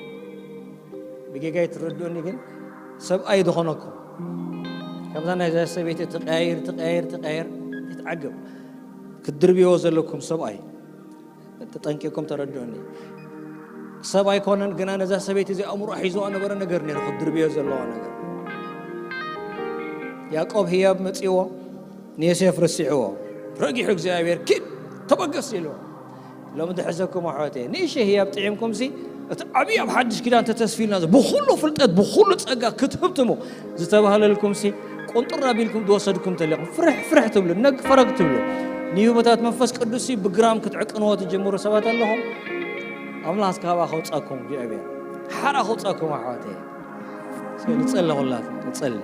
ብጌጋይ ትረድኡኒ ግን ሰብኣይ ዝኾነኩም ከምዛ ናይዛ ሰበይቲ ትቀያይር ትቀያይር ትቀያይር ይትዓገብ ክትድርብዮ ዘለኩም ሰብኣይ ተጠንቂኩም ተረድኡኒ። ሰብ ኣይኮነን ግና ነዛ ሰበይቲ እዚ ኣእምሮ ሒዝዋ ነበረ ነገር ነይሩ ክትድርብዮ ዘለዋ ነገር። ያዕቆብ ህያብ መጺዎ ንዮሴፍ ረሲዕዎ ረጊሑ እግዚኣብሔር ኪድ ተበገስ ኢልዎ። ሎሚ ዝሕዘኩም ኣሕዋተየ ንእሸ ህያብ ጥዒምኩም ሲ እቲ ዓብዪ ኣብ ሓድሽ ኪዳን ተተስፊልና ብኩሉ ፍልጠት ብኩሉ ጸጋ ክትህብትሙ ዝተባህለልኩም ሲ ቁንጥር ኣቢልኩም ዝወሰድኩም ተለኹም ፍርሕ ፍርሕ ትብሉ ነግ ፈረግ ትብሉ ንህይወታት መንፈስ ቅዱስ ሲ ብግራም ክትዕቅንዎ ትጀምሩ ሰባት ኣለኹም። ኣምላኽ ካባ ከውጻኩም እግዚኣብሔር ሓራ ከውጻኩም ኣሕዋተየ። እስኪ ንጸሊ ኩላትና ንጸሊ።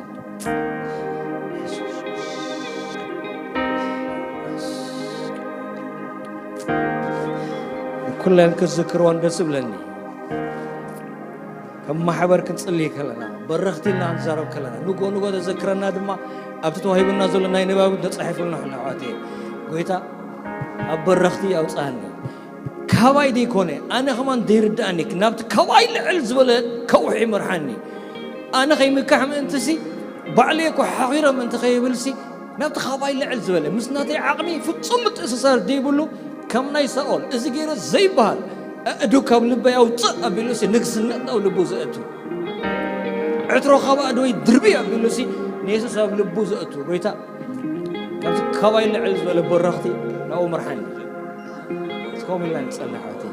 ኩለን ክዝክርዎን ደስ ይብለኒ። ከም ማሕበር ክንጽሊ ከለና በረኽቲ ኢልና ንዛረብ ከለና ንጎ ንጎ ተዘክረና ድማ ኣብቲ ተዋሂቡና ዘሎ ናይ ንባብ ተጻሒፉልና ሕና ኣሕዋተየ። ጎይታ ኣብ በረኽቲ ኣውጽኣኒ። ካባይ ደይኮነ ኣነ ከማን ደይርድኣኒ ናብቲ ካባይ ልዕል ዝበለ ከውሒ ይመርሓኒ። ኣነ ከይምካሕ ምእንትሲ ባዕለይ እኮ ሓኺረ ምእንቲ ከይብልሲ ናብቲ ካባይ ልዕል ዝበለ ምስ ናተይ ዓቕሚ ፍጹም ምትእስሳር ደይብሉ ከም ናይ ሳኦል እዚ ገይረ ዘይበሃል ኣእዱ ካብ ልበይ ኣውፅእ ኣቢሉሲ ንግስነት ኣብ ልቡ ዘእቱ ዕትሮ ካብ ኣእድወይ ድርቢ ኣቢሉሲ ንየሱስ ኣብ ልቡ ዘእቱ ጎይታ ካብዚ ካባይ ልዕል ዝበለ በረኽቲ ናብኡ ምርሓኒ። እስከም ኢልና ንጸሊ ኣሕዋተይ።